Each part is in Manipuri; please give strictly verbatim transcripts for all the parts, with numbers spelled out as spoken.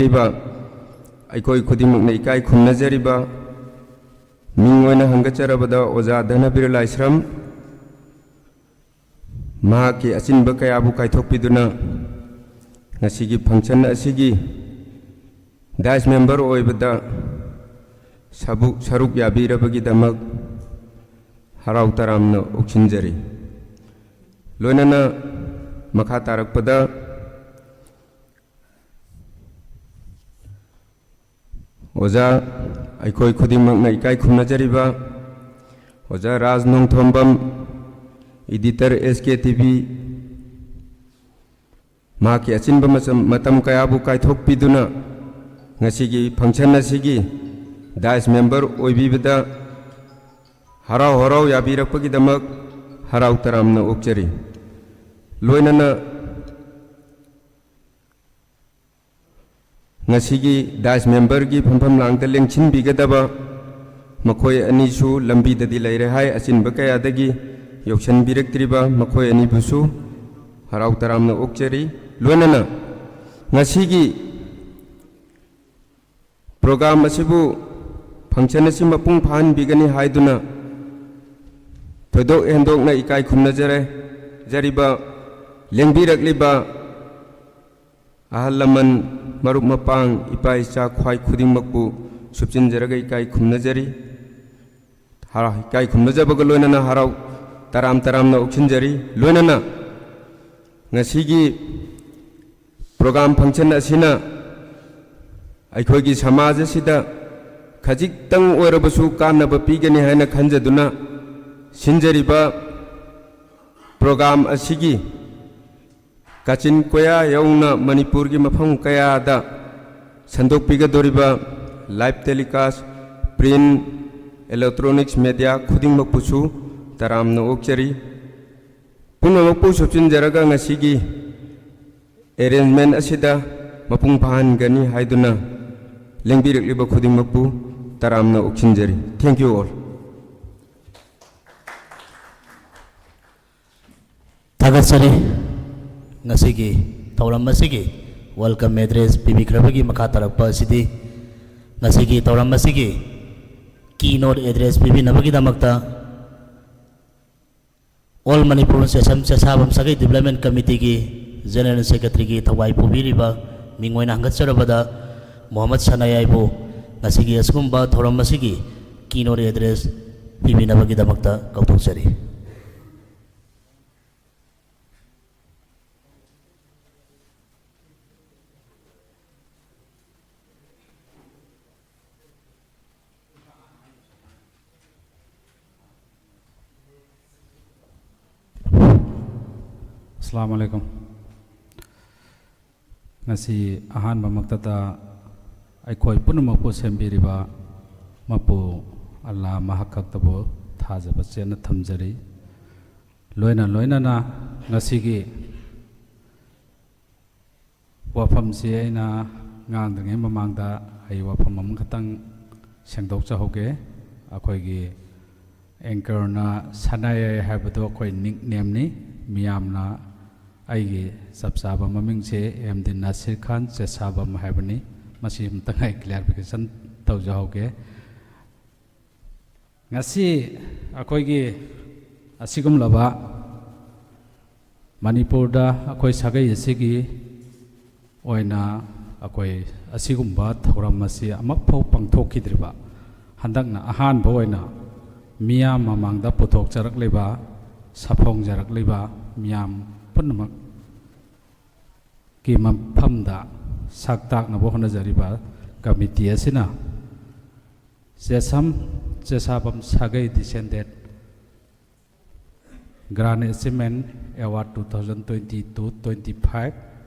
ꯂꯩꯕ ꯑꯩꯈꯣꯏ ꯈꯨꯗꯤꯡꯃꯛꯅ ꯏꯀꯥꯏ ꯈꯨꯝꯅꯖꯔꯤꯕ ꯃꯤꯡ ꯑꯣꯏꯅ ꯍꯪꯒꯠꯆꯔꯕꯗ ꯑꯣꯖꯥ ꯙꯅꯕꯤꯔ ꯂꯥꯏꯁ꯭ꯔꯝ, ꯃꯍꯥꯛꯀꯤ ꯑꯆꯤꯟꯕ ꯀꯌꯥꯕꯨ ꯀꯥꯏꯊꯣꯛꯄꯤꯗꯨꯅ ꯉꯁꯤꯒꯤ function ꯑꯁꯤꯒꯤ dais member ꯑꯣꯏꯕꯗ ꯁꯕꯨ-, ꯁꯔꯨꯛ ꯌꯥꯕꯤꯔꯕꯒꯤꯗꯃꯛ ꯍꯔꯥꯎ ꯇꯔꯥꯝꯅ ꯑꯣꯛꯁꯤꯟꯖꯔꯤ꯫ ꯂꯣꯏꯅꯅ ꯃꯈꯥ ꯇꯥꯔꯛꯄꯗ ꯑꯣꯖꯥ, ꯑꯩꯈꯣꯏ ꯈꯨꯗꯤꯡꯃꯛꯅ ꯏꯀꯥꯏ ꯈꯨꯝꯅꯖꯔꯤꯕ ꯑꯣꯖꯥ ꯔꯥꯖ Nongthombam, editor S K T V, ꯃꯍꯥꯛꯀꯤ ꯑꯆꯤꯟꯕ ꯃꯆꯝ-, ꯃꯇꯝ ꯀꯌꯥꯕꯨ ꯀꯥꯏꯊꯣꯛꯄꯤꯗꯨꯅ ꯉꯁꯤꯒꯤ function ꯑꯁꯤꯒꯤ dais member ꯑꯣꯏꯕꯤꯕꯗ ꯍꯔꯥꯎ ꯍꯔꯥꯎ ꯌꯥꯕꯤꯔꯛꯄꯒꯤꯗꯃꯛ ꯍꯔꯥꯎ ꯇꯔꯥꯝꯅ ꯑꯣꯛꯆꯔꯤ꯫ ꯂꯣꯏꯅꯅ ꯉꯁꯤꯒꯤ dais memberꯒꯤ ꯐꯝꯐꯝ ꯂꯥꯡꯗ ꯂꯦꯡꯁꯤꯟꯕꯤꯒꯗꯕ ꯃꯈꯣꯏ ꯑꯅꯤꯁꯨ ꯂꯝꯕꯤꯗꯗꯤ ꯂꯩꯔꯦ ꯍꯥꯏ꯫ ꯑꯆꯤꯟꯕ ꯀꯌꯥꯗꯒꯤ ꯌꯧꯁꯤꯟꯕꯤꯔꯛꯇ꯭ꯔꯤꯕ ꯃꯈꯣꯏ ꯑꯅꯤꯕꯨꯁꯨ ꯍꯔꯥꯎ ꯇꯔꯥꯝꯅ ꯑꯣꯛꯆꯔꯤ꯫ ꯂꯣꯏꯅꯅ ꯉꯁꯤꯒꯤ program ꯑꯁꯤꯕꯨ, function ꯑꯁꯤ ꯃꯄꯨꯡ ꯐꯥꯍꯟꯕꯤꯒꯅꯤ ꯍꯥꯏꯗꯨꯅ ꯊꯣꯏꯗꯣꯛ ꯍꯦꯟꯗꯣꯛꯅ ꯏꯀꯥꯏ ꯈꯨꯝꯅꯖꯔꯦ꯫ ꯖꯔꯤꯕ, ꯂꯦꯡꯕꯤꯔꯛꯂꯤꯕ ꯑꯍꯜ ꯂꯃꯟ, ꯃꯔꯨꯞ ꯃꯄꯥꯡ, ꯏꯄꯥ ꯏꯆꯥ ꯈ꯭ꯋꯥꯏ ꯈꯨꯗꯤꯡꯃꯛꯄꯨ ꯁꯨꯞꯆꯤꯟꯖꯔꯒ ꯏꯀꯥꯏ ꯈꯨꯝꯅꯖꯔꯤ꯫ ꯍꯔꯥꯎ, ꯏꯀꯥꯏ ꯈꯨꯝꯅꯖꯕꯒ ꯂꯣꯏꯅꯅ ꯍꯔꯥꯎ ꯇꯔꯥꯝ ꯇꯔꯥꯝꯅ ꯑꯣꯛꯁꯤꯟꯖꯔꯤ꯫ ꯂꯣꯏꯅꯅ ꯉꯁꯤꯒꯤ program function ꯑꯁꯤꯅ ꯑꯩꯈꯣꯏꯒꯤ ꯁꯃꯥꯖ ꯑꯁꯤꯗ ꯈꯖꯤꯛꯇꯪ ꯑꯣꯏꯔꯕꯁꯨ ꯀꯥꯟꯅꯕ ꯄꯤꯒꯅꯤ ꯍꯥꯏꯅ ꯈꯟꯖꯗꯨꯅ ꯁꯤꯟꯖꯔꯤꯕ program ꯑꯁꯤꯒꯤ ꯀꯥꯆꯤꯟ ꯀꯣꯌꯥ ꯌꯧꯅ ꯃꯅꯤꯄꯨꯔꯒꯤ ꯃꯐꯝ ꯀꯌꯥꯗ ꯁꯟꯗꯣꯛꯄꯤꯒꯗꯧꯔꯤꯕ live telecast, print, electronics media ꯈꯨꯗꯤꯡꯃꯛꯄꯨꯁꯨ ꯇꯔꯥꯝꯅ ꯑꯣꯛꯆꯔꯤ꯫ ꯄꯨꯝꯅꯃꯛꯄꯨ ꯁꯨꯞꯆꯤꯟꯖꯔꯒ ꯉꯁꯤꯒꯤ arrangement ꯑꯁꯤꯗ ꯃꯄꯨꯡ ꯐꯥꯍꯟꯒꯅꯤ ꯍꯥꯏꯗꯨꯅ ꯂꯦꯡꯕꯤꯔꯛꯂꯤꯕ ꯈꯨꯗꯤꯡꯃꯛꯄꯨ ꯇꯔꯥꯝꯅ ꯑꯣꯛꯁꯤꯟꯖꯔꯤ꯫ Thank you all. ꯊꯥꯒꯠꯆꯔꯤ꯫ ꯉꯁꯤꯒꯤ ꯊꯧꯔꯝ ꯑꯁꯤꯒꯤ Welcome address ꯄꯤꯕꯤꯈ꯭ꯔꯕꯒꯤ ꯃꯈꯥ ꯇꯥꯔꯛꯄ ꯑꯁꯤꯗꯤ ꯉꯁꯤꯒꯤ ꯊꯧꯔꯝ ꯑꯁꯤꯒꯤ keynote address ꯄꯤꯕꯤꯅꯕꯒꯤꯗꯃꯛꯇ All Manipur ꯆꯦꯁꯝ ꯆꯦꯁꯥꯕꯝ ꯁꯥꯒꯩ Development Committeeꯒꯤ General Secretaryꯒꯤ ꯊꯧꯋꯥꯏ ꯄꯨꯕꯤꯔꯤꯕ ꯃꯤꯡ ꯑꯣꯏꯅ ꯍꯪꯒꯠꯆꯔꯕꯗ ꯃꯣꯍꯝꯃꯗ ꯁꯅꯥꯌꯥꯏꯕꯨ ꯉꯁꯤꯒꯤ ꯑꯁꯤꯒꯨꯝꯕ ꯊꯧꯔꯝ ꯑꯁꯤꯒꯤ keynote address ꯄꯤꯕꯤꯅꯕꯒꯤꯗꯃꯛꯇ ꯀꯧꯊꯣꯛꯆꯔꯤ꯫ ꯑꯁꯂꯥꯃꯨ ꯑꯂꯥꯏꯀꯨꯝ꯫ ꯉꯁꯤ ꯑꯍꯥꯟꯕꯃꯛꯇꯗ ꯑꯩꯈꯣꯏ ꯄꯨꯝꯅꯃꯛꯄꯨ ꯁꯦꯝꯕꯤꯔꯤꯕ ꯃꯄꯨ ꯑꯜꯂꯥ ꯃꯍꯥꯛ ꯈꯛꯇꯕꯨ ꯊꯥꯖꯕ ꯆꯦꯠꯅ ꯊꯝꯖꯔꯤ꯫ ꯂꯣꯏꯅ ꯂꯣꯏꯅꯅ ꯉꯁꯤꯒꯤ ꯋꯥꯐꯝꯁꯤ ꯑꯩꯅ ꯉꯥꯡꯗ꯭ꯔꯤꯉꯩ ꯃꯃꯥꯡꯗ ꯑꯩ ꯋꯥꯐꯝ ꯑꯃꯈꯛꯇꯪ ꯁꯦꯡꯗꯣꯛꯆꯍꯧꯒꯦ꯫ ꯑꯩꯈꯣꯏꯒꯤ anchorꯅ ꯁꯅꯥꯌꯥꯏ ꯍꯥꯏꯕꯗꯣ ꯑꯩꯈꯣꯏ nicknameꯅꯤ꯫ ꯃꯤꯌꯥꯝꯅ ꯑꯩꯒꯤ ꯆꯞ ꯆꯥꯕ ꯃꯃꯤꯡꯁꯦ ꯑꯦꯝ ꯗꯤ ꯅꯥꯁꯤꯔ ꯈꯥꯟ ꯆꯦꯁꯥꯕꯝ ꯍꯥꯏꯕꯅꯤ꯫ ꯃꯁꯤ ꯑꯃꯇꯪ ꯑꯩ clarification ꯇꯧꯖꯍꯧꯒꯦ꯫ ꯉꯁꯤ ꯑꯩꯈꯣꯏꯒꯤ ꯑꯁꯤꯒꯨꯝꯂꯕ ꯃꯅꯤꯄꯨꯔꯗ ꯑꯩꯈꯣꯏ ꯁꯥꯒꯩ ꯑꯁꯤꯒꯤ ꯑꯣꯏꯅ ꯑꯩꯈꯣꯏ ꯑꯁꯤꯒꯨꯝꯕ ꯊꯧꯔꯝ ꯑꯁꯤ ꯑꯃꯨꯛꯐꯥꯎ ꯄꯥꯡꯊꯣꯛꯈꯤꯗ꯭ꯔꯤꯕ, ꯍꯟꯗꯛꯅ ꯑꯍꯥꯟꯕ ꯑꯣꯏꯅ ꯃꯤꯌꯥꯝ ꯃꯃꯥꯡꯗ ꯄꯨꯊꯣꯛꯆꯔꯛꯂꯤꯕ, ꯁꯥꯐꯣꯡꯖꯔꯛꯂꯤꯕ ꯃꯤꯌꯥꯝ ꯄꯨꯝꯅꯃꯛꯀꯤ ꯃꯐꯝꯗ ꯁꯛ ꯇꯥꯛꯅꯕ ꯍꯣꯠꯅꯖꯔꯤꯕ committee ꯑꯁꯤꯅ ꯆꯦꯁꯝ ꯆꯦꯁꯥꯕꯝ ꯁꯥꯒꯩ descended Grand Achievement Award two thousand twenty-two twenty-five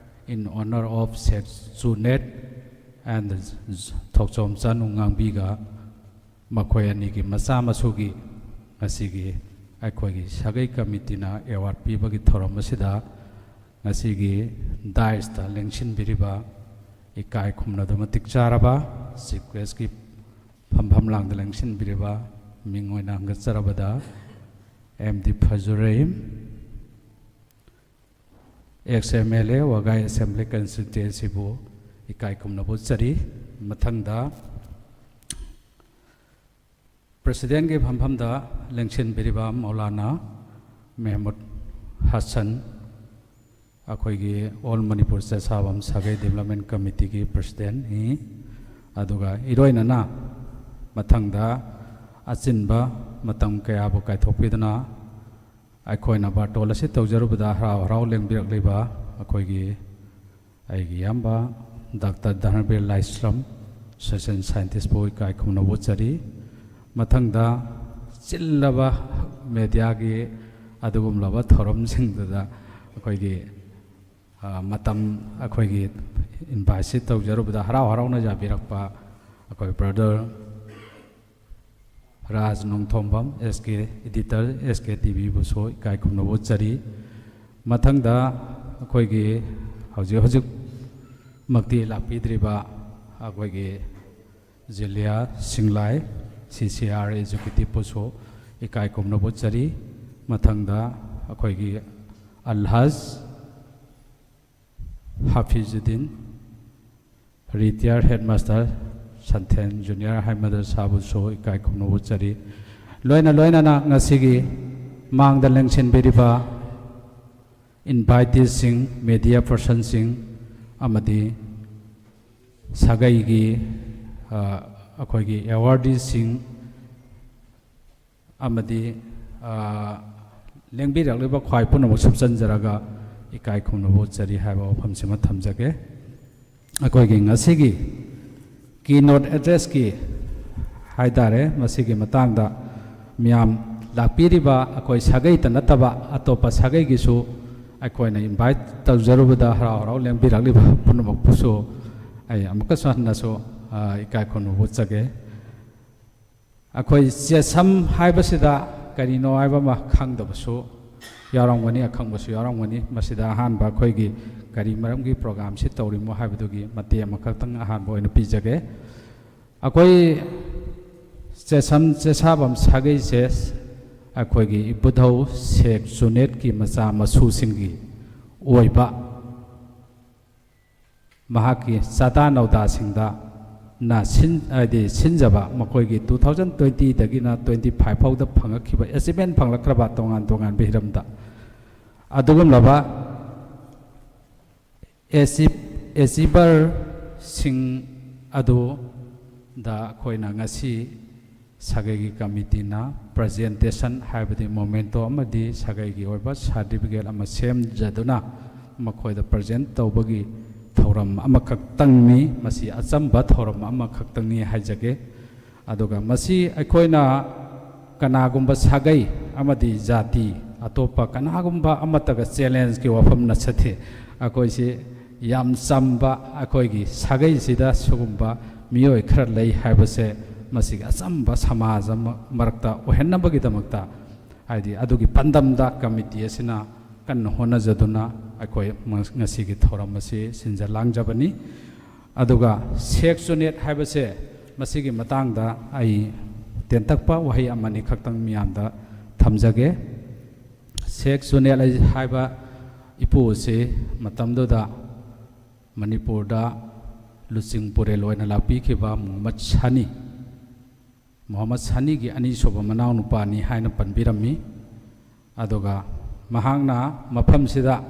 in honor of Seth Chunet and ꯊꯣꯛꯆꯣꯝ ꯆꯅꯨ ꯉꯥꯡꯕꯤꯒ ꯃꯈꯣꯏ ꯑꯅꯤꯒꯤ ꯃꯆꯥ ꯃꯁꯨꯒꯤ ꯉꯁꯤꯒꯤ ꯑꯩꯈꯣꯏꯒꯤ ꯁꯥꯒꯩ committeeꯅ award ꯄꯤꯕꯒꯤ ꯊꯧꯔꯝ ꯑꯁꯤꯗ ꯉꯁꯤꯒꯤ daisꯇ ꯂꯦꯡꯁꯤꯟꯕꯤꯔꯤꯕ ꯏꯀꯥꯏ ꯈꯨꯝꯅꯗꯕ ꯃꯇꯤꯛ ꯆꯥꯔꯕ chief guestꯀꯤ ꯐꯝꯐꯝ ꯂꯥꯡꯗ ꯂꯦꯡꯁꯤꯟꯕꯤꯔꯤꯕ ꯃꯤꯡ ꯑꯣꯏꯅ ꯍꯪꯒꯠꯆꯔꯕꯗ ꯑꯦꯝ ꯗꯤ ꯐꯖꯨꯔꯩ, ꯑꯦꯛꯁ ꯑꯦꯝ ꯑꯦꯜ ꯑꯦ ꯋꯥꯒꯥꯏ ꯑꯦꯁꯦꯝꯕ꯭ꯂꯤ ꯀꯟꯁꯇꯤꯇ꯭ꯋꯦꯟꯁꯤꯕꯨ ꯏꯀꯥꯏ ꯈꯨꯝꯅꯕ ꯎꯠꯆꯔꯤ꯫ ꯃꯊꯪꯗ ꯄ꯭ꯔꯁꯤꯗꯦꯟꯒꯤ ꯐꯝꯐꯝꯗ ꯂꯦꯡꯁꯤꯟꯕꯤꯔꯤꯕ ꯃꯧꯂꯥꯅꯥ ꯃꯦꯍꯃꯨꯗ ꯍꯁꯟ, ꯑꯩꯈꯣꯏꯒꯤ ꯑꯣꯜ ꯃꯅꯤꯄꯨꯔ ꯆꯦꯁꯥꯕꯝ ꯁꯥꯒꯩ ꯗꯤꯕꯦꯂꯞꯃꯦꯟ ꯀꯃꯤꯇꯤꯒꯤ ꯄ꯭ꯔꯁꯤꯗꯦꯟꯅꯤ꯫ ꯑꯗꯨꯒ ꯏꯔꯣꯏꯅꯅ ꯃꯊꯪꯗ ꯑꯆꯤꯟꯕ ꯃꯇꯝ ꯀꯌꯥꯕꯨ ꯀꯥꯏꯊꯣꯛꯄꯤꯗꯨꯅ ꯑꯩꯈꯣꯏꯅ ꯕꯥꯔꯇꯣꯟ ꯑꯁꯤ ꯇꯧꯖꯔꯨꯕꯗ ꯍꯔꯥꯎ ꯍꯔꯥꯎ ꯂꯦꯡꯕꯤꯔꯛꯂꯤꯕ ꯑꯩꯈꯣꯏꯒꯤ, ꯑꯩꯒꯤ ꯏꯌꯥꯝꯕ ꯗꯥꯛꯇꯔ ꯙꯅꯕꯤꯔ ꯂꯥꯏꯁ꯭ꯔꯝ, ꯁꯣꯁꯤꯌꯦꯜ ꯁꯥꯏꯟꯇꯤꯁꯄꯨ ꯏꯀꯥꯏ ꯈꯨꯝꯅꯕ ꯎꯠꯆꯔꯤ꯫ ꯃꯊꯪꯗ ꯆꯤꯜꯂꯕ ꯃꯦꯗꯤꯌꯥꯒꯤ ꯑꯗꯨꯒꯨꯝꯂꯕ ꯊꯧꯔꯝꯁꯤꯡꯗꯨꯗ ꯑꯩꯈꯣꯏꯒꯤ, ꯑ, ꯃꯇꯝ, ꯑꯩꯈꯣꯏꯒꯤ ꯏꯟꯚꯥꯏꯠꯁꯤ ꯇꯧꯖꯔꯨꯕꯗ ꯍꯔꯥꯎ ꯍꯔꯥꯎꯅ ꯌꯥꯕꯤꯔꯛꯄ ꯑꯩꯈꯣꯏ ꯕ꯭ꯔꯗꯔ ꯔꯥꯖ ꯅꯣꯡꯊꯣꯝꯕꯝ, ꯑꯦꯁ ꯀꯦ ꯏꯗꯤꯇꯔ, ꯑꯦꯁ ꯀꯦ ꯇꯤ ꯚꯤꯕꯨꯁꯨ ꯏꯀꯥꯏ ꯈꯨꯝꯅꯕ ꯎꯠꯆꯔꯤ꯫ ꯃꯊꯪꯗ ꯑꯩꯈꯣꯏꯒꯤ ꯍꯧꯖꯤꯛ ꯍꯧꯖꯤꯛꯃꯛꯇꯤ ꯂꯥꯛꯄꯤꯗ꯭ꯔꯤꯕ ꯑꯩꯈꯣꯏꯒꯤ ꯖꯤꯂꯤꯌꯥ ꯁꯤꯡꯂꯥꯏ, ꯁꯤ ꯁꯤ ꯑꯥꯔ ꯑꯦꯛꯖꯤꯀ꯭ꯌꯨꯇꯤꯞꯄꯨꯁꯨ ꯏꯀꯥꯏ ꯈꯨꯝꯅꯕ ꯎꯠꯆꯔꯤ꯫ ꯃꯊꯪꯗ ꯑꯩꯈꯣꯏꯒꯤ ꯑꯜꯍꯥꯖ ꯍꯥꯐꯤꯖꯨꯗꯤꯟ, ꯔꯤꯇꯥꯌꯔ ꯍꯦꯗꯃꯥꯁꯇꯔ ꯁꯟꯊꯦꯟ ꯖꯨꯅꯤꯌꯔ ꯍꯥꯏ ꯃꯗꯔꯁꯥꯕꯨꯁꯨ ꯏꯀꯥꯏ ꯈꯨꯝꯅꯕ ꯎꯠꯆꯔꯤ꯫ ꯂꯣꯏꯅ ꯂꯣꯏꯅꯅ ꯉꯁꯤꯒꯤ ꯃꯥꯡꯗ ꯂꯦꯡꯁꯤꯟꯕꯤꯔꯤꯕ ꯏꯟꯚꯥꯏꯇꯤꯁꯁꯤꯡ, ꯃꯦꯗꯤꯌꯥ ꯄꯔꯁꯟꯁꯤꯡ ꯑꯃꯗꯤ ꯁꯥꯒꯩꯒꯤ, ꯑ, ꯑꯩꯈꯣꯏꯒꯤ ꯑꯦꯋꯥꯔꯗꯤꯁꯤꯡ ꯑꯃꯗꯤ, ꯑ, ꯂꯦꯡꯕꯤꯔꯛꯂꯤꯕ ꯈ꯭ꯋꯥꯏ ꯄꯨꯝꯅꯃꯛ ꯁꯨꯞꯆꯟꯖꯔꯒ ꯏꯀꯥꯏ ꯈꯨꯝꯅꯕ ꯎꯠꯆꯔꯤ ꯍꯥꯏꯕ ꯋꯥꯐꯝꯁꯤꯃ ꯊꯝꯖꯒꯦ꯫ ꯑꯩꯈꯣꯏꯒꯤ ꯉꯁꯤꯒꯤ ꯀꯤ ꯅꯣꯠ ꯑꯦꯗ꯭ꯔꯦꯁꯀꯤ ꯍꯥꯏ ꯇꯥꯔꯦ, ꯃꯁꯤꯒꯤ ꯃꯇꯥꯡꯗ ꯃꯤꯌꯥꯝ ꯂꯥꯛꯄꯤꯔꯤꯕ ꯑꯩꯈꯣꯏ ꯁꯥꯒꯩꯇ ꯅꯠꯇꯕ ꯑꯇꯣꯞꯄ ꯁꯥꯒꯩꯒꯤꯁꯨ ꯑꯩꯈꯣꯏꯅ ꯏꯟꯚꯥꯏꯠ ꯇꯧꯖꯔꯨꯕꯗ ꯍꯔꯥꯎ ꯍꯔꯥꯎ ꯂꯦꯡꯕꯤꯔꯛꯂꯤꯕ ꯄꯨꯝꯅꯃꯛꯄꯨꯁꯨ ꯑꯩ ꯑꯃꯨꯛꯀꯁꯨ ꯍꯟꯅꯁꯨ, ꯑ, ꯏꯀꯥꯏ ꯈꯨꯝꯅꯕ ꯎꯠꯆꯒꯦ꯫ ꯑꯩꯈꯣꯏ ꯆꯦꯁꯝ ꯍꯥꯏꯕꯁꯤꯗ ꯀꯔꯤꯅꯣ ꯍꯥꯏꯕ ꯑꯃ ꯈꯪꯗꯕꯁꯨ ꯌꯥꯎꯔꯝꯒꯅꯤ, ꯑꯈꯪꯕꯁꯨ ꯌꯥꯎꯔꯝꯒꯅꯤ꯫ ꯃꯁꯤꯗ ꯑꯍꯥꯟꯕ ꯑꯩꯈꯣꯏꯒꯤ ꯀꯔꯤ ꯃꯔꯝꯒꯤ ꯄ꯭ꯔꯣꯒ꯭ꯔꯥꯝꯁꯤ ꯇꯧꯔꯤꯃꯣ ꯍꯥꯏꯕꯗꯨꯒꯤ ꯃꯇꯦꯛ ꯑꯃꯈꯛꯇꯪ ꯑꯍꯥꯟꯕ ꯑꯣꯏꯅ ꯄꯤꯖꯒꯦ꯫ ꯑꯩꯈꯣꯏ ꯆꯦꯁꯝ ꯆꯦꯁꯥꯕꯝ ꯁꯥꯒꯩꯁꯦ ꯑꯩꯈꯣꯏꯒꯤ ꯏꯕꯨꯙꯧ ꯁꯦꯈ ꯖꯨꯅꯦꯗꯀꯤ ꯃꯆꯥ ꯃꯁꯨꯁꯤꯡꯒꯤ ꯑꯣꯏꯕ ꯃꯍꯥꯛꯀꯤ ꯆꯥꯗꯥ ꯅꯧꯗꯥꯁꯤꯡꯗ ꯅ ꯁꯤꯟ ꯍꯥꯏꯗꯤ ꯁꯤꯟꯖꯕ ꯃꯈꯣꯏꯒꯤ ꯇꯨ ꯊꯥꯎꯖꯟ ꯇ꯭ꯋꯦꯟꯇꯤꯗꯒꯤꯅ ꯇ꯭ꯋꯦꯟꯇꯤ ꯐꯥꯏꯚ ꯐꯥꯎꯗ ꯐꯪꯉꯛꯈꯤꯕ ꯑꯦꯆꯤꯞꯃꯦꯟ ꯐꯪꯂꯛꯈ꯭ꯔꯕ ꯇꯣꯉꯥꯟ ꯇꯣꯉꯥꯟꯕ ꯍꯤꯔꯝꯗ ꯑꯗꯨꯒꯨꯝꯂꯕ ꯑꯦꯆꯤꯞ ꯑꯦꯆꯤꯚꯔꯁꯤꯡ ꯑꯗꯨꯗ ꯑꯩꯈꯣꯏꯅ ꯉꯁꯤ ꯁꯥꯒꯩꯒꯤ ꯀꯃꯤꯇꯤꯅ ꯄ꯭ꯔꯖꯦꯟꯇꯦꯁꯟ ꯍꯥꯏꯕꯗꯤ ꯃꯣꯃꯦꯟꯇꯣ ꯑꯃꯗꯤ ꯁꯥꯒꯩꯒꯤ ꯑꯣꯏꯕ ꯁꯥꯔꯇꯤꯐꯤꯀꯦꯠ ꯑꯃ ꯁꯦꯝꯖꯗꯨꯅ ꯃꯈꯣꯏꯗ ꯄ꯭ꯔꯖꯦꯟ ꯇꯧꯕꯒꯤ ꯊꯧꯔꯝ ꯑꯃꯈꯛꯇꯪꯅꯤ꯫ ꯃꯁꯤ ꯑꯆꯝꯕ ꯊꯧꯔꯝ ꯑꯃꯈꯛꯇꯪꯅꯤ ꯍꯥꯏꯖꯒꯦ꯫ ꯑꯗꯨꯒ ꯃꯁꯤ ꯑꯩꯈꯣꯏꯅ ꯀꯅꯥꯒꯨꯝꯕ ꯁꯥꯒꯩ ꯑꯃꯗꯤ ꯖꯥꯇꯤ ꯑꯇꯣꯞꯄ ꯀꯅꯥꯒꯨꯝꯕ ꯑꯃꯠꯇꯒ ꯆꯦꯂꯦꯟꯖꯀꯤ ꯋꯥꯐꯝ ꯅꯠꯆꯗꯦ꯫ ꯑꯩꯈꯣꯏꯁꯤ ꯌꯥꯝ ꯆꯝꯕ ꯑꯩꯈꯣꯏꯒꯤ ꯁꯥꯒꯩꯁꯤꯗ ꯁꯤꯒꯨꯝꯕ ꯃꯤꯑꯣꯏ ꯈꯔ ꯂꯩ ꯍꯥꯏꯕꯁꯦ ꯃꯁꯤꯒꯤ ꯑꯆꯝꯕ ꯁꯃꯥꯖ ꯑꯃ ꯃꯔꯛꯇ ꯑꯣꯏꯍꯟꯅꯕꯒꯤꯗꯃꯛꯇ ꯍꯥꯏꯗꯤ ꯑꯗꯨꯒꯤ ꯄꯥꯟꯗꯝꯗ ꯀꯃꯤꯇꯤ ꯑꯁꯤꯅ ꯀꯟꯅ ꯍꯣꯠꯅꯖꯗꯨꯅ ꯑꯩꯈꯣꯏ ꯉꯁꯤꯒꯤ ꯊꯧꯔꯝ ꯑꯁꯤ ꯁꯤꯟꯖ ꯂꯥꯡꯖꯕꯅꯤ꯫ ꯑꯗꯨꯒ ꯁꯦꯛ ꯆꯨꯅꯦꯠ ꯍꯥꯏꯕꯁꯦ ꯃꯁꯤꯒꯤ ꯃꯇꯥꯡꯗ ꯑꯩ ꯇꯦꯟꯇꯛꯄ ꯋꯥꯍꯩ ꯑꯃꯅꯤ ꯈꯛꯇꯪ ꯃꯤꯌꯥꯝꯗ ꯊꯝꯖꯒꯦ꯫ ꯁꯦꯛ ꯆꯨꯅꯦꯠ ꯍꯥꯏꯕ ꯏꯄꯨ ꯑꯁꯤ ꯃꯇꯝꯗꯨꯗ ꯃꯅꯤꯄꯨꯔꯗ ꯂꯨꯆꯤꯡ ꯄꯨꯔꯦꯜ ꯑꯣꯏꯅ ꯂꯥꯛꯄꯤꯈꯤꯕ ꯃꯨꯍꯝꯃꯗ ꯁꯥꯅꯤ, ꯃꯨꯍꯝꯃꯗ ꯁꯥꯅꯤꯒꯤ ꯑꯅꯤꯁꯨꯕ ꯃꯅꯥꯎꯅꯨꯄꯥꯅꯤ ꯍꯥꯏꯅ ꯄꯟꯕꯤꯔꯝꯃꯤ꯫ ꯑꯗꯨꯒ ꯃꯍꯥꯛꯅ ꯃꯐꯝꯁꯤꯗ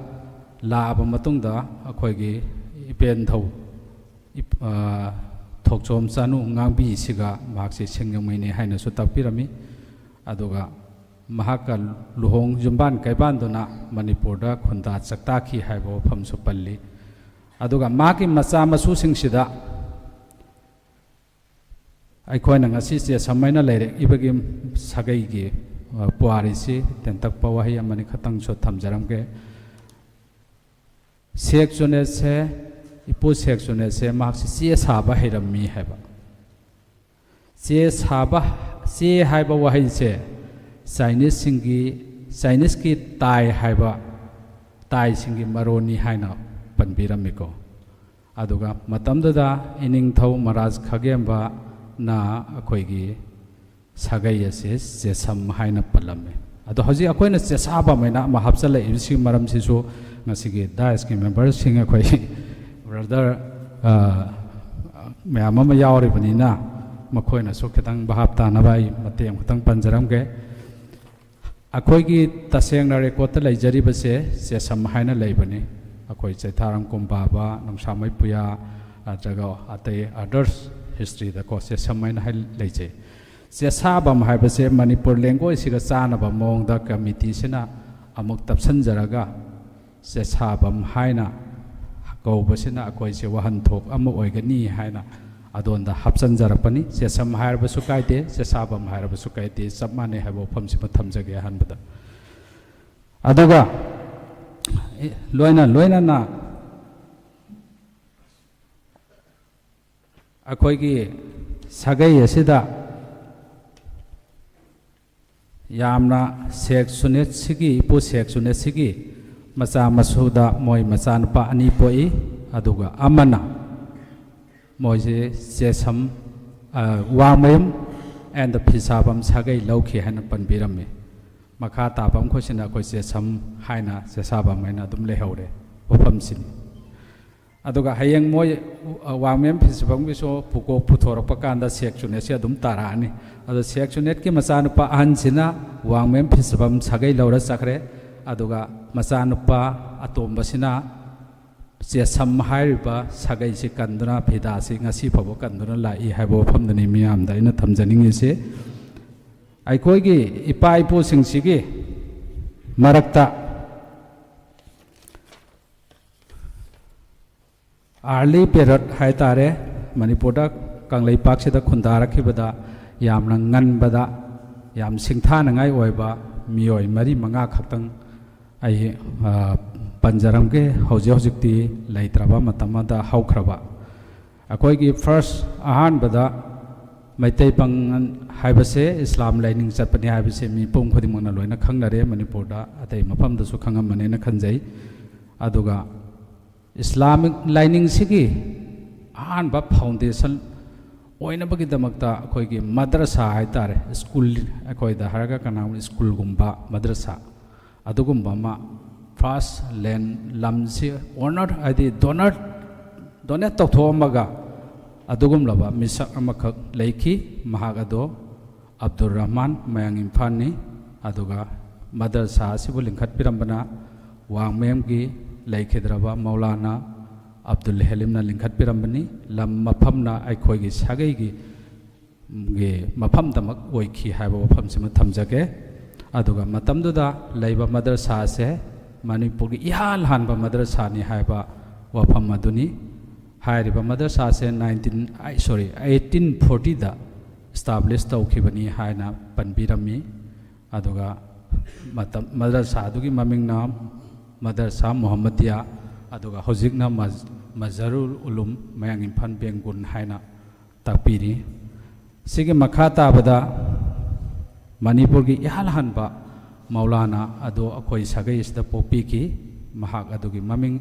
ꯂꯥꯛꯑꯕ ꯃꯇꯨꯡꯗ ꯑꯩꯈꯣꯏꯒꯤ ꯏꯄꯦꯟꯊꯧ ꯏꯞ- ꯑ, ꯊꯣꯛꯆꯣꯝ ꯆꯥꯅꯨ ꯉꯥꯡꯕꯤꯁꯤꯒ ꯃꯍꯥꯛꯁꯤ ꯁꯤꯡꯖꯃꯩꯅꯤ ꯍꯥꯏꯅꯁꯨ ꯇꯥꯛꯄꯤꯔꯝꯃꯤ꯫ ꯑꯗꯨꯒ ꯃꯍꯥꯛꯀ ꯂꯨꯍꯣꯡ ꯌꯨꯝꯕꯥꯟ ꯀꯩꯕꯥꯟꯗꯨꯅ ꯃꯅꯤꯄꯨꯔꯗ ꯈꯨꯟꯗꯥ ꯆꯥꯛꯇꯥꯈꯤ ꯍꯥꯏꯕ ꯋꯥꯐꯝꯁꯨ ꯄꯜꯂꯤ꯫ ꯑꯗꯨꯒ ꯃꯍꯥꯛꯀꯤ ꯃꯆꯥ ꯃꯁꯨꯁꯤꯡꯁꯤꯗ ꯑꯩꯈꯣꯏꯅ ꯉꯁꯤ ꯆꯦꯁꯝ ꯍꯥꯏꯅ ꯂꯩꯔꯛꯏꯕꯒꯤ ꯁꯥꯒꯩꯒꯤ, ꯑ, ꯄꯨꯋꯥꯔꯤꯁꯤ ꯇꯦꯟꯇꯛꯄ ꯋꯥꯍꯩ ꯑꯃꯅꯤ ꯈꯛꯇꯪꯁꯨ ꯊꯝꯖꯔꯝꯒꯦ꯫ ꯁꯦꯛ ꯆꯨꯅꯦꯠꯁꯦ, ꯏꯄꯨ ꯁꯦꯛ ꯆꯨꯅꯦꯠꯁꯦ ꯃꯍꯥꯛꯁꯤ ꯆꯦ ꯁꯥꯕ ꯍꯩꯔꯝꯃꯤ ꯍꯥꯏꯕ꯫ ꯆꯦ ꯁꯥꯕ, ꯆꯦ ꯍꯥꯏꯕ ꯋꯥꯍꯩꯁꯦ ꯆꯥꯏꯅꯤꯁꯁꯤꯡꯒꯤ, ꯆꯥꯏꯅꯤꯁꯀꯤ ꯇꯥꯏ ꯍꯥꯏꯕ, ꯇꯥꯏꯁꯤꯡꯒꯤ ꯃꯔꯣꯟꯅꯤ ꯍꯥꯏꯅ ꯄꯟꯕꯤꯔꯝꯃꯤꯀꯣ꯫ ꯑꯗꯨꯒ ꯃꯇꯝꯗꯨꯗ ꯏꯅꯤꯡꯊꯧ ꯃꯍꯥꯔꯥꯖ ꯈꯥꯒꯦꯝꯕꯅ ꯑꯩꯈꯣꯏꯒꯤ ꯁꯥꯒꯩ ꯑꯁꯤ ꯆꯦꯁꯝ ꯍꯥꯏꯅ ꯄꯜꯂꯝꯃꯤ꯫ ꯑꯗꯣ ꯍꯧꯖꯤꯛ ꯑꯩꯈꯣꯏꯅ ꯆꯦꯁꯥꯕꯝ ꯍꯥꯏꯅ ꯑꯃ ꯍꯥꯞꯆꯤꯜꯂꯛꯏꯕꯁꯤꯒꯤ ꯃꯔꯝꯁꯤꯁꯨ ꯉꯁꯤꯒꯤ ꯗꯥꯏꯁꯀꯤ ꯃꯦꯝꯕꯔꯁꯤꯡ, ꯑꯩꯈꯣꯏ ꯕ꯭ꯔꯗꯔ ꯃꯌꯥꯝ ꯑꯃ ꯌꯥꯎꯔꯤꯕꯅꯤꯅ, ꯃꯈꯣꯏꯅꯁꯨ ꯈꯤꯇꯪ ꯚꯥꯞ ꯇꯥꯅꯕ ꯑꯩ ꯃꯇꯦꯛ ꯑꯃꯈꯛꯇꯪ ꯄꯟꯖꯔꯝꯒꯦ꯫ ꯑꯩꯈꯣꯏꯒꯤ ꯇꯁꯦꯡꯅ ꯔꯦꯀꯣꯔꯠꯇ ꯂꯩꯖꯔꯤꯕꯁꯦ ꯆꯦꯁꯝ ꯍꯥꯏꯅ ꯂꯩꯕꯅꯤ꯫ ꯑꯩꯈꯣꯏ ꯆꯩꯊꯥꯔꯝ ꯀꯨꯝꯕꯥꯕ, ꯅꯣꯡꯁꯥꯃꯩ ꯄꯨꯌꯥ, ꯅꯠꯇ꯭ꯔꯒ ꯑꯇꯩ ꯑꯗꯔꯁ ꯍꯤꯁꯇ꯭ꯔꯤꯗꯀꯣ ꯆꯦꯁꯝ ꯍꯥꯏꯅ ꯍꯥꯏ-, ꯂꯩꯖꯩ꯫ ꯆꯦꯁꯥꯕꯝ ꯍꯥꯏꯕꯁꯦ ꯃꯅꯤꯄꯨꯔ ꯂꯦꯡꯒꯣꯏꯁꯤꯒ ꯆꯥꯟꯅꯕ ꯃꯑꯣꯡꯗ ꯀꯃꯤꯇꯤꯁꯤꯅ ꯑꯃꯨꯛ ꯇꯞꯁꯤꯟꯖꯔꯒ ꯆꯦꯁꯥꯕꯝ ꯍꯥꯏꯅ ꯀꯧꯕꯁꯤꯅ ꯑꯩꯈꯣꯏꯁꯦ ꯋꯥꯍꯟꯊꯣꯛ ꯑꯃ ꯑꯣꯏꯒꯅꯤ ꯍꯥꯏꯅ ꯑꯗꯣꯝꯗ ꯍꯥꯞꯆꯤꯟꯖꯔꯛꯄꯅꯤ꯫ ꯆꯦꯁꯝ ꯍꯥꯏꯔꯕꯁꯨ ꯀꯥꯏꯗꯦ, ꯆꯦꯁꯥꯕꯝ ꯍꯥꯏꯔꯕꯁꯨ ꯀꯥꯏꯗꯦ, ꯆꯞ ꯃꯥꯟꯅꯩ ꯍꯥꯏꯕ ꯋꯥꯐꯝꯁꯤꯃ ꯊꯝꯖꯒꯦ ꯑꯍꯥꯟꯕꯗ꯫ ꯑꯗꯨꯒ ꯂꯣꯏꯅ ꯂꯣꯏꯅꯅ ꯑꯩꯈꯣꯏꯒꯤ ꯁꯥꯒꯩ ꯑꯁꯤꯗ ꯌꯥꯝꯅ ꯁꯦꯛ ꯁꯨꯅꯦꯠꯁꯤꯒꯤ, ꯏꯄꯨ ꯁꯦꯛ ꯁꯨꯅꯦꯠꯁꯤꯒꯤ ꯃꯆꯥ ꯃꯁꯨꯗ ꯃꯣꯏ ꯃꯆꯥꯅꯨꯄꯥ ꯑꯅꯤ ꯄꯣꯛꯏ꯫ ꯑꯗꯨꯒ ꯑꯃꯅ ꯃꯣꯏꯁꯦ ꯆꯦꯁꯝ, ꯑ, ꯋꯥꯡꯃꯌꯨꯝ and ꯐꯤꯁꯥꯕꯝ ꯁꯥꯒꯩ ꯂꯧꯈꯤ ꯍꯥꯏꯅ ꯄꯟꯕꯤꯔꯝꯃꯤ꯫ ꯃꯈꯥ ꯇꯥꯕ ꯃꯈꯣꯏꯁꯤꯅ ꯑꯩꯈꯣꯏ ꯆꯦꯁꯝ ꯍꯥꯏꯅ, ꯆꯦꯁꯥꯕꯝ ꯍꯥꯏꯅ ꯑꯗꯨꯝ ꯂꯩꯍꯧꯔꯦ ꯋꯥꯐꯝꯁꯤꯅꯤ꯫ ꯑꯗꯨꯒ ꯍꯌꯦꯡ ꯃꯣꯏ, ꯑ, ꯋꯥꯡꯃꯌꯨꯝ ꯐꯤꯁꯥꯕꯝꯒꯤꯁꯨ ꯄꯨꯀꯣꯛ ꯄꯨꯊꯣꯔꯛꯄ ꯀꯥꯟꯗ ꯁꯦꯛ ꯁꯨꯅꯦꯠꯁꯤ ꯑꯗꯨꯝ ꯇꯥꯔꯛꯑꯅꯤ꯫ ꯑꯗꯣ ꯁꯦꯛ ꯁꯨꯅꯦꯠꯀꯤ ꯃꯆꯥꯅꯨꯄꯥ ꯑꯍꯟꯁꯤꯅ ꯋꯥꯡꯃꯌꯨꯝ ꯐꯤꯁꯥꯕꯝ ꯁꯥꯒꯩ ꯂꯧꯔ ꯆꯠꯈ꯭ꯔꯦ꯫ ꯑꯗꯨꯒ ꯃꯆꯥꯅꯨꯄꯥ ꯑꯇꯣꯝꯕꯁꯤꯅ ꯆꯦꯁꯝ ꯍꯥꯏꯔꯤꯕ ꯁꯥꯒꯩꯁꯤ ꯀꯟꯗꯨꯅ, ꯐꯤꯗꯥꯁꯤ ꯉꯁꯤ ꯐꯥꯎꯕ ꯀꯟꯗꯨꯅ ꯂꯥꯛꯏ ꯍꯥꯏꯕ ꯋꯥꯐꯝꯗꯨꯅꯤ ꯃꯤꯌꯥꯝꯗ ꯑꯩꯅ ꯊꯝꯖꯅꯤꯡꯉꯤꯁꯤ꯫ ꯑꯩꯈꯣꯏꯒꯤ ꯏꯄꯥ ꯏꯄꯨꯁꯤꯡꯁꯤꯒꯤ ꯃꯔꯛꯇ ꯑꯥꯔꯂꯤ ꯄꯦꯔꯠ ꯍꯥꯏ ꯇꯥꯔꯦ, ꯃꯅꯤꯄꯨꯔꯗ, ꯀꯪꯂꯩꯄꯥꯛꯁꯤꯗ ꯈꯨꯟꯗꯥꯔꯛꯈꯤꯕꯗ ꯌꯥꯝꯅ ꯉꯟꯕꯗ, ꯌꯥꯝ ꯁꯤꯡꯊꯥꯅꯤꯡꯉꯥꯏ ꯑꯣꯏꯕ ꯃꯤꯑꯣꯏ ꯃꯔꯤ ꯃꯉꯥ ꯈꯛꯇꯪ ꯑꯩ, ꯑ, ꯄꯟꯖꯔꯝꯒꯦ꯫ ꯍꯧꯖꯤꯛ ꯍꯧꯖꯤꯛꯇꯤ ꯂꯩꯇ꯭ꯔꯕ, ꯃꯇꯝ ꯑꯃꯗ ꯍꯧꯈ꯭ꯔꯕ꯫ ꯑꯩꯈꯣꯏꯒꯤ ꯐꯥꯔꯁ, ꯑꯍꯥꯟꯕꯗ ꯃꯩꯇꯩ ꯄꯥꯉꯜ ꯍꯥꯏꯕꯁꯦ ꯏꯁꯂꯥꯝ ꯂꯥꯏꯅꯤꯡ ꯆꯠꯄꯅꯤ ꯍꯥꯏꯕꯁꯦ ꯃꯤꯄꯨꯝ ꯈꯨꯗꯤꯡꯃꯛꯅ ꯂꯣꯏꯅ ꯈꯪꯅꯔꯦ, ꯃꯅꯤꯄꯨꯔꯗ ꯑꯇꯩ ꯃꯐꯝꯗꯁꯨ ꯈꯪꯉꯝꯃꯅꯦꯅ ꯈꯟꯖꯩ꯫ ꯑꯗꯨꯒ ꯏꯁꯂꯥꯃꯤꯛ ꯂꯥꯏꯅꯤꯡꯁꯤꯒꯤ ꯑꯍꯥꯟꯕ ꯐꯥꯎꯟꯗꯦꯁꯟ ꯑꯣꯏꯅꯕꯒꯤꯗꯃꯛꯇ ꯑꯩꯈꯣꯏꯒꯤ ꯃꯗ꯭ꯔꯁꯥ ꯍꯥꯏꯇꯥꯔꯦ, ꯁ꯭ꯀꯨꯜ, ꯑꯩꯈꯣꯏꯗ ꯍꯥꯏꯔꯒ ꯀꯅꯥꯒꯨꯝꯕ ꯁ꯭ꯀꯨꯜꯒꯨꯝꯕ, ꯃꯗ꯭ꯔꯁꯥ, ꯑꯗꯨꯒꯨꯝꯕ ꯑꯃ, ꯐꯥꯔꯁ ꯂꯦꯟ, ꯂꯝꯁꯤ ꯑꯣꯅꯔ, ꯍꯥꯏꯗꯤ ꯗꯣꯅꯔ, ꯗꯣꯅꯦꯠ ꯇꯧꯊꯣꯛꯑꯝꯃꯒ ꯑꯗꯨꯒꯨꯝꯂꯕ ꯃꯤꯁꯛ ꯑꯃꯈꯛ ꯂꯩꯈꯤ꯫ ꯃꯍꯥꯛ ꯑꯗꯣ ꯑꯕꯗꯨꯔ ꯔꯍꯃꯥꯟ, ꯃꯌꯥꯡ ꯏꯝꯐꯥꯜꯅꯤ꯫ ꯑꯗꯨꯒ ꯃꯗꯔꯁꯥ ꯑꯁꯤꯕꯨ ꯂꯤꯡꯈꯠꯄꯤꯔꯝꯕꯅ ꯋꯥꯡꯃꯌꯨꯝꯒꯤ ꯂꯩꯈꯤꯗ꯭ꯔꯕ ꯃꯧꯂꯥꯅꯥ ꯑꯕꯗꯨꯜ ꯍꯦꯂꯤꯝꯅ ꯂꯤꯡꯈꯠꯄꯤꯔꯝꯕꯅꯤ꯫ ꯂꯝ ꯃꯐꯝꯅ ꯑꯩꯈꯣꯏꯒꯤ ꯁꯥꯒꯩꯒꯤ ꯒꯤ ꯃꯐꯝꯗꯃꯛ ꯑꯣꯏꯈꯤ ꯍꯥꯏꯕ ꯋꯥꯐꯝꯁꯤꯃ ꯊꯝꯖꯒꯦ꯫ ꯑꯗꯨꯒ ꯃꯇꯝꯗꯨꯗ ꯂꯩꯕ ꯃꯗꯔꯁꯥ ꯑꯁꯦ ꯃꯅꯤꯄꯨꯔꯒꯤ ꯏꯍꯥꯟ ꯍꯥꯟꯕ ꯃꯗꯔꯁꯥꯅꯤ ꯍꯥꯏꯕ ꯋꯥꯐꯝ ꯑꯗꯨꯅꯤ꯫ ꯍꯥꯏꯔꯤꯕ ꯃꯗꯔꯁꯥ ꯑꯁꯦ ꯅꯥꯏꯟꯇꯤꯟ, ꯑꯩ, ꯁꯣꯔꯤ, ꯑꯩꯠꯇꯤꯟ ꯐꯣꯔꯇꯤꯗ ꯏꯁꯇꯥꯕ꯭ꯂꯤꯁ ꯇꯧꯈꯤꯕꯅꯤ ꯍꯥꯏꯅ ꯄꯟꯕꯤꯔꯝꯃꯤ꯫ ꯑꯗꯨꯒ ꯃꯇꯝ, ꯃꯗꯔꯁꯥ ꯑꯗꯨꯒꯤ ꯃꯃꯤꯡꯅ ꯃꯗꯔꯁꯥ ꯃꯨꯍꯝꯃꯗꯤꯌꯥ, ꯑꯗꯨꯒ ꯍꯧꯖꯤꯛꯅ ꯃꯖ-, ꯃꯖꯍꯔꯨꯜ ꯎꯂꯨꯝ ꯃꯌꯥꯡ ꯏꯝꯐꯥꯜ ꯕꯦꯡꯒꯨꯟ ꯍꯥꯏꯅ ꯇꯥꯛꯄꯤꯔꯤ꯫ ꯁꯤꯒꯤ ꯃꯈꯥ ꯇꯥꯕꯗ ꯃꯅꯤꯄꯨꯔꯒꯤ ꯏꯍꯥꯟ ꯍꯥꯟꯕ ꯃꯧꯂꯥꯅꯥ ꯑꯗꯨ ꯑꯩꯈꯣꯏ ꯁꯥꯒꯩ ꯑꯁꯤꯗ ꯄꯣꯛꯄꯤꯈꯤ꯫ ꯃꯍꯥꯛ ꯑꯗꯨꯒꯤ ꯃꯃꯤꯡ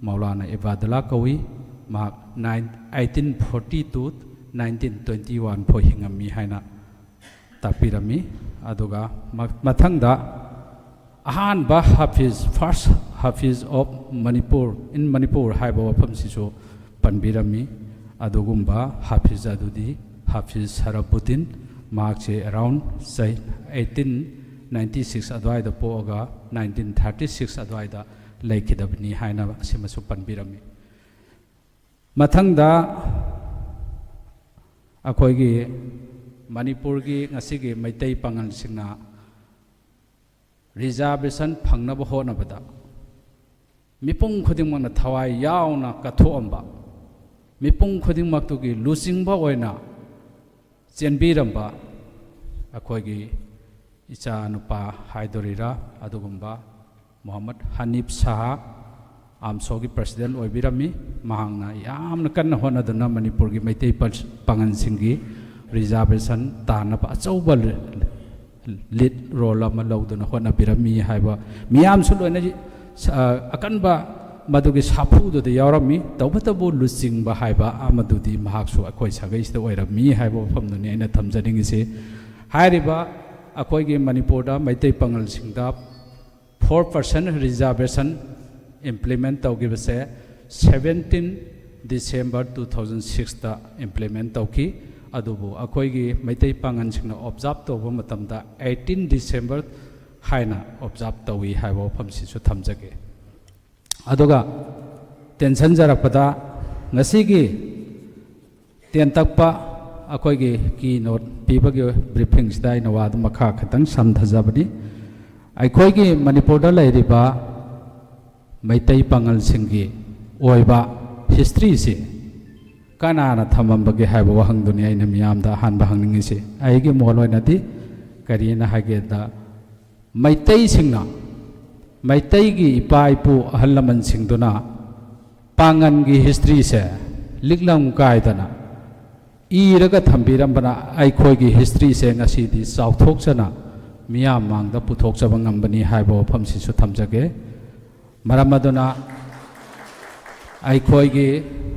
ꯃꯧꯂꯥꯅꯥ ꯏꯕꯥꯗꯨꯜꯂꯥ ꯀꯧꯏ꯫ ꯃꯍꯥꯛ nine, eighteen forty two nineteen twenty one ꯐꯥꯎ ꯍꯤꯡꯉꯝꯃꯤ ꯍꯥꯏꯅ ꯇꯥꯛꯄꯤꯔꯝꯃꯤ꯫ ꯑꯗꯨꯒ ꯃ-, ꯃꯊꯪꯗ ꯑꯍꯥꯟꯕ ꯍꯥꯐꯤꯖ, first Hafiz of Manipur, in Manipur ꯍꯥꯏꯕ ꯋꯥꯐꯝꯁꯤꯁꯨ ꯄꯟꯕꯤꯔꯝꯃꯤ꯫ ꯑꯗꯨꯒꯨꯝꯕ ꯍꯥꯐꯤꯖ ꯑꯗꯨꯗꯤ ꯍꯥꯐꯤꯖ ꯁꯔꯐꯨꯗꯤꯟ, ꯃꯍꯥꯛꯁꯦ ꯑꯦꯔꯥꯎꯟ ꯆꯍꯤ ꯑꯩꯠꯇꯤꯟ ꯅꯥꯏꯟꯇꯤ ꯁꯤꯛꯁ ꯑꯗꯨꯋꯥꯏꯗ ꯄꯣꯛꯑꯒ ꯅꯥꯏꯟꯇꯤꯟ ꯊꯥꯔꯇꯤ ꯁꯤꯛꯁ ꯑꯗꯨꯋꯥꯏꯗ ꯂꯩꯈꯤꯗꯕꯅꯤ ꯍꯥꯏꯅ ꯑꯁꯤꯃꯁꯨ ꯄꯟꯕꯤꯔꯝꯃꯤ꯫ ꯃꯊꯪꯗ ꯑꯩꯈꯣꯏꯒꯤ ꯃꯅꯤꯄꯨꯔꯒꯤ ꯉꯁꯤꯒꯤ ꯃꯩꯇꯩ ꯄꯥꯉꯜꯁꯤꯡꯅ ꯔꯤꯖꯥꯔꯕꯦꯁꯟ ꯐꯪꯅꯕ ꯍꯣꯠꯅꯕꯗ ꯃꯤꯄꯨꯝ ꯈꯨꯗꯤꯡꯃꯛꯅ ꯊꯋꯥꯏ ꯌꯥꯎꯅ ꯀꯠꯊꯣꯛꯑꯝꯕ, ꯃꯤꯄꯨꯝ ꯈꯨꯗꯤꯡꯃꯛꯇꯨꯒꯤ ꯂꯨꯆꯤꯡꯕ ꯑꯣꯏꯅ ꯆꯦꯟꯕꯤꯔꯝꯕ ꯑꯩꯈꯣꯏꯒꯤ ꯏꯆꯥꯅꯨꯄꯥ ꯍꯥꯏꯗꯣꯔꯤꯔꯥ, ꯑꯗꯨꯒꯨꯝꯕ ꯃꯣꯍꯝꯃꯗ ꯍꯅꯤꯐ ꯁꯥꯍ, ꯑꯥꯝꯁꯣꯒꯤ ꯄ꯭ꯔꯁꯤꯗꯦꯟ ꯑꯣꯏꯕꯤꯔꯝꯃꯤ꯫ ꯃꯍꯥꯛꯅ ꯌꯥꯝꯅ ꯀꯟꯅ ꯍꯣꯠꯅꯗꯨꯅ ꯃꯅꯤꯄꯨꯔꯒꯤ ꯃꯩꯇꯩ ꯄ-, ꯄꯥꯉꯜꯁꯤꯡꯒꯤ ꯔꯤꯖꯥꯔꯕꯦꯁꯟ ꯇꯥꯟꯅꯕ ꯑꯆꯧꯕ ꯂꯤ-, ꯂꯤꯗ ꯔꯣꯜ ꯑꯃ ꯂꯧꯗꯨꯅ ꯍꯣꯠꯅꯕꯤꯔꯝꯃꯤ ꯍꯥꯏꯕ ꯃꯤꯌꯥꯝꯁꯨ ꯂꯣꯏꯅ ꯁ-, ꯑꯀꯟꯕ ꯃꯗꯨꯒꯤ ꯁꯥꯐꯨꯗꯨꯗ ꯌꯥꯎꯔꯝꯃꯤ꯫ ꯇꯧꯕꯇꯕꯨ ꯂꯨꯆꯤꯡꯕ ꯍꯥꯏꯕ ꯑꯃꯗꯨꯗꯤ ꯃꯍꯥꯛꯁꯨ ꯑꯩꯈꯣꯏ ꯁꯥꯒꯩꯁꯤꯗ ꯑꯣꯏꯔꯝꯃꯤ ꯍꯥꯏꯕ ꯋꯥꯐꯝꯗꯨꯅꯤ ꯑꯩꯅ ꯊꯝꯖꯅꯤꯡꯉꯤꯁꯤ꯫ ꯍꯥꯏꯔꯤꯕ ꯑꯩꯈꯣꯏꯒꯤ ꯃꯅꯤꯄꯨꯔꯗ Meitei ꯄꯥꯉꯜꯁꯤꯡꯗ four percent reservation implement ꯇꯧꯈꯤꯕꯁꯦ seventeen December two thousand sixꯇ implement ꯇꯧꯈꯤ꯫ ꯑꯗꯨꯕꯨ ꯑꯩꯈꯣꯏꯒꯤ ꯃꯩꯇꯩ ꯄꯥꯉꯜꯁꯤꯡꯅ observe ꯇꯧꯕ ꯃꯇꯝꯗ eighteen December ꯍꯥꯏꯅ observe ꯇꯧꯏ ꯍꯥꯏꯕ ꯋꯥꯐꯝꯁꯤꯁꯨ ꯊꯝꯖꯒꯦ꯫ ꯑꯗꯨꯒ ꯇꯦꯟꯁꯤꯟꯖꯔꯛꯄꯗ, ꯉꯁꯤꯒꯤ ꯇꯦꯟꯇꯛꯄ ꯑꯩꯈꯣꯏꯒꯤ keynote ꯄꯤꯕꯒꯤ briefingꯁꯤꯗ ꯑꯩꯅ ꯋꯥꯗꯨ ꯃꯈꯥ ꯈꯤꯇꯪ ꯁꯝꯊꯖꯕꯅꯤ꯫ ꯑꯩꯈꯣꯏꯒꯤ ꯃꯅꯤꯄꯨꯔꯗ ꯂꯩꯔꯤꯕ ꯃꯩꯇꯩ ꯄꯥꯉꯜꯁꯤꯡꯒꯤ ꯑꯣꯏꯕ historyꯁꯤ ꯀꯅꯥꯅ ꯊꯝꯃꯝꯕꯒꯦ ꯍꯥꯏꯕ ꯋꯥꯍꯪꯗꯨꯅꯤ ꯑꯩꯅ ꯃꯤꯌꯥꯝꯗ ꯑꯍꯥꯟꯕ ꯍꯪꯅꯤꯡꯉꯤꯁꯤ꯫ ꯑꯩꯒꯤ ꯃꯣꯠ ꯑꯣꯏꯅꯗꯤ ꯀꯔꯤꯅ ꯍꯥꯏꯒꯦꯗ, ꯃꯩꯇꯩꯁꯤꯡꯅ, ꯃꯩꯇꯩꯒꯤ ꯏꯄꯥ ꯏꯄꯨ ꯑꯍꯜ ꯂꯃꯟꯁꯤꯡꯗꯨꯅ ꯄꯥꯡꯒꯟꯒꯤ historyꯁꯦ ꯂꯤꯛꯂꯝ ꯀꯥꯏꯗꯅ ꯏꯔꯒ ꯊꯝꯕꯤꯔꯝꯕꯅ ꯑꯩꯈꯣꯏꯒꯤ historyꯁꯦ ꯉꯁꯤꯗꯤ ꯆꯥꯎꯊꯣꯛꯆꯅ ꯃꯤꯌꯥꯝ ꯃꯥꯡꯗ ꯄꯨꯊꯣꯛꯆꯕ ꯉꯝꯕꯅꯤ ꯍꯥꯏꯕ ꯋꯥꯐꯝꯁꯤꯁꯨ ꯊꯝꯖꯒꯦ꯫ ꯃꯔꯝ ꯑꯗꯨꯅ ꯑꯩꯈꯣꯏꯒꯤ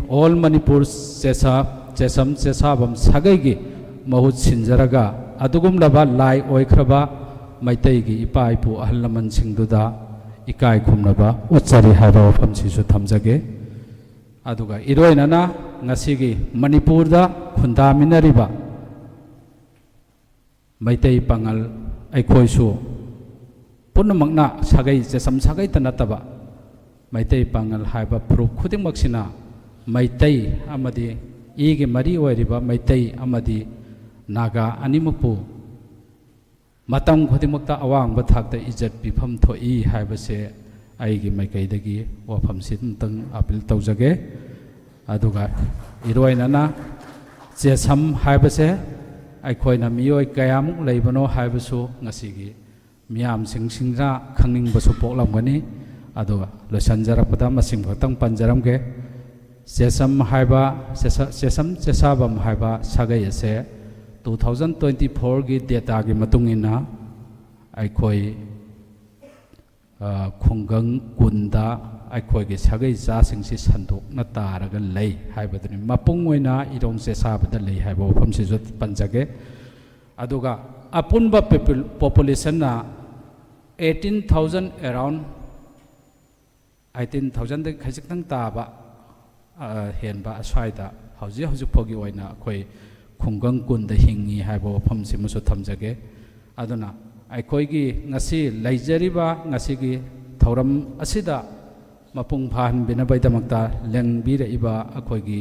All Manipur ꯆꯦꯁꯥ, ꯆꯦꯁꯝ ꯆꯦꯁꯥꯕꯝ ꯁꯥꯒꯩꯒꯤ ꯃꯍꯨꯠ ꯁꯤꯟꯖꯔꯒ ꯑꯗꯨꯒꯨꯝꯂꯕ ꯂꯥꯏ ꯑꯣꯏꯈ꯭ꯔꯕ ꯃꯩꯇꯩꯒꯤ ꯏꯄꯥ ꯏꯄꯨ ꯑꯍꯜ ꯂꯃꯟꯁꯤꯡꯗꯨꯗ ꯏꯀꯥꯏ ꯈꯨꯝꯅꯕ ꯎꯠꯆꯔꯤ ꯍꯥꯏꯕ ꯋꯥꯐꯝꯁꯤꯁꯨ ꯊꯝꯖꯒꯦ꯫ ꯑꯗꯨꯒ ꯏꯔꯣꯏꯅꯅ ꯉꯁꯤꯒꯤ ꯃꯅꯤꯄꯨꯔꯗ ꯈꯨꯟꯗꯥꯃꯤꯟꯅꯔꯤꯕ ꯃꯩꯇꯩ ꯄꯥꯉꯜ ꯑꯩꯈꯣꯏꯁꯨ ꯄꯨꯝꯅꯃꯛꯅ ꯁꯥꯒꯩ ꯆꯦꯁꯝ ꯁꯥꯒꯩꯇ ꯅꯠꯇꯕ ꯃꯩꯇꯩ ꯄꯥꯉꯜ ꯍꯥꯏꯕ ꯐꯨꯔꯨꯞ ꯈꯨꯗꯤꯡꯃꯛꯁꯤꯅ ꯃꯩꯇꯩ ꯑꯃꯗꯤ ꯏꯒꯤ ꯃꯔꯤ ꯑꯣꯏꯔꯤꯕ ꯃꯩꯇꯩ ꯑꯃꯗꯤ ꯅꯥꯒꯥ ꯑꯅꯤꯃꯛꯄꯨ ꯃꯇꯝ ꯈꯨꯗꯤꯡꯃꯛꯇ ꯑꯋꯥꯡꯕ ꯊꯥꯛꯇ ꯏꯖꯠ ꯄꯤꯐꯝ ꯊꯣꯛꯏ ꯍꯥꯏꯕꯁꯦ ꯑꯩꯒꯤ ꯃꯥꯏꯀꯩꯗꯒꯤ ꯋꯥꯐꯝꯁꯤ ꯑꯃꯇꯪ appeal ꯇꯧꯖꯒꯦ꯫ ꯑꯗꯨꯒ ꯏꯔꯣꯏꯅꯅ ꯆꯦꯁꯝ ꯍꯥꯏꯕꯁꯦ ꯑꯩꯈꯣꯏꯅ ꯃꯤꯑꯣꯏ ꯀꯌꯥꯃꯨꯛ ꯂꯩꯕꯅꯣ ꯍꯥꯏꯕꯁꯨ ꯉꯁꯤꯒꯤ ꯃꯤꯌꯥꯝꯁꯤꯡꯁꯤꯡꯅ ꯈꯪꯅꯤꯡꯕꯁꯨ ꯄꯣꯛꯂꯝꯒꯅꯤ꯫ ꯑꯗꯨꯒ ꯂꯣꯏꯁꯤꯟꯖꯔꯛꯄꯗ ꯃꯁꯤꯡ ꯈꯛꯇꯪ ꯄꯟꯖꯔꯝꯒꯦ꯫ ꯆꯦꯁꯝ ꯍꯥꯏꯕ, ꯆꯦꯁ-, ꯆꯦꯁꯝ ꯆꯦꯁꯥꯕꯝ ꯍꯥꯏꯕ ꯁꯥꯒꯩ ꯑꯁꯦ two thousand twenty fourꯒꯤ dataꯒꯤ ꯃꯇꯨꯡ ꯏꯟꯅ ꯑꯩꯈꯣꯏ ꯑ, ꯈꯨꯡꯒꯪ ꯀꯨꯟꯗ ꯑꯩꯈꯣꯏꯒꯤ ꯁꯥꯒꯩ ꯆꯥꯁꯤꯡꯁꯤ ꯁꯟꯗꯣꯛꯅ ꯇꯥꯔꯒ ꯂꯩ ꯍꯥꯏꯕꯗꯨꯅꯤ꯫ ꯃꯄꯨꯡ ꯑꯣꯏꯅ ꯏꯔꯣꯡ ꯆꯦꯁꯥꯕꯗ ꯂꯩ ꯍꯥꯏꯕ ꯋꯥꯐꯝꯁꯤꯁꯨ ꯄꯟꯖꯒꯦ꯫ ꯑꯗꯨꯒ ꯑꯄꯨꯟꯕ popul-, populationꯅ eighteen thousand, around eighteen thousandꯗꯒꯤ ꯈꯖꯤꯛꯇꯪ ꯇꯥꯕ, ꯑ, ꯍꯦꯟꯕ ꯑꯁ꯭ꯋꯥꯏꯗ ꯍꯧꯖꯤꯛ ꯍꯧꯖꯤꯛ ꯐꯥꯎꯒꯤ ꯑꯣꯏꯅ ꯑꯩꯈꯣꯏ ꯈꯨꯡꯒꯪ ꯀꯨꯟꯗ ꯍꯤꯡꯉꯤ ꯍꯥꯏꯕ ꯋꯥꯐꯝꯁꯤꯃꯁꯨ ꯊꯝꯖꯒꯦ꯫ ꯑꯗꯨꯅ ꯑꯩꯈꯣꯏꯒꯤ ꯉꯁꯤ ꯂꯩꯖꯔꯤꯕ, ꯉꯁꯤꯒꯤ ꯊꯧꯔꯝ ꯑꯁꯤꯗ ꯃꯄꯨꯡ ꯐꯥꯍꯟꯕꯤꯅꯕꯒꯤꯗꯃꯛꯇ ꯂꯦꯡꯕꯤꯔꯛꯏꯕ ꯑꯩꯈꯣꯏꯒꯤ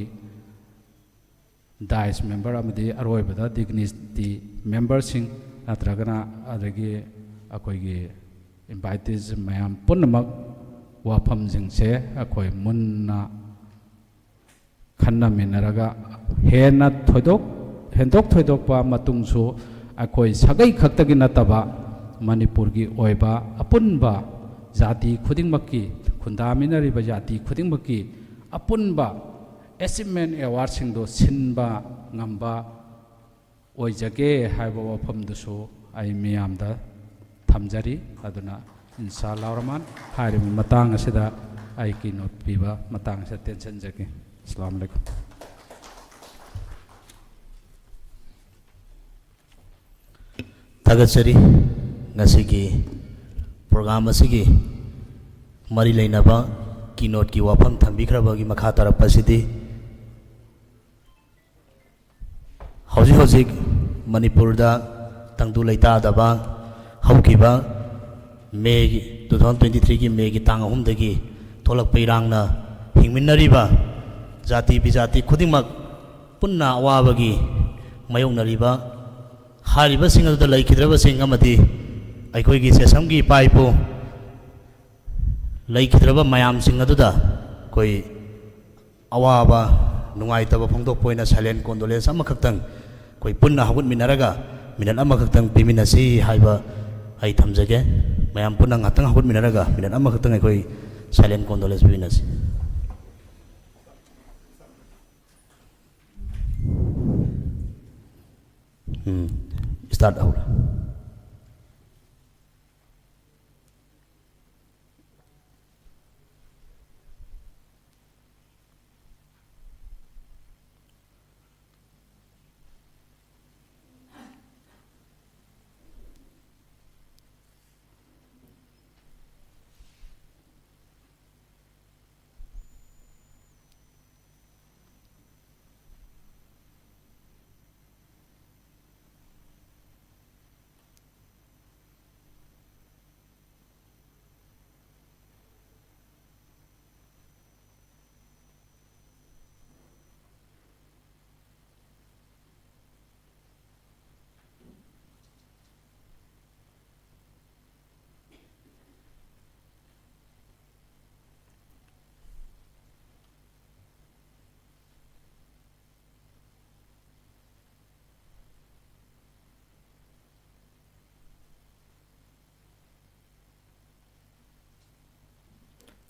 dais member ꯑꯃꯗꯤ ꯑꯔꯣꯏꯕꯗ dignity memberꯁꯤꯡ, ꯅꯠꯇ꯭ꯔꯒꯅ ꯑꯗꯒꯤ ꯑꯩꯈꯣꯏꯒꯤ invitees ꯃꯌꯥꯝ ꯄꯨꯝꯅꯃꯛ, ꯋꯥꯐꯝꯁꯤꯡꯁꯦ ꯑꯩꯈꯣꯏ ꯃꯨꯟꯅ ꯈꯟꯅꯃꯤꯟꯅꯔꯒ ꯍꯦꯟꯅ ꯊꯣꯏꯗꯣꯛ ꯍꯦꯟꯗꯣꯛ ꯊꯣꯏꯗꯣꯛꯄ ꯃꯇꯨꯡꯁꯨ ꯑꯩꯈꯣꯏ ꯁꯥꯒꯩ ꯈꯛꯇꯒꯤ ꯅꯠꯇꯕ ꯃꯅꯤꯄꯨꯔꯒꯤ ꯑꯣꯏꯕ ꯑꯄꯨꯟꯕ ꯖꯥꯇꯤ ꯈꯨꯗꯤꯡꯃꯛꯀꯤ, ꯈꯨꯟꯗꯥꯃꯤꯟꯅꯔꯤꯕ ꯖꯥꯇꯤ ꯈꯨꯗꯤꯡꯃꯛꯀꯤ ꯑꯄꯨꯟꯕ achievement awardꯁꯤꯡꯗꯣ ꯁꯤꯟꯕ ꯉꯝꯕ ꯑꯣꯏꯖꯒꯦ ꯍꯥꯏꯕ ꯋꯥꯐꯝꯗꯨꯁꯨ ꯑꯩ ꯃꯤꯌꯥꯝꯗ ꯊꯝꯖꯔꯤ꯫ ꯑꯗꯨꯅ ꯏꯟꯁꯥ ꯑꯜꯂꯥꯍ ꯔꯍꯃꯥꯟ, ꯍꯥꯏꯔꯤꯕ ꯃꯇꯥꯡ ꯑꯁꯤꯗ ꯑꯩ keynote ꯄꯤꯕ ꯃꯇꯥꯡ ꯑꯁꯤꯗ ꯇꯦꯟꯁꯤꯟꯖꯒꯦ꯫ ꯑꯁꯂꯥꯃꯨ ꯑꯂꯥꯏꯀꯨꯝ꯫ ꯊꯥꯒꯠꯆꯔꯤ꯫ ꯉꯁꯤꯒꯤ program ꯑꯁꯤꯒꯤ ꯃꯔꯤ ꯂꯩꯅꯕ keynoteꯀꯤ ꯋꯥꯐꯝ ꯊꯝꯕꯤꯈ꯭ꯔꯕꯒꯤ ꯃꯈꯥ ꯇꯥꯔꯛꯄ ꯑꯁꯤꯗꯤ ꯍꯧꯖꯤꯛ ꯍꯧꯖꯤꯛ ꯃꯅꯤꯄꯨꯔꯗ ꯇꯪꯗꯨ ꯂꯩꯇꯥꯗꯕ ꯍꯧꯈꯤꯕ Mayꯒꯤ, two thousand twenty threeꯒꯤ Mayꯒꯤ ꯇꯥꯡ ꯑꯍꯨꯝꯗꯒꯤ ꯊꯣꯛꯂꯛꯄ ꯏꯔꯥꯡꯅ ꯍꯤꯡꯃꯤꯟꯅꯔꯤꯕ ꯖꯥꯇꯤ ꯕꯤꯖꯥꯇꯤ ꯈꯨꯗꯤꯡꯃꯛ ꯄꯨꯟꯅ ꯑꯋꯥꯕꯒꯤ ꯃꯥꯌꯣꯛꯅꯔꯤꯕ ꯍꯥꯏꯔꯤꯕꯁꯤꯡ ꯑꯗꯨꯗ ꯂꯩꯈꯤꯗ꯭ꯔꯕꯁꯤꯡ ꯑꯃꯗꯤ ꯑꯩꯈꯣꯏꯒꯤ ꯁꯦꯁꯝꯒꯤ ꯏꯄꯥ ꯏꯄꯨ ꯂꯩꯈꯤꯗ꯭ꯔꯕ ꯃꯌꯥꯝꯁꯤꯡ ꯑꯗꯨꯗ ꯑꯩꯈꯣꯏ ꯑꯋꯥꯕ, ꯅꯨꯡꯉꯥꯏꯇꯕ ꯐꯣꯡꯗꯣꯛꯄ ꯑꯣꯏꯅ silent condolence ꯑꯃꯈꯛꯇꯪ ꯑꯩꯈꯣꯏ ꯄꯨꯟꯅ ꯍꯧꯒꯠꯃꯤꯟꯅꯔꯒ minute ꯑꯃꯈꯛꯇꯪ ꯄꯤꯃꯤꯟꯅꯁꯤ ꯍꯥꯏꯕ ꯑꯩ ꯊꯝꯖꯒꯦ꯫ ꯃꯌꯥꯝ ꯄꯨꯟꯅ ꯉꯥꯛꯇꯪ ꯍꯧꯒꯠꯃꯤꯟꯅꯔꯒ minute ꯑꯃꯈꯛꯇꯪ ꯑꯩꯈꯣꯏ silent condolence ꯄꯤꯃꯤꯟꯅꯁꯤ꯫ ꯎꯝ, start ꯍꯧꯔꯣ꯫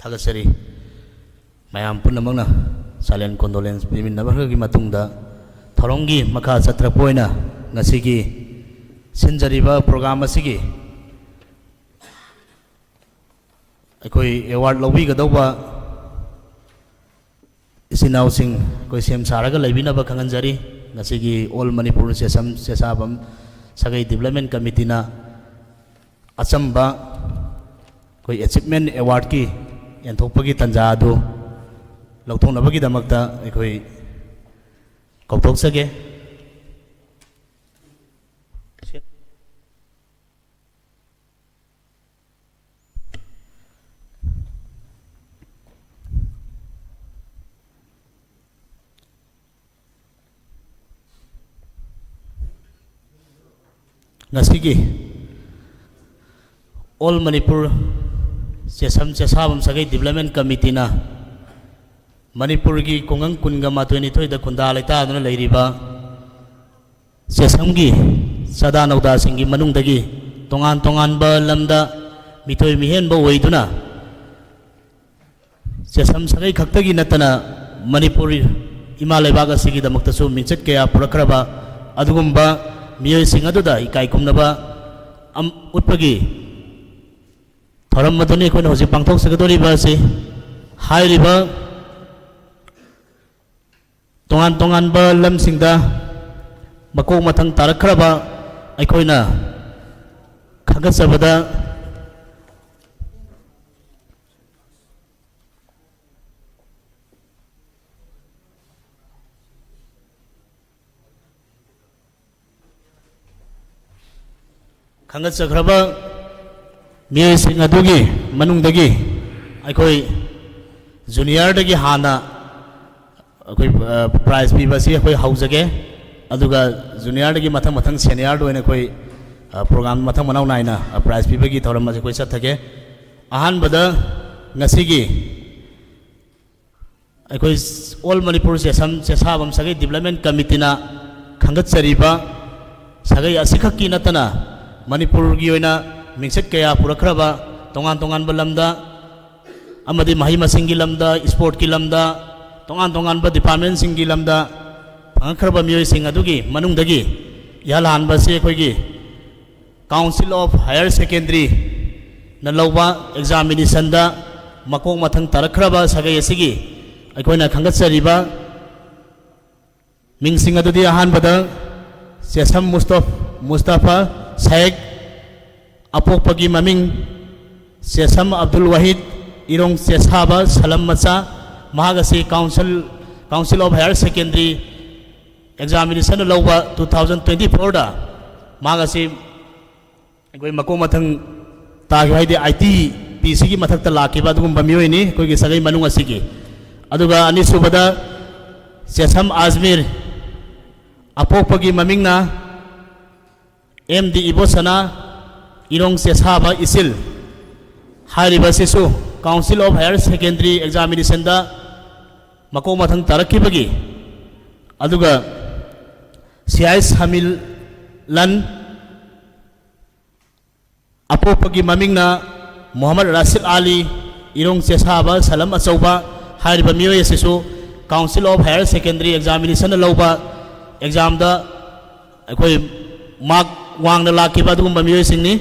ꯊꯥꯒꯠꯆꯔꯤ꯫ ꯃꯌꯥꯝ ꯄꯨꯝꯅꯃꯛꯅ silent condolence ꯄꯤꯃꯤꯟꯅꯕꯒꯤ ꯃꯇꯨꯡꯗ ꯊꯧꯔꯝꯒꯤ ꯃꯈꯥ ꯆꯠꯊꯔꯛꯄ ꯑꯣꯏꯅ ꯉꯁꯤꯒꯤ ꯁꯤꯟꯖꯔꯤꯕ program ꯑꯁꯤꯒꯤ ꯑꯩꯈꯣꯏ award ꯂꯧꯕꯤꯒꯗꯧꯕ ꯏꯆꯤꯟ ꯏꯅꯥꯎꯁꯤꯡ ꯑꯩꯈꯣꯏ ꯁꯦꯝ ꯁꯥꯔꯒ ꯂꯩꯕꯤꯅꯕ ꯈꯪꯍꯟꯖꯔꯤ꯫ ꯉꯁꯤꯒꯤ All Manipur ꯆꯦꯁꯝ ꯆꯦꯁꯥꯕꯝ ꯁꯥꯒꯩ Development Committeeꯅ ꯑꯆꯝꯕ ꯑꯩꯈꯣꯏ Achievement Awardꯀꯤ ꯌꯦꯟꯊꯣꯛꯄꯒꯤ ꯇꯥꯟꯖꯥ ꯑꯗꯨ ꯂꯧꯊꯣꯛꯅꯕꯒꯤꯗꯃꯛꯇ ꯑꯩꯈꯣꯏ ꯀꯧꯊꯣꯛꯆꯒꯦ꯫ ꯉꯁꯤꯒꯤ All Manipur ꯆꯦꯁꯝ ꯆꯦꯁꯥꯕꯝ ꯁꯥꯒꯩ Development Committeeꯅ ꯃꯅꯤꯄꯨꯔꯒꯤ ꯈꯨꯡꯒꯪ ꯀꯨꯟꯒ ꯃꯥꯊꯣꯏ ꯅꯤꯊꯣꯏꯗ ꯈꯨꯟꯗꯥ ꯂꯩꯇꯥꯗꯨꯅ ꯂꯩꯔꯤꯕ ꯆꯦꯁꯝꯒꯤ ꯆꯥꯗꯥ ꯅꯧꯗꯥꯁꯤꯡꯒꯤ ꯃꯅꯨꯡꯗꯒꯤ ꯇꯣꯉꯥꯟ ꯇꯣꯉꯥꯟꯕ ꯂꯝꯗ ꯃꯤꯊꯣꯏ ꯃꯤꯍꯦꯟꯕ ꯑꯣꯏꯗꯨꯅ ꯆꯦꯁꯝ ꯁꯥꯒꯩ ꯈꯛꯇꯒꯤ ꯅꯠꯇꯅ ꯃꯅꯤꯄꯨꯔ ꯏꯃꯥ ꯂꯩꯕꯥꯛ ꯑꯁꯤꯒꯤꯗꯃꯛꯇꯁꯨ ꯃꯤꯡꯆꯠ ꯀꯌꯥ ꯄꯨꯔꯛꯈ꯭ꯔꯕ ꯑꯗꯨꯒꯨꯝꯕ ꯃꯤꯑꯣꯏꯁꯤꯡ ꯑꯗꯨꯗ ꯏꯀꯥꯏ ꯈꯨꯝꯅꯕ ꯑꯝ-, ꯎꯠꯄꯒꯤ ꯊꯧꯔꯝ ꯑꯗꯨꯅꯤ ꯑꯩꯈꯣꯏꯅ ꯍꯧꯖꯤꯛ ꯄꯥꯡꯊꯣꯛꯆꯒꯗꯧꯔꯤꯕ ꯑꯁꯤ꯫ ꯍꯥꯏꯔꯤꯕ ꯇꯣꯉꯥꯟ ꯇꯣꯉꯥꯟꯕ ꯂꯝꯁꯤꯡꯗ ꯃꯀꯣꯛ ꯃꯊꯪ ꯇꯥꯔꯛꯈ꯭ꯔꯕ ꯑꯩꯈꯣꯏꯅ ꯈꯪꯒꯠꯆꯕꯗ ꯈꯪꯒꯠꯆꯈ꯭ꯔꯕ ꯃꯤꯑꯣꯏꯁꯤꯡ ꯑꯗꯨꯒꯤ ꯃꯅꯨꯡꯗꯒꯤ ꯑꯩꯈꯣꯏ juniorꯗꯒꯤ ꯍꯥꯟꯅ ꯑꯩꯈꯣꯏ, ꯑ, prize ꯄꯤꯕ ꯑꯁꯤ ꯑꯩꯈꯣꯏ ꯍꯧꯖꯒꯦ꯫ ꯑꯗꯨꯒ juniorꯗꯒꯤ ꯃꯊꯪ ꯃꯊꯪ seniorꯗ ꯑꯣꯏꯅ ꯑꯩꯈꯣꯏ, ꯑ, program ꯃꯊꯪ ꯃꯅꯥꯎ ꯅꯥꯏꯅ, ꯑ, prize ꯄꯤꯕꯒꯤ ꯊꯧꯔꯝ ꯑꯁꯤ ꯑꯩꯈꯣꯏ ꯆꯠꯊꯒꯦ꯫ ꯑꯍꯥꯟꯕꯗ ꯉꯁꯤꯒꯤ ꯑꯩꯈꯣꯏ All Manipur ꯆꯦꯁꯝ ꯆꯦꯁꯥꯕꯝ ꯁꯥꯒꯩ Development Committeeꯅ ꯈꯟꯒꯠꯆꯔꯤꯕ ꯁꯥꯒꯩ ꯑꯁꯤꯈꯛꯀꯤ ꯅꯠꯇꯅ ꯃꯅꯤꯄꯨꯔꯒꯤ ꯑꯣꯏꯅ ꯃꯤꯡꯆꯠ ꯀꯌꯥ ꯄꯨꯔꯛꯈ꯭ꯔꯕ ꯇꯣꯉꯥꯟ ꯇꯣꯉꯥꯟꯕ ꯂꯝꯗ ꯑꯃꯗꯤ ꯃꯍꯩ ꯃꯁꯤꯡꯒꯤ ꯂꯝꯗ, ꯏꯁꯄꯣꯔꯠꯀꯤ ꯂꯝꯗ, ꯇꯣꯉꯥꯟ ꯇꯣꯉꯥꯟꯕ ꯗꯤꯄꯥꯔꯠꯃꯦꯟꯁꯤꯡꯒꯤ ꯂꯝꯗ ꯐꯪꯉꯛꯈ꯭ꯔꯕ ꯃꯤꯑꯣꯏꯁꯤꯡ ꯑꯗꯨꯒꯤ ꯃꯅꯨꯡꯗꯒꯤ ꯏꯍꯥꯟ ꯍꯥꯟꯕꯁꯤ ꯑꯩꯈꯣꯏꯒꯤ Council of Higher Secondary ꯅ ꯂꯧꯕ ꯑꯦꯛꯖꯥꯃꯤꯅꯦꯁꯟꯗ ꯃꯀꯣꯛ ꯃꯊꯪ ꯇꯥꯔꯛꯈ꯭ꯔꯕ ꯁꯥꯒꯩ ꯑꯁꯤꯒꯤ ꯑꯩꯈꯣꯏꯅ ꯈꯟꯒꯠꯆꯔꯤꯕ ꯃꯤꯡꯁꯤꯡ ꯑꯗꯨꯗꯤ ꯑꯍꯥꯟꯕꯗ ꯆꯦꯁꯝ ꯃꯨꯁꯇꯐ-, ꯃꯨꯁꯇꯐꯥ ꯁꯥꯏꯈ, ꯑꯄꯣꯛꯄꯒꯤ ꯃꯃꯤꯡ ꯆꯦꯁꯝ ꯑꯕꯗꯨꯜ ꯋꯥꯍꯤꯗ, ꯏꯔꯣꯡ ꯆꯦꯁꯥꯕ ꯁꯂꯝ ꯃꯆꯥ꯫ ꯃꯍꯥꯛ ꯑꯁꯤ Council, Council of Higher Secondary Examination ꯂꯧꯕ two thousand twenty fourꯗ ꯃꯍꯥꯛ ꯑꯁꯤ ꯑꯩꯈꯣꯏ ꯃꯀꯣꯛ ꯃꯊꯪ ꯇꯥꯈꯤꯕ, ꯍꯥꯏꯗꯤ ꯑꯥꯏ ꯇꯤ ꯄꯤ ꯁꯤꯒꯤ ꯃꯊꯛꯇ ꯂꯥꯛꯈꯤꯕ ꯑꯗꯨꯒꯨꯝꯕ ꯃꯤꯑꯣꯏꯅꯤ ꯑꯩꯈꯣꯏꯒꯤ ꯁꯥꯒꯩ ꯃꯅꯨꯡ ꯑꯁꯤꯒꯤ꯫ ꯑꯗꯨꯒ ꯑꯅꯤꯁꯨꯕꯗ ꯆꯦꯁꯝ ꯑꯖꯃꯤꯔ, ꯑꯄꯣꯛꯄꯒꯤ ꯃꯃꯤꯡꯅ ꯑꯦꯝ ꯗꯤ ꯏꯕꯣꯁꯅꯥ, ꯏꯔꯣꯡ ꯆꯦꯁꯥꯕ ꯏꯆꯤꯜ꯫ ꯍꯥꯏꯔꯤꯕ ꯑꯁꯤꯁꯨ Council of Higher Secondary Examinationꯗ ꯃꯀꯣꯛ ꯃꯊꯪ ꯇꯥꯔꯛꯈꯤꯕꯒꯤ꯫ ꯑꯗꯨꯒ ꯁꯤꯍꯥꯏ ꯁꯃꯤꯂꯟ, ꯑꯄꯣꯛꯄꯒꯤ ꯃꯃꯤꯡꯅ ꯃꯨꯍꯝꯃꯗ ꯔꯥꯁꯤꯗ ꯑꯥꯂꯤ, ꯏꯔꯣꯡ ꯆꯦꯁꯥꯕ ꯁꯂꯝ ꯑꯆꯧꯕ꯫ ꯍꯥꯏꯔꯤꯕ ꯃꯤꯑꯣꯏ ꯑꯁꯤꯁꯨ Council of Higher Secondary Examination ꯂꯧꯕ ꯑꯦꯛꯖꯥꯝꯗ ꯑꯩꯈꯣꯏ ꯃꯥꯔꯛ ꯋꯥꯡꯅ ꯂꯥꯛꯈꯤꯕ ꯑꯗꯨꯒꯨꯝꯕ ꯃꯤꯑꯣꯏꯁꯤꯡꯅꯤ꯫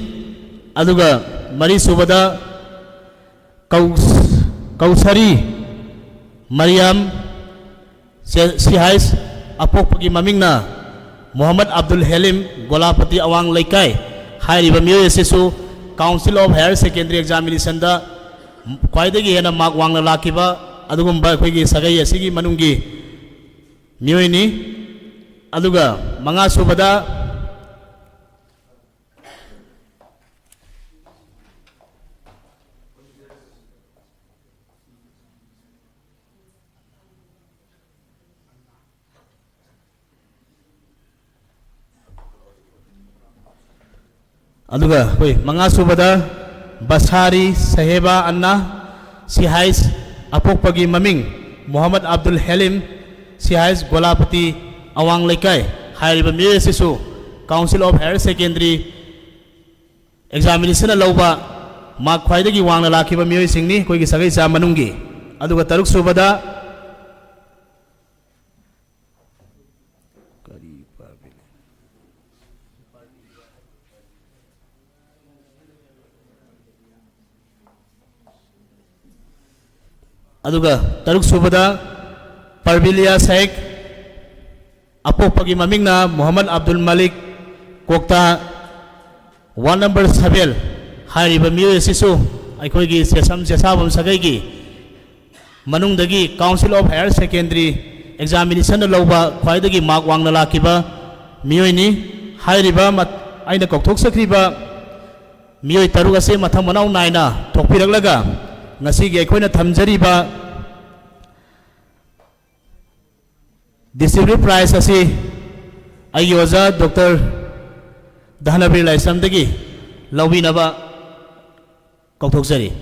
ꯑꯗꯨꯒ ꯃꯔꯤꯁꯨꯕꯗ ꯀꯧ-, ꯀꯧꯁꯔꯤ ꯃꯔꯤꯌꯝ, ꯁꯦ-, ꯁꯤꯍꯥꯏꯁ, ꯑꯄꯣꯛꯄꯒꯤ ꯃꯃꯤꯡꯅ ꯃꯨꯍꯝꯃꯗ ꯑꯕꯗꯨꯜ ꯍꯦꯂꯤꯝ, ꯒꯣꯂꯥꯄꯇꯤ ꯑꯋꯥꯡ ꯂꯩꯀꯥꯏ꯫ ꯍꯥꯏꯔꯤꯕ ꯃꯤꯑꯣꯏ ꯑꯁꯤꯁꯨ Council of Higher Secondary Examinationꯗ ꯈ꯭ꯋꯥꯏꯗꯒꯤ ꯍꯦꯟꯅ ꯃꯥꯔꯛ ꯋꯥꯡꯅ ꯂꯥꯛꯈꯤꯕ ꯑꯗꯨꯒꯨꯝꯕ ꯑꯩꯈꯣꯏꯒꯤ ꯁꯥꯒꯩ ꯑꯁꯤꯒꯤ ꯃꯅꯨꯡꯒꯤ ꯃꯤꯑꯣꯏꯅꯤ꯫ ꯑꯗꯨꯒ ꯃꯉꯥꯁꯨꯕꯗ ꯑꯗꯨꯒ ꯑꯩꯈꯣꯏ ꯃꯉꯥꯁꯨꯕꯗ ꯕꯁꯥꯔꯤ ꯁꯍꯦꯕꯥ ꯑꯟꯅꯥ, ꯁꯤꯍꯥꯏꯁ, ꯑꯄꯣꯛꯄꯒꯤ ꯃꯃꯤꯡ ꯃꯨꯍꯝꯃꯗ ꯑꯕꯗꯨꯜ ꯍꯦꯂꯤꯝ, ꯁꯤꯍꯥꯏꯁ, ꯒꯣꯂꯥꯄꯇꯤ ꯑꯋꯥꯡ ꯂꯩꯀꯥꯏ꯫ ꯍꯥꯏꯔꯤꯕ ꯃꯤꯑꯣꯏ ꯑꯁꯤꯁꯨ Council of Higher Secondary Examination ꯂꯧꯕ ꯃꯥꯔꯛ ꯈ꯭ꯋꯥꯏꯗꯒꯤ ꯋꯥꯡꯅ ꯂꯥꯛꯈꯤꯕ ꯃꯤꯑꯣꯏꯁꯤꯡꯅꯤ ꯑꯩꯈꯣꯏꯒꯤ ꯁꯥꯒꯩ ꯆꯥ ꯃꯅꯨꯡꯒꯤ꯫ ꯑꯗꯨꯒ ꯇꯔꯨꯛ ꯁꯨꯕꯗ, ꯑꯗꯨꯒ ꯇꯔꯨꯛ ꯁꯨꯕꯗ ꯄꯔꯕꯤꯂꯤꯌꯥ ꯁꯦꯈ, ꯑꯄꯣꯛꯄꯒꯤ ꯃꯃꯤꯡꯅ ꯃꯨꯍꯝꯃꯗ Abdul Malik, ꯀꯣꯛꯇꯥ, ward number seven. ꯍꯥꯏꯔꯤꯕ ꯃꯤꯑꯣꯏ ꯑꯁꯤꯁꯨ ꯑꯩꯈꯣꯏꯒꯤ ꯆꯦꯁꯝ ꯆꯦꯁꯥꯕꯝ ꯁꯥꯒꯩꯒꯤ ꯃꯅꯨꯡꯗꯒꯤ Council of Higher Secondary Examination ꯂꯧꯕ ꯈ꯭ꯋꯥꯏꯗꯒꯤ ꯃꯥꯔꯛ ꯋꯥꯡꯅ ꯂꯥꯛꯈꯤꯕ ꯃꯤꯑꯣꯏꯅꯤ꯫ ꯍꯥꯏꯔꯤꯕ ꯃꯠ-, ꯑꯩꯅ ꯀꯧꯊꯣꯛꯆꯈ꯭ꯔꯤꯕ ꯃꯤꯑꯣꯏ ꯇꯔꯨꯛ ꯑꯁꯤ ꯃꯊꯪ ꯃꯅꯥꯎ ꯅꯥꯏꯅ ꯊꯣꯛꯄꯤꯔꯛꯂꯒ ꯉꯁꯤꯒꯤ ꯑꯩꯈꯣꯏꯅ ꯊꯝꯖꯔꯤꯕ Distinguished Prize ꯑꯁꯤ ꯑꯩꯒꯤ ꯑꯣꯖꯥ ꯗꯣꯛꯇꯔ ꯙꯅꯕꯤꯔ ꯂꯥꯏꯁ꯭ꯔꯝꯗꯒꯤ ꯂꯧꯕꯤꯅꯕ ꯀꯧꯊꯣꯛꯆꯔꯤ꯫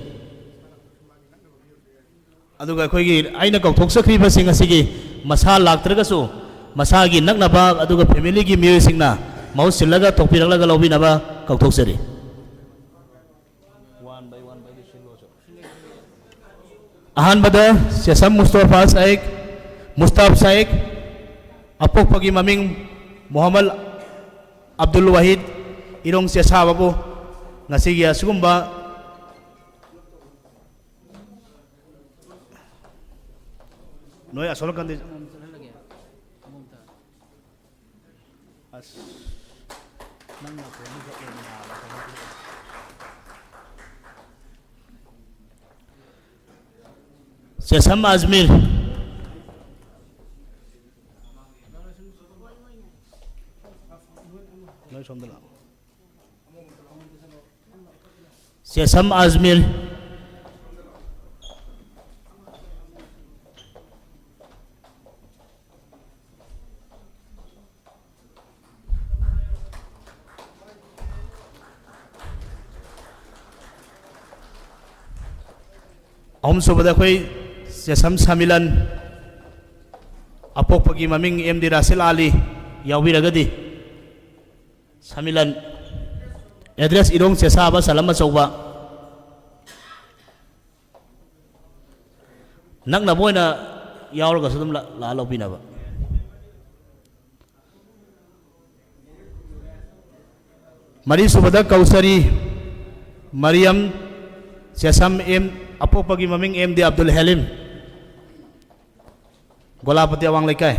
ꯑꯗꯨꯒ ꯑꯩꯈꯣꯏꯒꯤ ꯑꯩꯅ ꯀꯧꯊꯣꯛꯆꯈ꯭ꯔꯤꯕꯁꯤꯡ ꯑꯁꯤꯒꯤ ꯃꯁꯥ ꯂꯥꯛꯇ꯭ꯔꯒꯁꯨ ꯃꯁꯥꯒꯤ ꯅꯛꯅꯕ ꯑꯗꯨꯒ family ꯒꯤ ꯃꯤꯑꯣꯏꯁꯤꯡꯅ ꯃꯍꯨꯠ ꯁꯤꯜꯂꯒ ꯊꯣꯛꯄꯤꯔꯛꯂꯒ ꯂꯧꯕꯤꯅꯕ ꯀꯧꯊꯣꯛꯆꯔꯤ꯫ ꯑꯍꯥꯟꯕꯗ ꯆꯦꯁꯝ ꯃꯨꯁꯇꯐꯥ ꯁꯥꯏꯛ, ꯃꯨꯁꯇꯥꯐ ꯁꯥꯏꯛ, ꯑꯄꯣꯛꯄꯒꯤ ꯃꯃꯤꯡ ꯃꯨꯍꯝꯃꯗ ꯑꯕꯗꯨꯜ ꯋꯥꯍꯤꯗ, ꯏꯔꯣꯡ ꯆꯦꯁꯥꯕꯕꯨ ꯉꯁꯤꯒꯤ ꯑꯁꯤꯒꯨꯝꯕ ꯅꯣꯏ ꯑꯁꯣꯝ ꯅꯥꯀꯟꯗ ꯑꯁ, ꯅꯪ ꯅꯥꯀꯣꯡꯗ ꯆꯠꯂꯦ ꯅꯥꯕ ꯀꯃꯥꯏꯅ ꯇꯧꯅꯤ? ꯆꯦꯁꯝ ꯑꯖꯃꯤꯔ꯫ ꯅꯣꯏ ꯁꯣꯝꯗ ꯂꯥꯛꯑꯣ꯫ ꯆꯦꯁꯝ ꯑꯖꯃꯤꯔ꯫ ꯑꯍꯨꯝꯁꯨꯕꯗ ꯑꯩꯈꯣꯏ ꯆꯦꯁꯝ ꯁꯥꯃꯤꯂꯟ, ꯑꯄꯣꯛꯄꯒꯤ ꯃꯃꯤꯡ ꯑꯦꯝ ꯗꯤ ꯔꯥꯁꯦꯜ ꯑꯥꯂꯤ ꯌꯥꯎꯕꯤꯔꯒꯗꯤ, ꯁꯥꯃꯤꯂꯟ, address ꯏꯔꯣꯡ ꯆꯦꯁꯥꯕ, ꯆꯂꯝ ꯑꯆꯧꯕ꯫ ꯅꯛꯅꯕ ꯑꯣꯏꯅ ꯌꯥꯎꯔꯒꯁꯨ ꯑꯗꯨꯝ ꯂꯥꯛ- ꯂꯥꯛꯑ ꯂꯧꯕꯤꯅꯕ꯫ ꯃꯔꯤꯁꯨꯕꯗ ꯀꯧꯁꯔꯤ ꯃꯔꯤꯌꯝ ꯆꯦꯁꯝ ꯑꯦꯝ, ꯑꯄꯣꯛꯄꯒꯤ ꯃꯃꯤꯡ ꯑꯦꯝ ꯗꯤ ꯑꯕꯗꯨꯜ ꯍꯦꯂꯤꯝ, ꯒꯣꯂꯥꯄꯇꯤ ꯑꯋꯥꯡ ꯂꯩꯀꯥꯏ꯫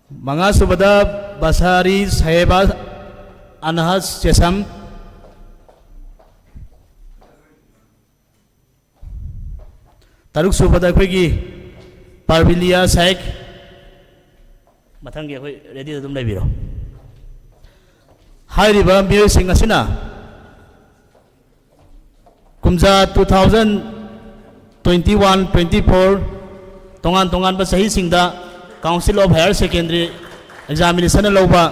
ꯃꯉꯥꯁꯨꯕꯗ ꯕꯁꯥꯔꯤ ꯁꯍꯦꯕꯥ ꯑꯅꯍꯁ ꯆꯦꯁꯝ꯫ ꯇꯔꯨꯛꯁꯨꯕꯗ ꯑꯩꯈꯣꯏꯒꯤ ꯄꯥꯔꯕꯤꯂꯤꯌꯥ ꯁꯥꯏꯛ꯫ ꯃꯊꯪꯒꯤ ꯑꯩꯈꯣꯏ ꯔꯦꯗꯤꯗ ꯑꯗꯨꯝ ꯂꯩꯕꯤꯔꯣ꯫ ꯍꯥꯏꯔꯤꯕ ꯃꯤꯑꯣꯏꯁꯤꯡ ꯑꯁꯤꯅ ꯀꯨꯝꯖꯥ two thousand twenty one twenty four ꯇꯣꯉꯥꯟ ꯇꯣꯉꯥꯟꯕ ꯆꯍꯤꯁꯤꯡꯗ Council of Higher Secondary Examination ꯂꯧꯕ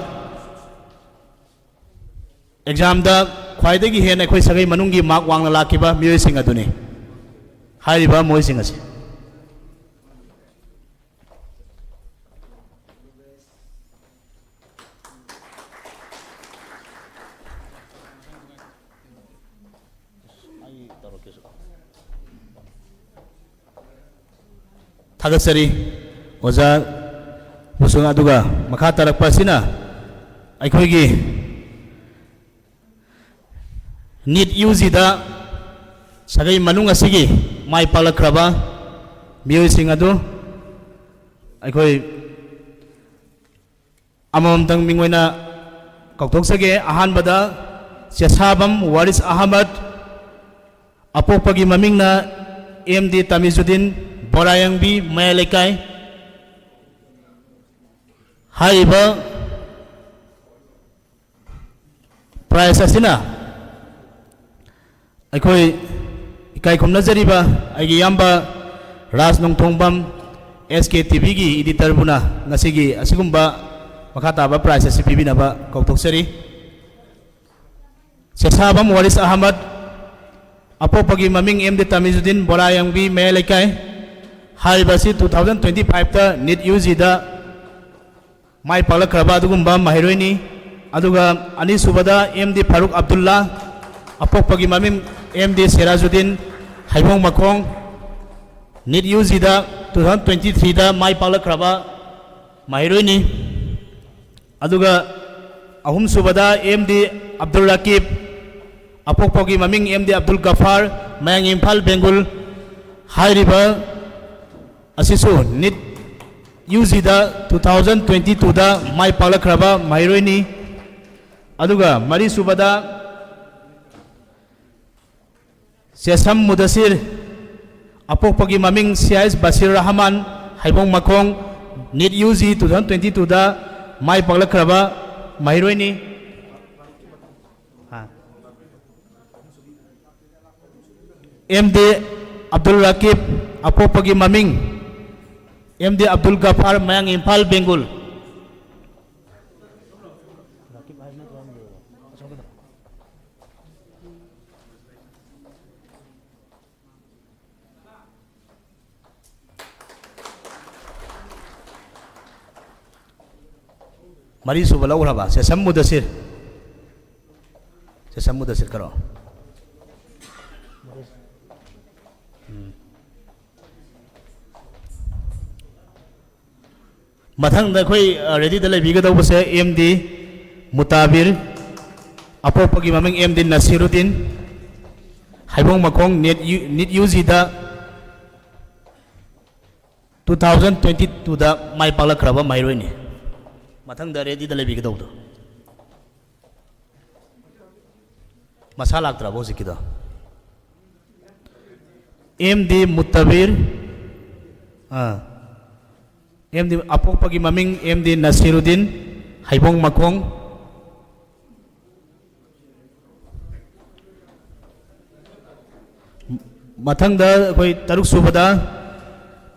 ꯑꯦꯛꯖꯥꯝꯗ ꯈ꯭ꯋꯥꯏꯗꯒꯤ ꯍꯦꯟꯅ ꯑꯩꯈꯣꯏ ꯁꯥꯒꯩ ꯃꯅꯨꯡꯒꯤ ꯃꯥꯔꯛ ꯋꯥꯡꯅ ꯂꯥꯛꯈꯤꯕ ꯃꯤꯑꯣꯏꯁꯤꯡ ꯑꯗꯨꯅꯤ ꯍꯥꯏꯔꯤꯕ ꯃꯣꯏꯁꯤꯡ ꯑꯁꯤ꯫ ꯊꯥꯒꯠꯆꯔꯤ ꯑꯣꯖꯥ ꯕꯨꯁꯨ꯫ ꯑꯗꯨꯒ ꯃꯈꯥ ꯇꯥꯔꯛꯄ ꯑꯁꯤꯅ ꯑꯩꯈꯣꯏꯒꯤ ꯅꯤꯠ ꯌꯨ ꯖꯤꯗ ꯁꯥꯒꯩ ꯃꯅꯨꯡ ꯑꯁꯤꯒꯤ ꯃꯥꯏ ꯄꯥꯛꯂꯛꯈ꯭ꯔꯕ ꯃꯤꯑꯣꯏꯁꯤꯡ ꯑꯗꯨ ꯑꯩꯈꯣꯏ ꯑꯃꯃꯝꯇꯪ ꯃꯤꯡ ꯑꯣꯏꯅ ꯀꯧꯊꯣꯛꯆꯒꯦ꯫ ꯑꯍꯥꯟꯕꯗ ꯆꯦꯁꯥꯕꯝ ꯋꯥꯔꯤꯁ ꯑꯍꯃꯗ, ꯑꯄꯣꯛꯄꯒꯤ ꯃꯃꯤꯡꯅ ꯑꯦꯝ ꯗꯤ ꯇꯥꯃꯤꯖꯨꯗꯤꯟ, ꯕꯣꯔꯥꯌꯥꯡꯕꯤ ꯃꯌꯥꯏ ꯂꯩꯀꯥꯏ꯫ ꯍꯥꯏꯔꯤꯕ ꯄ꯭ꯔꯥꯏꯖ ꯑꯁꯤꯅ ꯑꯩꯈꯣꯏ ꯏꯀꯥꯏ ꯈꯨꯝꯅꯖꯔꯤꯕ ꯑꯩꯒꯤ ꯏꯌꯥꯝꯕ ꯔꯥꯖ ꯅꯣꯡꯊꯣꯡꯕꯝ, ꯑꯦꯁ ꯀꯦ ꯇꯤ ꯚꯤꯒꯤ ꯏꯗꯤꯇꯔꯕꯨꯅ ꯉꯁꯤꯒꯤ ꯑꯁꯤꯒꯨꯝꯕ ꯃꯈꯥ ꯇꯥꯕ ꯄ꯭ꯔꯥꯏꯖ ꯑꯁꯤ ꯄꯤꯕꯤꯅꯕ ꯀꯧꯊꯣꯛꯆꯔꯤ꯫ ꯆꯦꯁꯥꯕꯝ ꯋꯥꯔꯤꯁ ꯑꯍꯃꯗ, ꯑꯄꯣꯛꯄꯒꯤ ꯃꯃꯤꯡ ꯑꯦꯝ ꯗꯤ ꯇꯥꯃꯤꯖꯨꯗꯤꯟ, ꯕꯣꯔꯥꯌꯥꯡꯕꯤ ꯃꯌꯥꯏ ꯂꯩꯀꯥꯏ꯫ ꯍꯥꯏꯔꯤꯕ ꯑꯁꯤ two thousand twenty fiveꯇ ꯅꯤꯠ ꯌꯨ ꯖꯤꯗ ꯃꯥꯏ ꯄꯥꯛꯂꯛꯈ꯭ꯔꯕ ꯑꯗꯨꯒꯨꯝꯕ ꯃꯍꯩꯔꯣꯏꯅꯤ꯫ ꯑꯗꯨꯒ ꯑꯅꯤꯁꯨꯕꯗ ꯑꯦꯝ ꯗꯤ ꯐꯥꯔꯨꯛ ꯑꯕꯗꯨꯜꯂꯥ, ꯑꯄꯣꯛꯄꯒꯤ ꯃꯃꯤꯡ ꯑꯦꯝ ꯗꯤ ꯁꯦꯔꯥꯖꯨꯗꯤꯟ, ꯍꯩꯕꯣꯡ ꯃꯈꯣꯡ, ꯅꯤꯠ ꯌꯨ ꯖꯤꯗ ꯇꯨ ꯊꯥꯎꯖꯟ ꯇ꯭ꯋꯦꯟꯇꯤ ꯊ꯭ꯔꯤꯗ ꯃꯥꯏ ꯄꯥꯛꯂꯛꯈ꯭ꯔꯕ ꯃꯍꯩꯔꯣꯏꯅꯤ꯫ ꯑꯗꯨꯒ ꯑꯍꯨꯝꯁꯨꯕꯗ ꯑꯦꯝ ꯗꯤ ꯑꯕꯗꯨꯜ ꯔꯀꯤꯕ, ꯑꯄꯣꯛꯄꯒꯤ ꯃꯃꯤꯡ ꯑꯦꯝ ꯗꯤ ꯑꯕꯗꯨꯜ ꯒꯐꯥꯔ, ꯃꯌꯥꯡ ꯏꯝꯐꯥꯜ ꯕꯦꯡꯒꯨꯜ꯫ ꯍꯥꯏꯔꯤꯕ ꯑꯁꯤꯁꯨ ꯅꯤꯠ ꯌꯨ ꯖꯤꯗ ꯇꯨ ꯊꯥꯎꯖꯟ ꯇ꯭ꯋꯦꯟꯇꯤ ꯇꯨꯗ ꯃꯥꯏ ꯄꯥꯛꯂꯛꯈ꯭ꯔꯕ ꯃꯍꯩꯔꯣꯏꯅꯤ꯫ ꯑꯗꯨꯒ ꯃꯔꯤꯁꯨꯕꯗ ꯆꯦꯁꯝ ꯃꯨꯗꯁꯤꯔ, ꯑꯄꯣꯛꯄꯒꯤ ꯃꯃꯤꯡ C I S Bashir Rahman, Heibong Makhong, NEET U G two thousand twenty ꯇꯨꯗ ꯃꯥꯏ ꯄꯥꯛꯂꯛꯈ꯭ꯔꯕ ꯃꯍꯩꯔꯣꯏꯅꯤ꯫ ꯑꯦꯝ ꯗꯤ ꯑꯕꯗꯨꯜ ꯔꯀꯤꯕ, ꯑꯄꯣꯛꯄꯒꯤ ꯃꯃꯤꯡ ꯑꯦꯝ ꯗꯤ ꯑꯕꯗꯨꯜ ꯒꯐꯥꯔ, ꯃꯌꯥꯡ ꯏꯝꯐꯥꯜ ꯕꯦꯡꯒꯨꯜ꯫ ꯃꯔꯤꯁꯨꯕ ꯂꯧꯈ꯭ꯔꯕ ꯁꯦꯁꯝ ꯃꯨꯗꯁꯤꯔ꯫ ꯁꯦꯁꯝ ꯃꯨꯗꯁꯤꯔ ꯀꯔꯣ? ꯎꯝ꯫ ꯃꯊꯪꯗ ꯑꯩꯈꯣꯏ, ꯑ, ꯔꯦꯗꯤꯗ ꯂꯩꯕꯤꯒꯗꯧꯕꯁꯦ ꯑꯦꯝ ꯗꯤ ꯃꯨꯇꯥꯕꯤꯔ, ꯑꯄꯣꯛꯄꯒꯤ ꯃꯃꯤꯡ ꯑꯦꯝ ꯗꯤ ꯅꯁꯤꯔꯨꯗꯤꯟ, ꯍꯩꯕꯣꯡ Makhong, NEET U-, neat U ꯖꯤꯗ ꯇꯨ ꯊꯥꯎꯖꯟ ꯇ꯭ꯋꯦꯟꯇꯤ ꯇꯨꯗ ꯃꯥꯏ ꯄꯥꯛꯂꯛꯈ꯭ꯔꯕ ꯃꯍꯩꯔꯣꯏꯅꯤ꯫ ꯃꯊꯪꯗ ꯔꯦꯗꯤꯗ ꯂꯩꯕꯤꯒꯗꯧꯕꯗꯣ꯫ ꯃꯁꯥ ꯂꯥꯛꯇ꯭ꯔꯕꯣ ꯍꯧꯖꯤꯛꯀꯤꯗꯣ? ꯑꯦꯝ ꯗꯤ ꯃꯨꯠꯇꯕꯤꯔ, ꯑꯥ, ꯑꯦꯝ ꯗꯤ ꯑꯄꯣꯛꯄꯒꯤ ꯃꯃꯤꯡ ꯑꯦꯝ ꯗꯤ ꯅꯁꯤꯔꯨꯗꯤꯟ, ꯍꯩꯕꯣꯡ ꯃꯈꯣꯡ꯫ ꯃꯊꯪꯗ ꯑꯩꯈꯣꯏ ꯇꯔꯨꯛ ꯁꯨꯕꯗ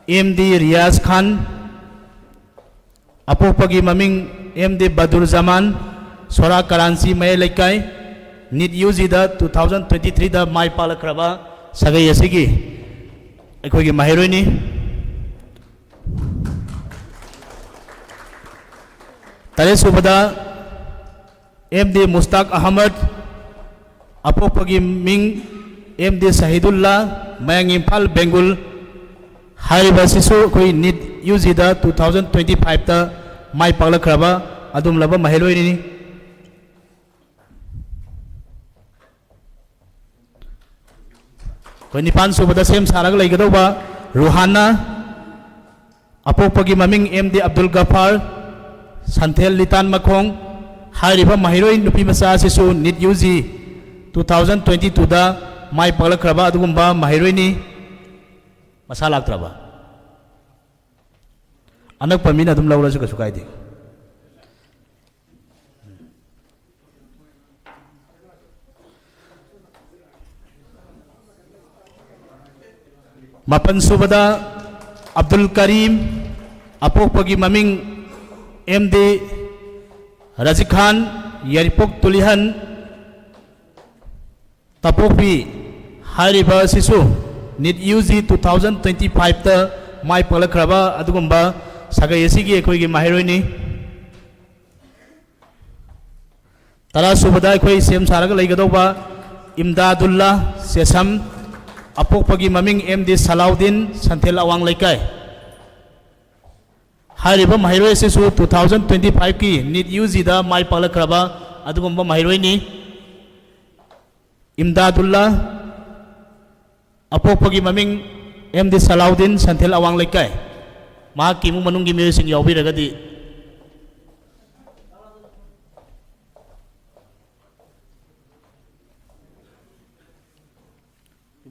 ꯑꯦꯝ ꯗꯤ ꯔꯤꯌꯥꯖ ꯈꯥꯟ, ꯑꯄꯣꯛꯄꯒꯤ ꯃꯃꯤꯡ ꯑꯦꯝ ꯗꯤ ꯕꯗꯨꯔ ꯖꯃꯥꯟ, ꯁꯣꯔꯥ ꯀꯔꯥꯟꯆꯤ ꯃꯌꯥꯏ ꯂꯩꯀꯥꯏ, ꯅꯤꯠ ꯌꯨ ꯖꯤꯗ ꯇꯨ ꯊꯥꯎꯖꯟ ꯇ꯭ꯋꯦꯟꯇꯤ ꯊ꯭ꯔꯤꯗ ꯃꯥꯏ ꯄꯥꯛꯂꯛꯈ꯭ꯔꯕ ꯁꯥꯒꯩ ꯑꯁꯤꯒꯤ ꯑꯩꯈꯣꯏꯒꯤ ꯃꯍꯩꯔꯣꯏꯅꯤ꯫ ꯇꯔꯦꯠ ꯁꯨꯕꯗ ꯑꯦꯝ ꯗꯤ ꯃꯨꯁꯇꯥꯛ ꯑꯍꯃꯗ, ꯑꯄꯣꯛꯄꯒꯤ ꯃꯤꯡ ꯑꯦꯝ ꯗꯤ ꯁꯍꯤꯗꯨꯜꯂꯥ, ꯃꯌꯥꯡ ꯏꯝꯐꯥꯜ, ꯕꯦꯡꯒꯨꯜ, ꯍꯥꯏꯔꯤꯕ ꯑꯁꯤꯁꯨ ꯑꯩꯈꯣꯏ ꯅꯤꯠ ꯌꯨ ꯖꯤꯗ ꯇꯨ ꯊꯥꯎꯖꯟ ꯇ꯭ꯋꯦꯟꯇꯤ ꯐꯥꯏꯚꯇ ꯃꯥꯏ ꯄꯥꯛꯂꯛꯈ꯭ꯔꯕ ꯑꯗꯨꯒꯨꯝꯂꯕ ꯃꯍꯩꯔꯣꯏꯅꯤ꯫ ꯑꯩꯈꯣꯏ ꯅꯤꯄꯥꯟ ꯁꯨꯕꯗ ꯁꯦꯝ ꯁꯥꯔꯒ ꯂꯩꯒꯗꯧꯕ ꯔꯨꯍꯥꯟꯅ, ꯑꯄꯣꯛꯄꯒꯤ ꯃꯃꯤꯡ ꯑꯦꯝ ꯗꯤ ꯑꯕꯗꯨꯜ ꯒꯐꯥꯔ, ꯁꯟꯊꯦꯜ ꯂꯤꯇꯥꯟ ꯃꯈꯣꯡ꯫ ꯍꯥꯏꯔꯤꯕ ꯃꯍꯩꯔꯣꯏ ꯅꯨꯄꯤ ꯃꯆꯥ ꯑꯁꯤꯁꯨ NEET U G two thousand twenty ꯇꯨꯗ ꯃꯥꯏ ꯄꯥꯛꯂꯛꯈ꯭ꯔꯕ ꯑꯗꯨꯒꯨꯝꯕ ꯃꯍꯩꯔꯣꯏꯅꯤ꯫ ꯃꯁꯥ ꯂꯥꯛꯇ꯭ꯔꯕ? ꯑꯅꯛꯄ ꯃꯤꯅ ꯑꯗꯨꯝ ꯂꯧꯔꯁꯨ ꯀꯩꯁꯨ ꯀꯥꯏꯗꯦ꯫ ꯃꯥꯄꯟ ꯁꯨꯕꯗ ꯑꯕꯗꯨꯜ ꯀꯔꯤꯝ, ꯑꯄꯣꯛꯄꯒꯤ ꯃꯃꯤꯡ ꯑꯦꯝ ꯗꯤ ꯔꯖꯤꯈꯥꯟ, ꯌꯥꯏꯔꯤꯄꯣꯛ ꯇꯨꯂꯤꯍꯟ, ꯇꯄꯣꯛꯄꯤ꯫ ꯍꯥꯏꯔꯤꯕ ꯑꯁꯤꯁꯨ NEET U G two thousand twenty ꯐꯥꯏꯚꯇ ꯃꯥꯏ ꯄꯥꯛꯂꯛꯈ꯭ꯔꯕ ꯑꯗꯨꯒꯨꯝꯕ ꯁꯥꯒꯩ ꯑꯁꯤꯒꯤ ꯑꯩꯈꯣꯏꯒꯤ ꯃꯍꯩꯔꯣꯏꯅꯤ꯫ ꯇꯔꯥ ꯁꯨꯕꯗ ꯑꯩꯈꯣꯏ ꯁꯦꯝ ꯁꯥꯔꯒ ꯂꯩꯒꯗꯧꯕ ꯏꯝꯗꯥꯗꯨꯜꯂꯥ ꯆꯦꯁꯝ, ꯑꯄꯣꯛꯄꯒꯤ ꯃꯃꯤꯡ ꯑꯦꯝ ꯗꯤ ꯁꯂꯥꯎꯗꯤꯟ, ꯁꯟꯊꯦꯜ ꯑꯋꯥꯡ ꯂꯩꯀꯥꯏ꯫ ꯍꯥꯏꯔꯤꯕ ꯃꯍꯩꯔꯣꯏ ꯑꯁꯤꯁꯨ ꯇꯨ ꯊꯥꯎꯖꯟ ꯇ꯭ꯋꯦꯟꯇꯤ ꯐꯥꯏꯚꯀꯤ ꯅꯤꯠ ꯌꯨ ꯖꯤꯗ ꯃꯥꯏ ꯄꯥꯛꯂꯛꯈ꯭ꯔꯕ ꯑꯗꯨꯒꯨꯝꯕ ꯃꯍꯩꯔꯣꯏꯅꯤ꯫ ꯏꯝꯗꯥꯗꯨꯜꯂꯥ, ꯑꯄꯣꯛꯄꯒꯤ ꯃꯃꯤꯡ ꯑꯦꯝ ꯗꯤ ꯁꯂꯥꯎꯗꯤꯟ, ꯁꯟꯊꯦꯜ ꯑꯋꯥꯡ ꯂꯩꯀꯥꯏ꯫ ꯃꯍꯥꯛꯀꯤ ꯏꯃꯨꯡ ꯃꯅꯨꯡꯒꯤ ꯃꯤꯑꯣꯏꯁꯤꯡ ꯌꯥꯎꯕꯤꯔꯒꯗꯤ꯫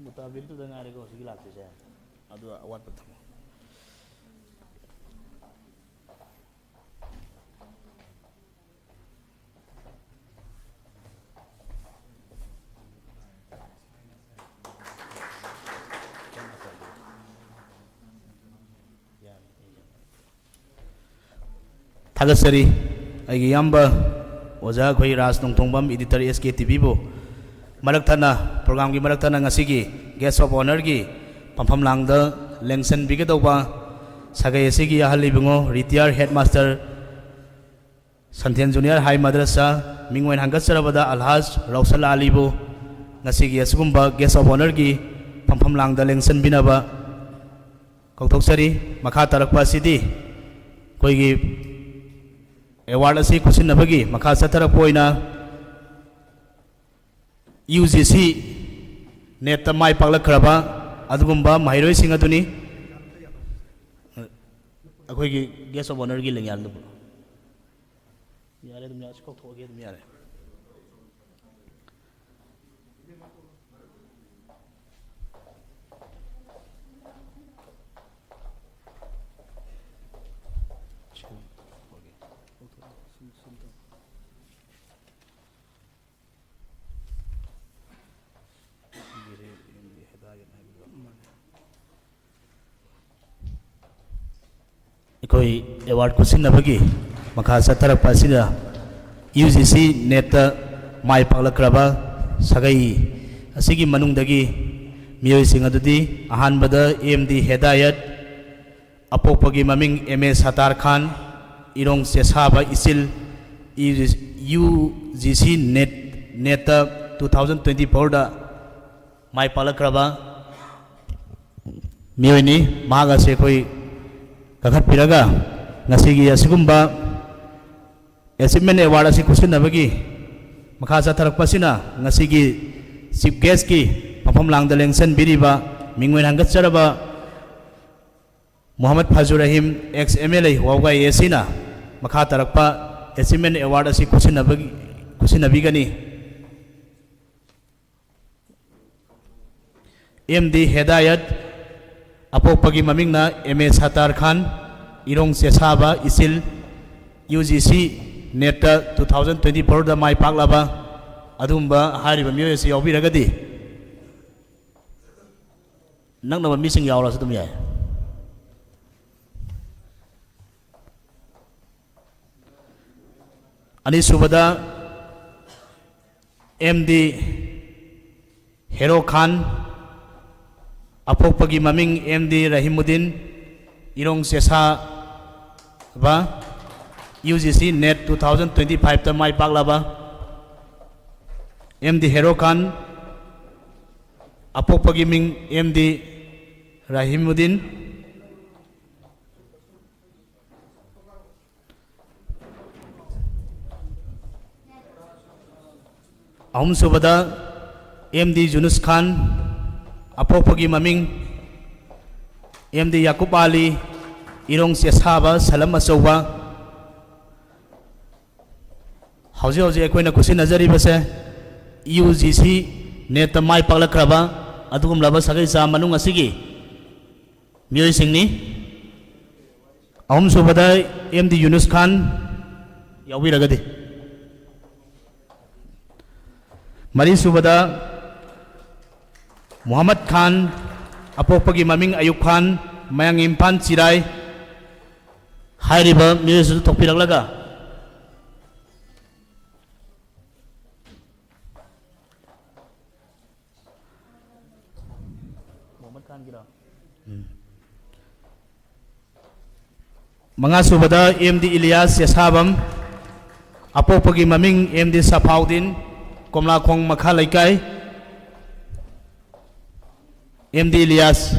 ꯃꯨꯇꯥꯕꯤꯔꯗꯨꯗ ꯉꯥꯏꯔꯦꯀꯣ ꯍꯧꯖꯤꯛꯀꯤ ꯂꯥꯛꯇꯣꯏꯁꯦ꯫ ꯑꯗꯨ ꯑꯋꯥꯠꯄ ꯊꯝꯃꯣ꯫ ꯊꯥꯒꯠꯆꯔꯤ ꯑꯩꯒꯤ ꯏꯌꯥꯝꯕ ꯑꯣꯖꯥ ꯑꯩꯈꯣꯏ ꯔꯥꯖ ꯅꯣꯡꯊꯣꯡꯕꯝ, editor S K T Vꯕꯨ꯫ ꯃꯔꯛ ꯊꯠꯅ, programꯒꯤ ꯃꯔꯛ ꯊꯠꯅ ꯉꯁꯤꯒꯤ guest of honourꯒꯤ ꯐꯝꯐꯝ ꯂꯥꯡꯗ ꯂꯦꯡꯁꯟꯕꯤꯒꯗꯧꯕ ꯁꯥꯒꯩ ꯑꯁꯤꯒꯤ ꯑꯍꯜ ꯏꯕꯨꯡꯉꯣ, retired headmaster ꯁꯟꯊꯦꯟ ꯖꯨꯅꯤꯌꯔ ꯍꯥꯏ ꯃꯗ꯭ꯔꯁꯥ ꯃꯤꯡ ꯑꯣꯏꯅ ꯍꯟꯒꯠꯆꯔꯕꯗ ꯑꯜꯍꯥꯖ ꯔꯧꯁꯜ ꯑꯂꯤꯕꯨ ꯉꯁꯤꯒꯤ ꯑꯁꯤꯒꯨꯝꯕ ꯒꯦꯁ ꯑꯣꯐ ꯑꯣꯅꯔꯒꯤ ꯐꯝꯐꯝ ꯂꯥꯡꯗ ꯂꯦꯡꯁꯤꯟꯕꯤꯅꯕ ꯀꯧꯊꯣꯛꯆꯔꯤ꯫ ꯃꯈꯥ ꯇꯥꯔꯛꯄ ꯑꯁꯤꯗꯤ ꯑꯩꯈꯣꯏꯒꯤ ꯑꯦꯋꯥꯔꯗ ꯑꯁꯤ ꯈꯨꯠꯁꯤꯟꯅꯕꯒꯤ ꯃꯈꯥ ꯆꯠꯊꯔꯛꯄ ꯑꯣꯏꯅ ꯌꯨ ꯖꯤ ꯁꯤ ꯅꯦꯠꯇ ꯃꯥꯏ ꯄꯥꯛꯂꯛꯈ꯭ꯔꯕ ꯑꯗꯨꯒꯨꯝꯕ ꯃꯍꯩꯔꯣꯏꯁꯤꯡ ꯑꯗꯨꯅꯤ꯫ ꯑꯩꯈꯣꯏꯒꯤ ꯒꯦꯁ ꯑꯣꯐ ꯑꯣꯅꯔꯒꯤ ꯂꯦꯡꯌꯥꯟꯗꯨꯕꯨ ꯌꯥꯔꯦ, ꯑꯗꯨꯝ ꯌꯥꯔꯦ, ꯁꯤ ꯀꯧꯊꯣꯛꯑꯒꯦ, ꯑꯗꯨꯝ ꯌꯥꯔꯦ꯫ ꯑꯩꯈꯣꯏ ꯑꯦꯋꯥꯔꯗ ꯈꯨꯠꯁꯤꯟꯅꯕꯒꯤ ꯃꯈꯥ ꯆꯠꯊꯔꯛꯄ ꯑꯁꯤꯗ ꯌꯨ ꯖꯤ ꯁꯤ ꯅꯦꯠꯇ ꯃꯥꯏ ꯄꯥꯛꯂꯛꯈ꯭ꯔꯕ ꯁꯥꯒꯩ ꯑꯁꯤꯒꯤ ꯃꯅꯨꯡꯗꯒꯤ ꯃꯤꯑꯣꯏꯁꯤꯡ ꯑꯗꯨꯗꯤ ꯑꯍꯥꯟꯕꯗ ꯑꯦꯝ ꯗꯤ ꯍꯦꯗꯥꯌꯠ, ꯑꯄꯣꯛꯄꯒꯤ ꯃꯃꯤꯡ ꯑꯦꯝ ꯑꯦ ꯁꯇꯥꯔ ꯈꯥꯟ, ꯏꯔꯣꯡ ꯆꯦꯁꯥꯕ ꯏꯆꯤꯜ, ꯌꯨ ꯖꯤ ꯁꯤ ꯅꯦꯠ, ꯅꯦꯠꯇ ꯇꯨ ꯊꯥꯎꯖꯟ ꯇ꯭ꯋꯦꯟꯇꯤ ꯐꯣꯔꯗ ꯃꯥꯏ ꯄꯥꯛꯂꯛꯈ꯭ꯔꯕ ꯃꯤꯑꯣꯏꯅꯤ꯫ ꯃꯍꯥꯛ ꯑꯁꯤ ꯑꯩꯈꯣꯏ ꯀꯥꯈꯠꯄꯤꯔꯒ ꯉꯁꯤꯒꯤ ꯑꯁꯤꯒꯨꯝꯕ ꯑꯦꯆꯤꯞꯃꯦꯟ ꯑꯦꯋꯥꯔꯗ ꯑꯁꯤ ꯈꯨꯠꯁꯤꯟꯅꯕꯒꯤ ꯃꯈꯥ ꯆꯠꯊꯔꯛꯄ ꯑꯁꯤꯅ ꯉꯁꯤꯒꯤ ꯆꯤꯐ ꯒꯦꯁꯀꯤ ꯃꯐꯝ ꯂꯥꯡꯗ ꯂꯦꯡꯁꯤꯟꯕꯤꯔꯤꯕ ꯃꯤꯡ ꯑꯣꯏꯅ ꯍꯟꯒꯠꯆꯔꯕ ꯃꯨꯍꯝꯃꯗ ꯐꯖꯨ Rahim, ex M L A, Waogai ꯑꯦ ꯁꯤꯅ ꯃꯈꯥ ꯇꯥꯔꯛꯄ ꯑꯦꯆꯤꯞꯃꯦꯟ ꯑꯦꯋꯥꯔꯗ ꯑꯁꯤ ꯈꯨꯠꯁꯤꯟꯅꯕꯒꯤ, ꯈꯨꯠꯁꯤꯟꯅꯕꯤꯒꯅꯤ꯫ ꯑꯦꯝ ꯗꯤ ꯍꯦꯗꯥꯌꯠ, ꯑꯄꯣꯛꯄꯒꯤ ꯃꯃꯤꯡꯅ ꯑꯦꯝ ꯑꯦ ꯁꯇꯥꯔ ꯈꯥꯟ, ꯏꯔꯣꯡ ꯆꯦꯁꯥꯕ ꯏꯆꯤꯜ, ꯌꯨ ꯖꯤ ꯁꯤ ꯅꯦꯠꯇ ꯇꯨ ꯊꯥꯎꯖꯟ ꯇ꯭ꯋꯦꯟꯇꯤ ꯐꯣꯔꯗ ꯃꯥꯏ ꯄꯥꯛꯂꯕ ꯑꯗꯨꯒꯨꯝꯕ ꯍꯥꯏꯔꯤꯕ ꯃꯤꯑꯣꯏ ꯑꯁꯤ ꯌꯥꯎꯕꯤꯔꯒꯗꯤ, ꯅꯛꯅꯕ ꯃꯤꯁꯤꯡ ꯌꯥꯎꯔꯁꯨ ꯑꯗꯨꯝ ꯌꯥꯏ꯫ ꯑꯅꯤꯁꯨꯕꯗ ꯑꯦꯝ ꯗꯤ ꯍꯦꯔꯣ ꯈꯥꯟ, ꯑꯄꯣꯛꯄꯒꯤ ꯃꯃꯤꯡ M D Rahimuddin, Irong Chesaba, U G C NET two thousand twenty ꯐꯥꯏꯚꯇ ꯃꯥꯏ ꯄꯥꯛꯂꯕ ꯑꯦꯝ ꯗꯤ ꯍꯦꯔꯣ ꯈꯥꯟ, ꯑꯄꯣꯛꯄꯒꯤ ꯃꯤꯡ ꯑꯦꯝ ꯗꯤ ꯔꯥꯍꯤꯃꯨꯗꯤꯟ, ꯑꯍꯨꯝꯁꯨꯕꯗ ꯑꯦꯝ ꯗꯤ ꯌꯨꯅꯨꯁ ꯈꯥꯟ, ꯑꯄꯣꯛꯄꯒꯤ ꯃꯃꯤꯡ ꯑꯦꯝ ꯗꯤ ꯌꯥꯀꯨꯕ ꯑꯂꯤ, ꯏꯔꯣꯡ ꯆꯦꯁꯥꯕ, ꯁꯂꯝ ꯑꯆꯧꯕ꯫ ꯍꯧꯖꯤꯛ ꯍꯧꯖꯤꯛ ꯑꯩꯈꯣꯏꯅ ꯈꯨꯠꯁꯤꯟꯅꯖꯔꯤꯕꯁꯦ ꯌꯨ ꯖꯤ ꯁꯤ ꯅꯦꯠꯇ ꯃꯥꯏ ꯄꯥꯛꯂꯛꯈ꯭ꯔꯕ ꯑꯗꯨꯒꯨꯝꯂꯕ ꯁꯥꯒꯩ ꯆꯥ ꯃꯅꯨꯡ ꯑꯁꯤꯒꯤ ꯃꯤꯑꯣꯏꯁꯤꯡꯅꯤ꯫ ꯑꯍꯨꯝꯁꯨꯕꯗ ꯑꯦꯝ ꯗꯤ ꯌꯨꯅꯨꯁ ꯈꯥꯟ ꯌꯥꯎꯕꯤꯔꯒꯗꯤ꯫ ꯃꯔꯤꯁꯨꯕꯗ ꯃꯨꯍꯝꯃꯗ ꯈꯥꯟ, ꯑꯄꯣꯛꯄꯒꯤ ꯃꯃꯤꯡ ꯑꯌꯨꯕ ꯈꯥꯟ, ꯃꯌꯥꯡ ꯏꯝꯐꯥꯜ ꯆꯤꯔꯥꯏ꯫ ꯍꯥꯏꯔꯤꯕ ꯃꯤꯑꯣꯏꯁꯤꯁꯨ ꯊꯣꯛꯄꯤꯔꯛꯂꯒ ꯎꯝ꯫ ꯃꯉꯥꯁꯨꯕꯗ ꯑꯦꯝ ꯗꯤ ꯏꯂꯤꯌꯥꯁ ꯌꯦꯁꯥꯕꯝ, ꯑꯄꯣꯛꯄꯒꯤ ꯃꯃꯤꯡ ꯑꯦꯝ ꯗꯤ ꯁꯐꯥꯎꯗꯤꯟ, ꯀꯣꯝꯂꯥꯈꯣꯡ ꯃꯈꯥ ꯂꯩꯀꯥꯏ꯫ M D Ilias.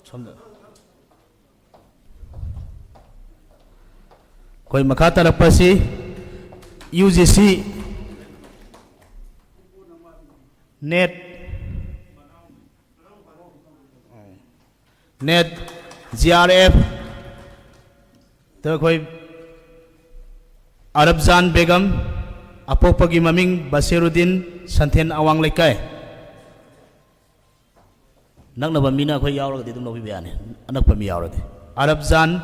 ꯁꯣꯝꯗ꯫ ꯑꯩꯈꯣꯏ ꯃꯈꯥ ꯇꯥꯔꯛꯄ ꯑꯁꯤ U G C NET, NET, J R F ꯇ ꯑꯩꯈꯣꯏ ꯑꯔꯕꯖꯥꯟ ꯕꯦꯒꯝ, ꯑꯄꯣꯛꯄꯒꯤ ꯃꯃꯤꯡ ꯕꯁꯤꯔꯨꯗꯤꯟ, ꯁꯟꯊꯦꯟ ꯑꯋꯥꯡ ꯂꯩꯀꯥꯏ꯫ ꯅꯛꯅꯕ ꯃꯤꯅ ꯑꯩꯈꯣꯏ ꯌꯥꯎꯔꯒꯗꯤ ꯑꯗꯨꯝ ꯂꯧꯕꯤꯕ ꯌꯥꯅꯤ, ꯑꯅꯛꯄ ꯃꯤ ꯌꯥꯎꯔꯗꯤ꯫ ꯑꯔꯕꯖꯥꯟ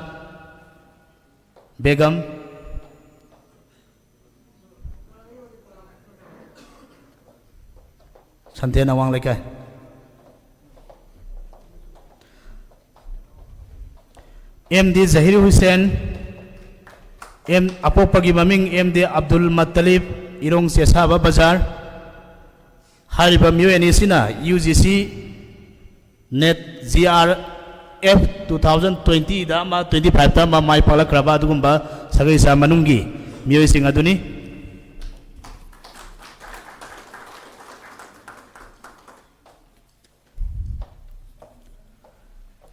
ꯕꯦꯒꯝ, ꯁꯟꯊꯦꯟ ꯑꯋꯥꯡ ꯂꯩꯀꯥꯏ꯫ ꯑꯦꯝ ꯗꯤ ꯖꯍꯤꯔ ꯍꯨꯁꯦꯟ, ꯑꯦꯝ, ꯑꯄꯣꯛꯄꯒꯤ ꯃꯃꯤꯡ ꯑꯦꯝ ꯗꯤ ꯑꯕꯗꯨꯜ ꯃꯠꯇꯂꯤꯕ, ꯏꯔꯣꯡ ꯆꯦꯁꯥꯕ ꯕꯖꯥꯔ꯫ ꯍꯥꯏꯔꯤꯕ ꯃꯤꯑꯣꯏ ꯑꯅꯤ ꯑꯁꯤꯅ U G C NET J R F two thousand ꯇ꯭ꯋꯦꯟꯇꯤꯗ ꯑꯃ, ꯇ꯭ꯋꯦꯟꯇꯤ ꯐꯥꯏꯚꯇ ꯑꯃ ꯃꯥꯏ ꯄꯥꯛꯂꯛꯈ꯭ꯔꯕ ꯑꯗꯨꯒꯨꯝꯕ ꯁꯥꯒꯩ ꯏꯆꯥ ꯃꯅꯨꯡꯒꯤ ꯃꯤꯑꯣꯏꯁꯤꯡ ꯑꯗꯨꯅꯤ꯫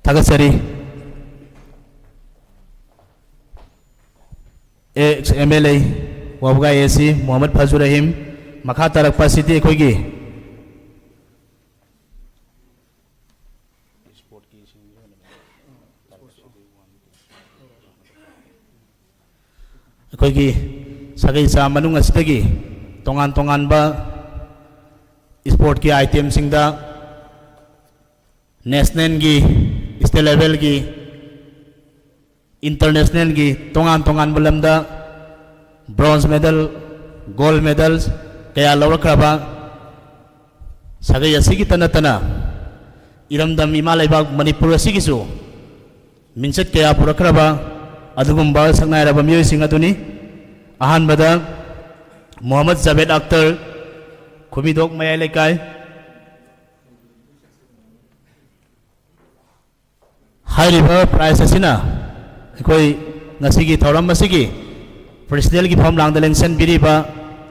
ꯊꯥꯒꯠꯆꯔꯤ꯫ X M L A Wabgai ꯑꯦ ꯁꯤ ꯃꯨꯍꯝꯃꯗ ꯐꯖꯨ ꯔꯍꯤꯝ꯫ ꯃꯈꯥ ꯇꯥꯔꯛꯄ ꯑꯁꯤꯗꯤ ꯑꯩꯈꯣꯏꯒꯤ ꯑꯩꯈꯣꯏꯒꯤ ꯁꯥꯒꯩ ꯏꯆꯥ ꯃꯅꯨꯡ ꯑꯁꯤꯗꯒꯤ ꯇꯣꯉꯥꯟ ꯇꯣꯉꯥꯟꯕ ꯏꯁꯄꯣꯔꯠꯀꯤ ꯑꯥꯏꯇꯦꯝꯁꯤꯡꯗ ꯅꯦꯁꯅꯦꯜꯒꯤ, ꯁ꯭ꯇꯦꯠ ꯂꯦꯚꯦꯜꯒꯤ, ꯏꯟꯇꯔꯅꯦꯁꯅꯦꯜꯒꯤ ꯇꯣꯉꯥꯟ ꯇꯣꯉꯥꯟꯕ ꯂꯝꯗ ꯕ꯭ꯔꯣꯟꯖ ꯃꯦꯗꯜ, ꯒꯣꯜꯗ ꯃꯦꯗꯜ ꯀꯌꯥ ꯂꯧꯔꯛꯈ꯭ꯔꯕ ꯁꯥꯒꯩ ꯑꯁꯤꯒꯤꯇ ꯅꯠꯇꯅ ꯏꯔꯝꯗꯝ ꯏꯃꯥ ꯂꯩꯕꯥꯛ ꯃꯅꯤꯄꯨꯔ ꯑꯁꯤꯒꯤꯁꯨ ꯃꯤꯡꯆꯠ ꯀꯌꯥ ꯄꯨꯔꯛꯈ꯭ꯔꯕ ꯑꯗꯨꯒꯨꯝꯕ ꯁꯛꯅꯥꯏꯔꯕ ꯃꯤꯑꯣꯏꯁꯤꯡ ꯑꯗꯨꯅꯤ꯫ ꯑꯍꯥꯟꯕꯗ ꯃꯣꯍꯝꯃꯗ ꯖꯥꯕꯦꯗ ꯑꯈꯇꯔ, ꯈꯨꯃꯤꯗꯣꯛ ꯃꯌꯥꯏ ꯂꯩꯀꯥꯏ꯫ ꯍꯥꯏꯔꯤꯕ ꯄ꯭ꯔꯥꯏꯖ ꯑꯁꯤꯅ ꯑꯩꯈꯣꯏ ꯉꯁꯤꯒꯤ ꯊꯧꯔꯝ ꯑꯁꯤꯒꯤ ꯄ꯭ꯔꯦꯁꯤꯗꯦꯟꯒꯤ ꯐꯝꯂꯥꯡꯗ ꯂꯦꯡꯁꯤꯟꯕꯤꯔꯤꯕ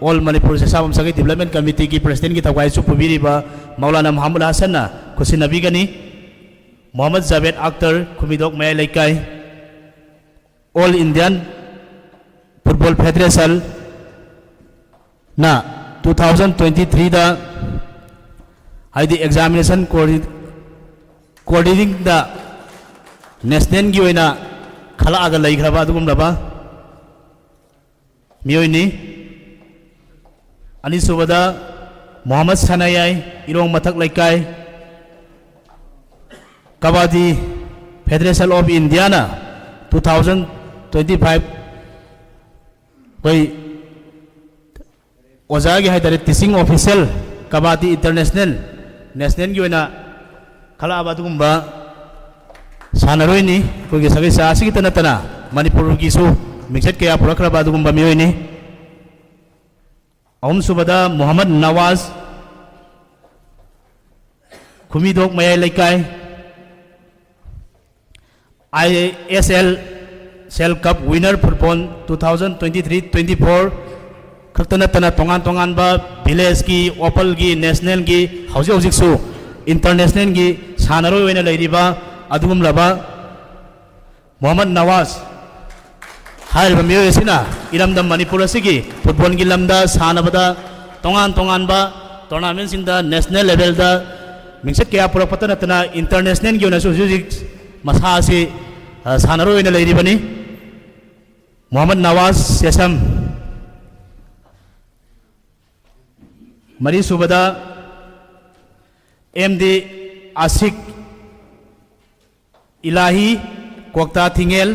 ꯑꯣꯜ ꯃꯅꯤꯄꯨꯔ ꯆꯦꯁꯥꯕꯝ ꯁꯥꯒꯩ ꯗꯤꯕ꯭ꯂꯞꯃꯦꯟ ꯀꯃꯤꯇꯤꯒꯤ ꯄ꯭ꯔꯦꯁꯤꯗꯦꯟꯒꯤ ꯊꯧꯒꯥꯏꯁꯨ ꯄꯨꯕꯤꯔꯤꯕ ꯃꯧꯂꯥꯅꯥ ꯃꯨꯍꯝꯃꯗ ꯍꯁꯟꯅ ꯈꯨꯠꯁꯤꯟꯅꯕꯤꯒꯅꯤ꯫ ꯃꯣꯍꯝꯃꯗ ꯖꯥꯕꯦꯗ ꯑꯈꯇꯔ, ꯈꯨꯃꯤꯗꯣꯛ ꯃꯌꯥꯏ ꯂꯩꯀꯥꯏ, ꯑꯣꯜ ꯏꯟꯗꯤꯌꯥꯟ ꯐꯨꯠꯕꯣꯜ ꯐꯦꯗꯔꯦꯁꯟꯅ ꯇꯨ ꯊꯥꯎꯖꯟ ꯇ꯭ꯋꯦꯟꯇꯤ ꯊ꯭ꯔꯤꯗ, ꯍꯥꯏꯗꯤ ꯑꯦꯛꯖꯥꯃꯤꯅꯦꯁꯟ ꯀꯣꯑꯣꯔꯗꯤꯅꯦꯇꯤꯡꯗ ꯅꯦꯁꯅꯦꯜꯒꯤ ꯑꯣꯏꯅ ꯈꯜꯂꯛꯑꯒ ꯂꯩꯈ꯭ꯔꯕ ꯑꯗꯨꯒꯨꯝꯂꯕ ꯃꯤꯑꯣꯏꯅꯤ꯫ ꯑꯅꯤꯁꯨꯕꯗ ꯃꯣꯍꯝꯃꯗ ꯁꯅꯥꯌꯥꯏ, ꯏꯔꯣꯡ ꯃꯊꯛ ꯂꯩꯀꯥꯏ, ꯀꯕꯥꯗꯤ ꯐꯦꯗꯔꯦꯁꯟ ꯑꯣꯐ ꯏꯟꯗꯤꯌꯥꯅ ꯇꯨ ꯊꯥꯎꯖꯟ ꯇ꯭ꯋꯦꯟꯇꯤ ꯐꯥꯏꯚ ꯑꯩꯈꯣꯏ ꯑꯣꯖꯥꯒꯤ ꯍꯥꯏꯇꯥꯔꯦ, ꯇꯤꯆꯤꯡ ꯑꯣꯐꯤꯁꯦꯜ, ꯀꯕꯥꯗꯤ ꯏꯟꯇꯔꯅꯦꯁꯅꯦꯜ, ꯅꯦꯁꯅꯦꯜꯒꯤ ꯑꯣꯏꯅ ꯈꯜꯂꯛꯑꯕ ꯑꯗꯨꯒꯨꯝꯕ ꯁꯥꯟꯅꯔꯣꯏꯅꯤ꯫ ꯑꯩꯈꯣꯏꯒꯤ ꯁꯥꯒꯩ ꯆꯥ ꯑꯁꯤꯒꯤꯇ ꯅꯠꯇꯅ ꯃꯅꯤꯄꯨꯔꯒꯤꯁꯨ ꯃꯤꯡꯆꯠ ꯀꯌꯥ ꯄꯨꯔꯛꯈ꯭ꯔꯕ ꯑꯗꯨꯒꯨꯝꯕ ꯃꯤꯑꯣꯏꯅꯤ꯫ ꯑꯍꯨꯝꯁꯨꯕꯗ ꯃꯣꯍꯝꯃꯗ ꯅꯋꯥꯖ, ꯈꯨꯃꯤꯗꯣꯛ ꯃꯌꯥꯏ ꯂꯩꯀꯥꯏ꯫ ꯑꯥꯏ ꯑꯦꯁ ꯑꯦꯜ ꯁꯦꯜ cup winner football two thousand twenty three twenty four ꯈꯛꯇ ꯅꯠꯇꯅ ꯇꯣꯉꯥꯟ ꯇꯣꯉꯥꯟꯕ ꯚꯤꯂꯦꯖꯀꯤ, ꯑꯣꯄꯜꯒꯤ, ꯅꯦꯁꯅꯦꯜꯒꯤ, ꯍꯧꯖꯤꯛ ꯍꯧꯖꯤꯛꯁꯨ ꯏꯟꯇꯔꯅꯦꯁꯅꯦꯜꯒꯤ ꯁꯥꯟꯅꯔꯣꯏ ꯑꯣꯏꯅ ꯂꯩꯔꯤꯕ ꯑꯗꯨꯒꯨꯝꯂꯕ ꯃꯣꯍꯝꯃꯗ ꯅꯋꯥꯖ ꯍꯥꯏꯔꯤꯕ ꯃꯤꯑꯣꯏ ꯑꯁꯤꯅ ꯏꯔꯝꯗꯝ ꯃꯅꯤꯄꯨꯔ ꯑꯁꯤꯒꯤ ꯐꯨꯠꯕꯣꯜꯒꯤ ꯂꯝꯗ, ꯁꯥꯟꯅꯕꯗ, ꯇꯣꯉꯥꯟ ꯇꯣꯉꯥꯟꯕ ꯇꯣꯔꯅꯥꯃꯦꯟꯁꯤꯡꯗ, ꯅꯦꯁꯅꯦꯜ ꯂꯦꯚꯦꯜꯗ ꯃꯤꯡꯆꯠ ꯀꯌꯥ ꯄꯨꯔꯛꯄꯇ ꯅꯠꯇꯅ ꯏꯟꯇꯔꯅꯦꯁꯅꯦꯜꯒꯤ ꯑꯣꯏꯅꯁꯨ ꯍꯧꯖꯤꯛ ꯍꯧꯖꯤꯛ ꯃꯁꯥ ꯑꯁꯤ, ꯑ, ꯁꯥꯟꯅꯔꯣꯏ ꯑꯣꯏꯅ ꯂꯩꯔꯤꯕꯅꯤ꯫ ꯃꯣꯍꯝꯃꯗ ꯅꯋꯥꯖ ꯁꯦꯁꯝ꯫ ꯃꯔꯤꯁꯨꯕꯗ ꯑꯦꯝ ꯗꯤ ꯑꯥꯁꯤꯛ ꯏꯂꯥꯍꯤ, ꯀ꯭ꯋꯥꯛꯇꯥ ꯊꯤꯡꯉꯦꯜ꯫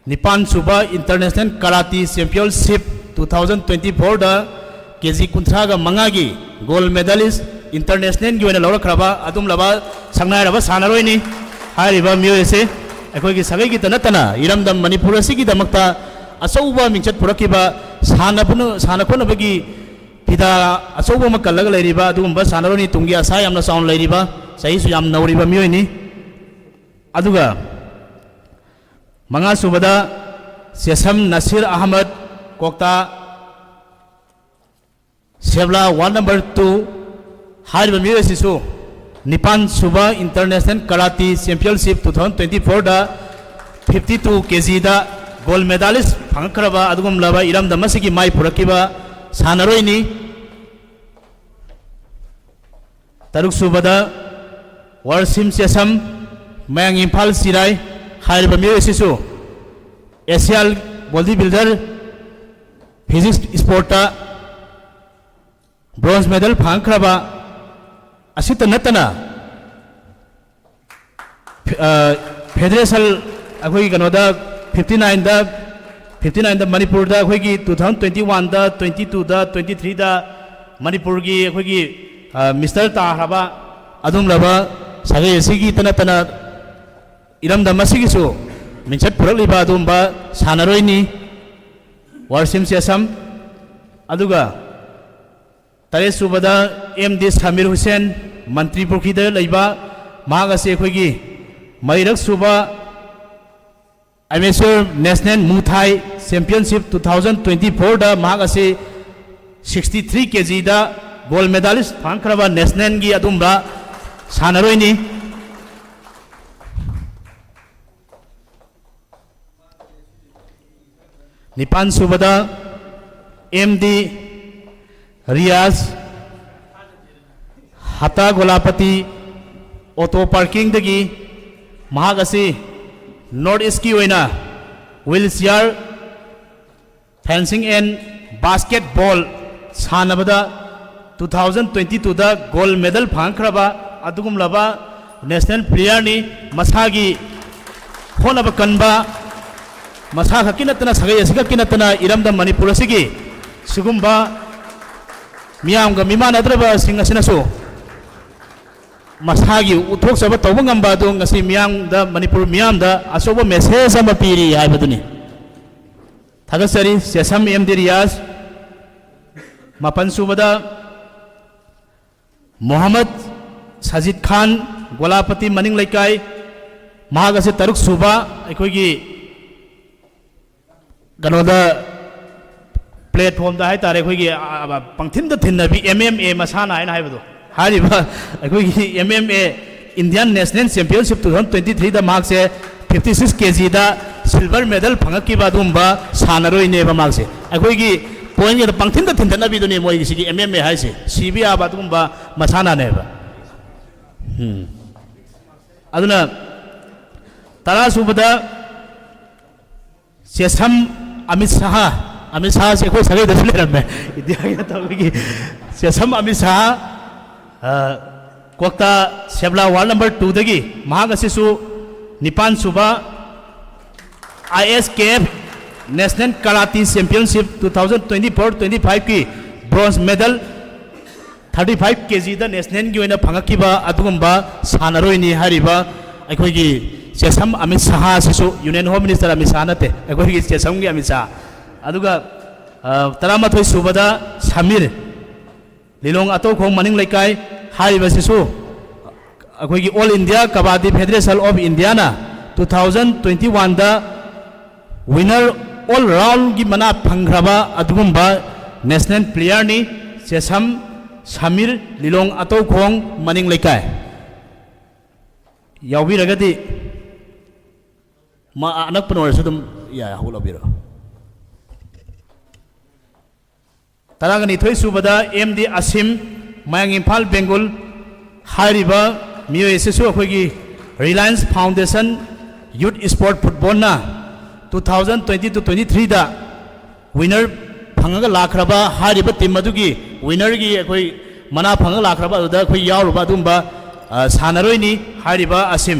ꯅꯤꯄꯥꯟ ꯁꯨꯕ international karate championship two thousand twenty ꯐꯣꯔꯗ ꯀꯦ ꯖꯤ ꯀꯨꯟꯊ꯭ꯔꯥꯒ ꯃꯉꯥꯒꯤ ꯒꯣꯜ ꯃꯦꯗꯥꯂꯤꯁ, ꯏꯟꯇꯔꯅꯦꯁꯅꯦꯜꯒꯤ ꯑꯣꯏꯅ ꯂꯧꯔꯛꯈ꯭ꯔꯕ ꯑꯗꯨꯒꯨꯝꯂꯕ ꯁꯛꯅꯥꯏꯔꯕ ꯁꯥꯟꯅꯔꯣꯏꯅꯤ꯫ ꯍꯥꯏꯔꯤꯕ ꯃꯤꯑꯣꯏ ꯑꯁꯤ ꯑꯩꯈꯣꯏꯒꯤ ꯁꯥꯒꯩꯒꯤꯇ ꯅꯠꯇꯅ ꯏꯔꯝꯗꯝ ꯃꯅꯤꯄꯨꯔ ꯑꯁꯤꯒꯤꯗꯃꯛꯇ ꯑꯆꯧꯕ ꯃꯤꯡꯆꯠ ꯄꯨꯔꯛꯈꯤꯕ, ꯁꯥꯟꯅ ꯁꯥꯟꯅ ꯈꯣꯠꯅꯕꯒꯤ ꯐꯤꯗꯥ ꯑꯆꯧꯕ ꯑꯃ ꯀꯜꯂꯒ ꯂꯩꯔꯤꯕ ꯑꯗꯨꯒꯨꯝꯕ ꯁꯥꯟꯅꯔꯣꯏꯅꯤ, ꯇꯨꯡꯒꯤ ꯑꯁꯥ ꯌꯥꯝꯅ ꯆꯥꯎꯅ ꯂꯩꯔꯤꯕ, ꯆꯍꯤꯁꯨ ꯌꯥꯝ ꯅꯧꯔꯤꯕ ꯃꯤꯑꯣꯏꯅꯤ꯫ ꯑꯗꯨꯒ ꯃꯉꯥꯁꯨꯕꯗ Sesam Nasir Ahmad, Kokta Sebla, ward number two. ꯍꯥꯏꯔꯤꯕ ꯃꯤꯑꯣꯏ ꯑꯁꯤꯁꯨ ꯅꯤꯄꯥꯟ ꯁꯨꯕ international karate championship two thousand twenty ꯐꯣꯔꯗ ꯐꯤꯐꯇꯤ ꯇꯨ ꯀꯦ ꯖꯤꯗ ꯒꯣꯜ ꯃꯦꯗꯥꯂꯤꯁ ꯐꯪꯉꯛꯈ꯭ꯔꯕ ꯑꯗꯨꯒꯨꯝꯂꯕ ꯏꯔꯝꯗꯝ ꯑꯁꯤꯒꯤ ꯃꯥꯏ ꯄꯨꯔꯛꯈꯤꯕ ꯁꯥꯟꯅꯔꯣꯏꯅꯤ꯫ ꯇꯔꯨꯛꯁꯨꯕꯗ ꯋꯥꯔꯁꯤꯝ ꯆꯦꯁꯝ, ꯃꯌꯥꯡ ꯏꯝꯐꯥꯜ ꯆꯤꯔꯥꯏ꯫ ꯍꯥꯏꯔꯤꯕ ꯃꯤꯑꯣꯏ ꯑꯁꯤꯁꯨ ꯑꯦꯁꯤꯌꯥꯟ ꯕꯣꯗꯤ ꯕꯤꯜꯗꯔ ꯐꯤꯖꯤꯛꯁ ꯏꯁꯄꯣꯔꯠꯇ ꯕ꯭ꯔꯣꯟꯖ ꯃꯦꯗꯜ ꯐꯪꯉꯛꯈ꯭ꯔꯕ ꯑꯁꯤꯇ ꯅꯠꯇꯅ, ꯐꯦ-, ꯑ, ꯐꯦꯗꯔꯦꯁꯟ, ꯑꯩꯈꯣꯏꯒꯤ ꯀꯩꯅꯣꯗ, ꯐꯤꯐꯇꯤ ꯅꯥꯏꯟꯗ, ꯐꯤꯐꯇꯤ ꯅꯥꯏꯟꯗ ꯃꯅꯤꯄꯨꯔꯗ ꯑꯩꯈꯣꯏꯒꯤ ꯇꯨ ꯊꯥꯎꯖꯟ ꯇ꯭ꯋꯦꯟꯇꯤ ꯋꯥꯟꯗ, ꯇ꯭ꯋꯦꯟꯇꯤ ꯇꯨꯗ, ꯇ꯭ꯋꯦꯟꯇꯤ ꯊ꯭ꯔꯤꯗ ꯃꯅꯤꯄꯨꯔꯒꯤ ꯑꯩꯈꯣꯏꯒꯤ, ꯑ, ꯃꯤꯁꯇꯔ ꯇꯥꯈ꯭ꯔꯕ ꯑꯗꯨꯒꯨꯝꯂꯕ ꯁꯥꯒꯩ ꯑꯁꯤꯒꯤꯇ ꯅꯠꯇꯅ ꯏꯔꯝꯗꯝ ꯑꯁꯤꯒꯤꯁꯨ ꯃꯤꯡꯆꯠ ꯄꯨꯔꯛꯂꯤꯕ ꯑꯗꯨꯒꯨꯝꯕ ꯁꯥꯟꯅꯔꯣꯏꯅꯤ ꯋꯥꯔꯁꯤꯝ ꯆꯦꯁꯝ꯫ ꯑꯗꯨꯒ ꯇꯔꯦꯠ ꯁꯨꯕꯗ ꯑꯦꯝ ꯗꯤ ꯁꯃꯤꯔ ꯍꯨꯁꯦꯟ, ꯃꯟꯇ꯭ꯔꯤ ꯄꯨꯈ꯭ꯔꯤꯗ ꯂꯩꯕ, ꯃꯍꯥꯛ ꯑꯁꯤ ꯑꯩꯈꯣꯏꯒꯤ ꯃꯔꯤꯔꯛ ꯁꯨꯕ amateur national Muay Thai championship two thousand twenty ꯐꯣꯔꯗ ꯃꯍꯥꯛ ꯑꯁꯤ ꯁꯤꯛꯁꯇꯤ ꯊ꯭ꯔꯤ ꯀꯦꯖꯤꯗ ꯒꯣꯜ ꯃꯦꯗꯥꯂꯤꯁ ꯐꯪꯈ꯭ꯔꯕ ꯅꯦꯁꯅꯦꯜꯒꯤ ꯑꯗꯨꯒꯨꯝꯕ ꯁꯥꯟꯅꯔꯣꯏꯅꯤ꯫ ꯅꯤꯄꯥꯟ ꯁꯨꯕꯗ ꯑꯦꯝ ꯗꯤ ꯔꯤꯌꯥꯖ, ꯍꯇꯥ ꯒꯣꯂꯥꯄꯇꯤ ꯑꯣꯇꯣ ꯄꯥꯔꯀꯤꯡꯗꯒꯤ꯫ ꯃꯍꯥꯛ ꯑꯁꯤ ꯅꯣꯔꯠ ꯏꯁꯀꯤ ꯑꯣꯏꯅ wheelchair fencing and basketball ꯁꯥꯟꯅꯕꯗ ꯇꯨ ꯊꯥꯎꯖꯟ ꯇ꯭ꯋꯦꯟꯇꯤ ꯇꯨꯗ ꯒꯣꯜ ꯃꯦꯗꯜ ꯐꯪꯉꯛꯈ꯭ꯔꯕ ꯑꯗꯨꯒꯨꯝꯂꯕ ꯅꯦꯁꯅꯦꯜ ꯄ꯭ꯂꯦꯌꯔꯅꯤ꯫ ꯃꯁꯥꯒꯤ ꯍꯣꯠꯅꯕ ꯀꯟꯕ, ꯃꯁꯥ ꯈꯛꯀꯤ ꯅꯠꯇꯅ, ꯁꯥꯒꯩ ꯑꯁꯤ ꯈꯛꯀꯤ ꯅꯠꯇꯅ, ꯏꯔꯝꯗꯝ ꯃꯅꯤꯄꯨꯔ ꯑꯁꯤꯒꯤ ꯁꯤꯒꯨꯝꯕ ꯃꯤꯌꯥꯝꯒ ꯃꯤꯃꯥꯟꯅꯗ꯭ꯔꯕꯁꯤꯡ ꯑꯁꯤꯅꯁꯨ ꯃꯁꯥꯒꯤ ꯎꯠꯊꯣꯛꯆꯕ ꯇꯧꯕ ꯉꯝꯕ ꯑꯗꯨ ꯉꯁꯤ ꯃꯤꯌꯥꯝꯗ, ꯃꯅꯤꯄꯨꯔ ꯃꯤꯌꯥꯝꯗ ꯑꯆꯧꯕ ꯃꯦꯁꯦꯖ ꯑꯃ ꯄꯤꯔꯤ ꯍꯥꯏꯕꯗꯨꯅꯤ꯫ ꯊꯥꯒꯠꯆꯔꯤ ꯆꯦꯁꯝ ꯑꯦꯝ ꯗꯤ ꯔꯤꯌꯥꯖ꯫ ꯃꯥꯄꯟ ꯁꯨꯕꯗ ꯃꯣꯍꯝꯃꯗ ꯁꯖꯤꯗ ꯈꯥꯟ, ꯒꯣꯂꯥꯄꯇꯤ ꯃꯅꯤꯡ ꯂꯩꯀꯥꯏ, ꯃꯍꯥꯛ ꯑꯁꯤ ꯇꯔꯨꯛ ꯁꯨꯕ ꯑꯩꯈꯣꯏꯒꯤ ꯀꯩꯅꯣꯗ, ꯄ꯭ꯂꯦꯠꯐꯣꯝꯗ ꯍꯥꯏꯇꯥꯔꯦ, ꯑꯩꯈꯣꯏꯒꯤ, ꯑ, ꯑ, ꯄꯪꯊꯤꯟꯗ ꯊꯤꯟꯅꯕꯤ ꯑꯦꯝ ꯑꯦꯝ ꯑꯦ ꯃꯁꯥꯟꯅ ꯍꯥꯏꯅ ꯍꯥꯏꯕꯗꯣ, ꯍꯥꯏꯔꯤꯕ ꯑꯩꯈꯣꯏꯒꯤ M M A Indian national championship two thousand twenty ꯊ꯭ꯔꯤꯗ ꯃꯍꯥꯛꯁꯦ ꯐꯤꯐꯇꯤ ꯁꯤꯛꯁ ꯀꯦꯖꯤꯗ ꯁꯤꯜꯚꯔ ꯃꯦꯗꯜ ꯐꯪꯉꯛꯈꯤꯕ ꯑꯗꯨꯒꯨꯝꯕ ꯁꯥꯟꯅꯔꯣꯏꯅꯦꯕ ꯃꯍꯥꯛꯁꯦ꯫ ꯑꯩꯈꯣꯏꯒꯤ ꯄꯣꯏꯟꯒꯗ ꯄꯪꯊꯤꯟꯗ ꯊꯤꯟꯊꯠꯅꯕꯤꯗꯨꯅꯦ ꯃꯣꯏꯒꯤ ꯁꯤꯒꯤ ꯑꯦꯝ ꯑꯦꯝ ꯑꯦ ꯍꯥꯏꯁꯦ, ꯁꯤꯕ ꯌꯥꯕ ꯑꯗꯨꯒꯨꯝꯕ ꯃꯁꯥꯟꯅꯅꯦꯕ꯫ ꯎꯝ꯫ ꯑꯗꯨꯅ ꯇꯔꯥ ꯁꯨꯕꯗ ꯆꯦꯁꯝ ꯑꯃꯤꯠ ꯁꯍꯥ, ꯑꯃꯤꯠ ꯁꯍꯥꯁꯦ ꯑꯩꯈꯣꯏ ꯁꯥꯒꯩꯗꯁꯨ ꯂꯩꯔꯝꯃꯦ, ꯏꯟꯗꯤꯌꯥꯒꯤ ꯅꯠꯇꯕꯒꯤ꯫ ꯆꯦꯁꯝ ꯑꯃꯤꯠ ꯁꯍꯥ, ꯑ, ꯀ꯭ꯋꯥꯛꯇꯥ ꯁꯦꯕ꯭ꯂꯥ ꯋꯥꯔꯗ ꯅꯝꯕꯔ ꯇꯨꯗꯒꯤ, ꯃꯍꯥꯛ ꯑꯁꯤꯁꯨ ꯅꯤꯄꯥꯟ ꯁꯨꯕ I S K F national karate championship two thousand twenty four twenty ꯐꯥꯏꯚꯀꯤ ꯕ꯭ꯔꯣꯟꯖ ꯃꯦꯗꯜ ꯊꯥꯔꯇꯤ ꯐꯥꯏꯚ ꯀꯦꯖꯤꯗ ꯅꯦꯁꯅꯦꯜꯒꯤ ꯑꯣꯏꯅ ꯐꯪꯉꯛꯈꯤꯕ ꯑꯗꯨꯒꯨꯝꯕ ꯁꯥꯟꯅꯔꯣꯏꯅꯤ ꯍꯥꯏꯔꯤꯕ ꯑꯩꯈꯣꯏꯒꯤ ꯆꯦꯁꯝ ꯑꯃꯤꯠ ꯁꯍꯥ ꯑꯁꯤꯁꯨ, ꯌꯨꯅꯤꯌꯟ ꯍꯣꯝ ꯃꯤꯅꯤꯁꯇꯔ ꯑꯃꯤꯠ ꯁꯍꯥ ꯅꯠꯇꯦ, ꯑꯩꯈꯣꯏꯒꯤ ꯆꯦꯁꯝꯒꯤ ꯑꯃꯤꯠ ꯁꯍꯥ꯫ ꯑꯗꯨꯒ ꯑ, ꯇꯔꯥꯃꯥꯊꯣꯏ ꯁꯨꯕꯗ ꯁꯃꯤꯔ, ꯂꯤꯂꯣꯡ ꯑꯇꯧꯈꯣꯡ ꯃꯅꯤꯡ ꯂꯩꯀꯥꯏ꯫ ꯍꯥꯏꯔꯤꯕꯁꯤꯁꯨ ꯑꯩꯈꯣꯏꯒꯤ All India Kabaddi Federation of Indiaꯅ two thousand twenty oneꯗ winner, all roundꯒꯤ ꯃꯅꯥ ꯐꯪꯈ꯭ꯔꯕ ꯑꯗꯨꯒꯨꯝꯕ national playerꯅꯤ꯫ ꯆꯦꯁꯝ ꯁꯃꯤꯔ, ꯂꯤꯂꯣꯡ ꯑꯇꯧꯈꯣꯡ ꯃꯅꯤꯡ ꯂꯩꯀꯥꯏ꯫ ꯌꯥꯎꯕꯤꯔꯒꯗꯤ ꯃꯥ ꯑꯅꯛꯄꯅ ꯑꯣꯏꯔꯁꯨ ꯑꯗꯨꯝ ꯌꯥꯏ, ꯍꯧꯒꯠꯂꯛꯄꯤꯔꯣ꯫ ꯇꯔꯥꯒ ꯅꯤꯊꯣꯏ ꯁꯨꯕꯗ ꯑꯦꯝ ꯗꯤ ꯑꯁꯤꯝ, ꯃꯌꯥꯡ ꯏꯝꯐꯥꯜ ꯕꯦꯡꯒꯨꯜ꯫ ꯍꯥꯏꯔꯤꯕ ꯃꯤꯑꯣꯏ ꯑꯁꯤꯁꯨ ꯑꯩꯈꯣꯏꯒꯤ Reliance Foundation Youth Sport Footballꯅ two thousand twenty to twenty threeꯗ winner ꯐꯪꯉꯒ ꯂꯥꯛꯈ꯭ꯔꯕ, ꯍꯥꯏꯔꯤꯕ team ꯑꯗꯨꯒꯤ winnerꯒꯤ ꯑꯩꯈꯣꯏ ꯃꯅꯥ ꯐꯪꯉꯒ ꯂꯥꯛꯈ꯭ꯔꯕ ꯑꯗꯨꯗ ꯑꯩꯈꯣꯏ ꯌꯥꯎꯔꯨꯕ ꯑꯗꯨꯒꯨꯝꯕ, ꯑ, ꯁꯥꯟꯅꯔꯣꯏꯅꯤ꯫ ꯍꯥꯏꯔꯤꯕ ꯑꯁꯤꯝ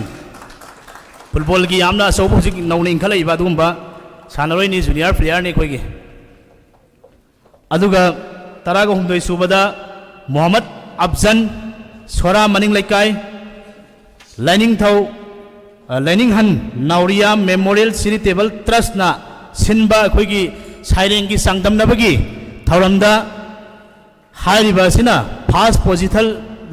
footballꯒꯤ ꯌꯥꯝꯅ ꯑꯆꯧꯕ, ꯍꯧꯖꯤꯛ ꯅꯧꯅ ꯏꯟꯈꯠꯂꯛꯏꯕ ꯑꯗꯨꯒꯨꯝꯕ ꯁꯥꯟꯅꯔꯣꯏꯅꯤ, junior playerꯅꯤ ꯑꯩꯈꯣꯏꯒꯤ꯫ ꯑꯗꯨꯒ ꯇꯔꯥꯒ ꯍꯨꯝꯗꯣꯏ ꯁꯨꯕꯗ ꯃꯣꯍꯝꯃꯗ ꯑꯐꯖꯟ, ꯁꯣꯔꯥ ꯃꯅꯤꯡ ꯂꯩꯀꯥꯏ꯫ ꯂꯥꯏꯅꯤꯡꯊꯧ, ꯑ, ꯂꯥꯏꯅꯤꯡꯍꯟ ꯅꯥꯎꯔꯤꯌꯥ Memorial Charitable Trustꯅ ꯁꯤꯟꯕ ꯑꯩꯈꯣꯏꯒꯤ ꯁꯩꯔꯦꯡꯒꯤ ꯆꯥꯡꯗꯝꯅꯕꯒꯤ ꯊꯧꯔꯝꯗ ꯍꯥꯏꯔꯤꯕ ꯑꯁꯤꯅ first position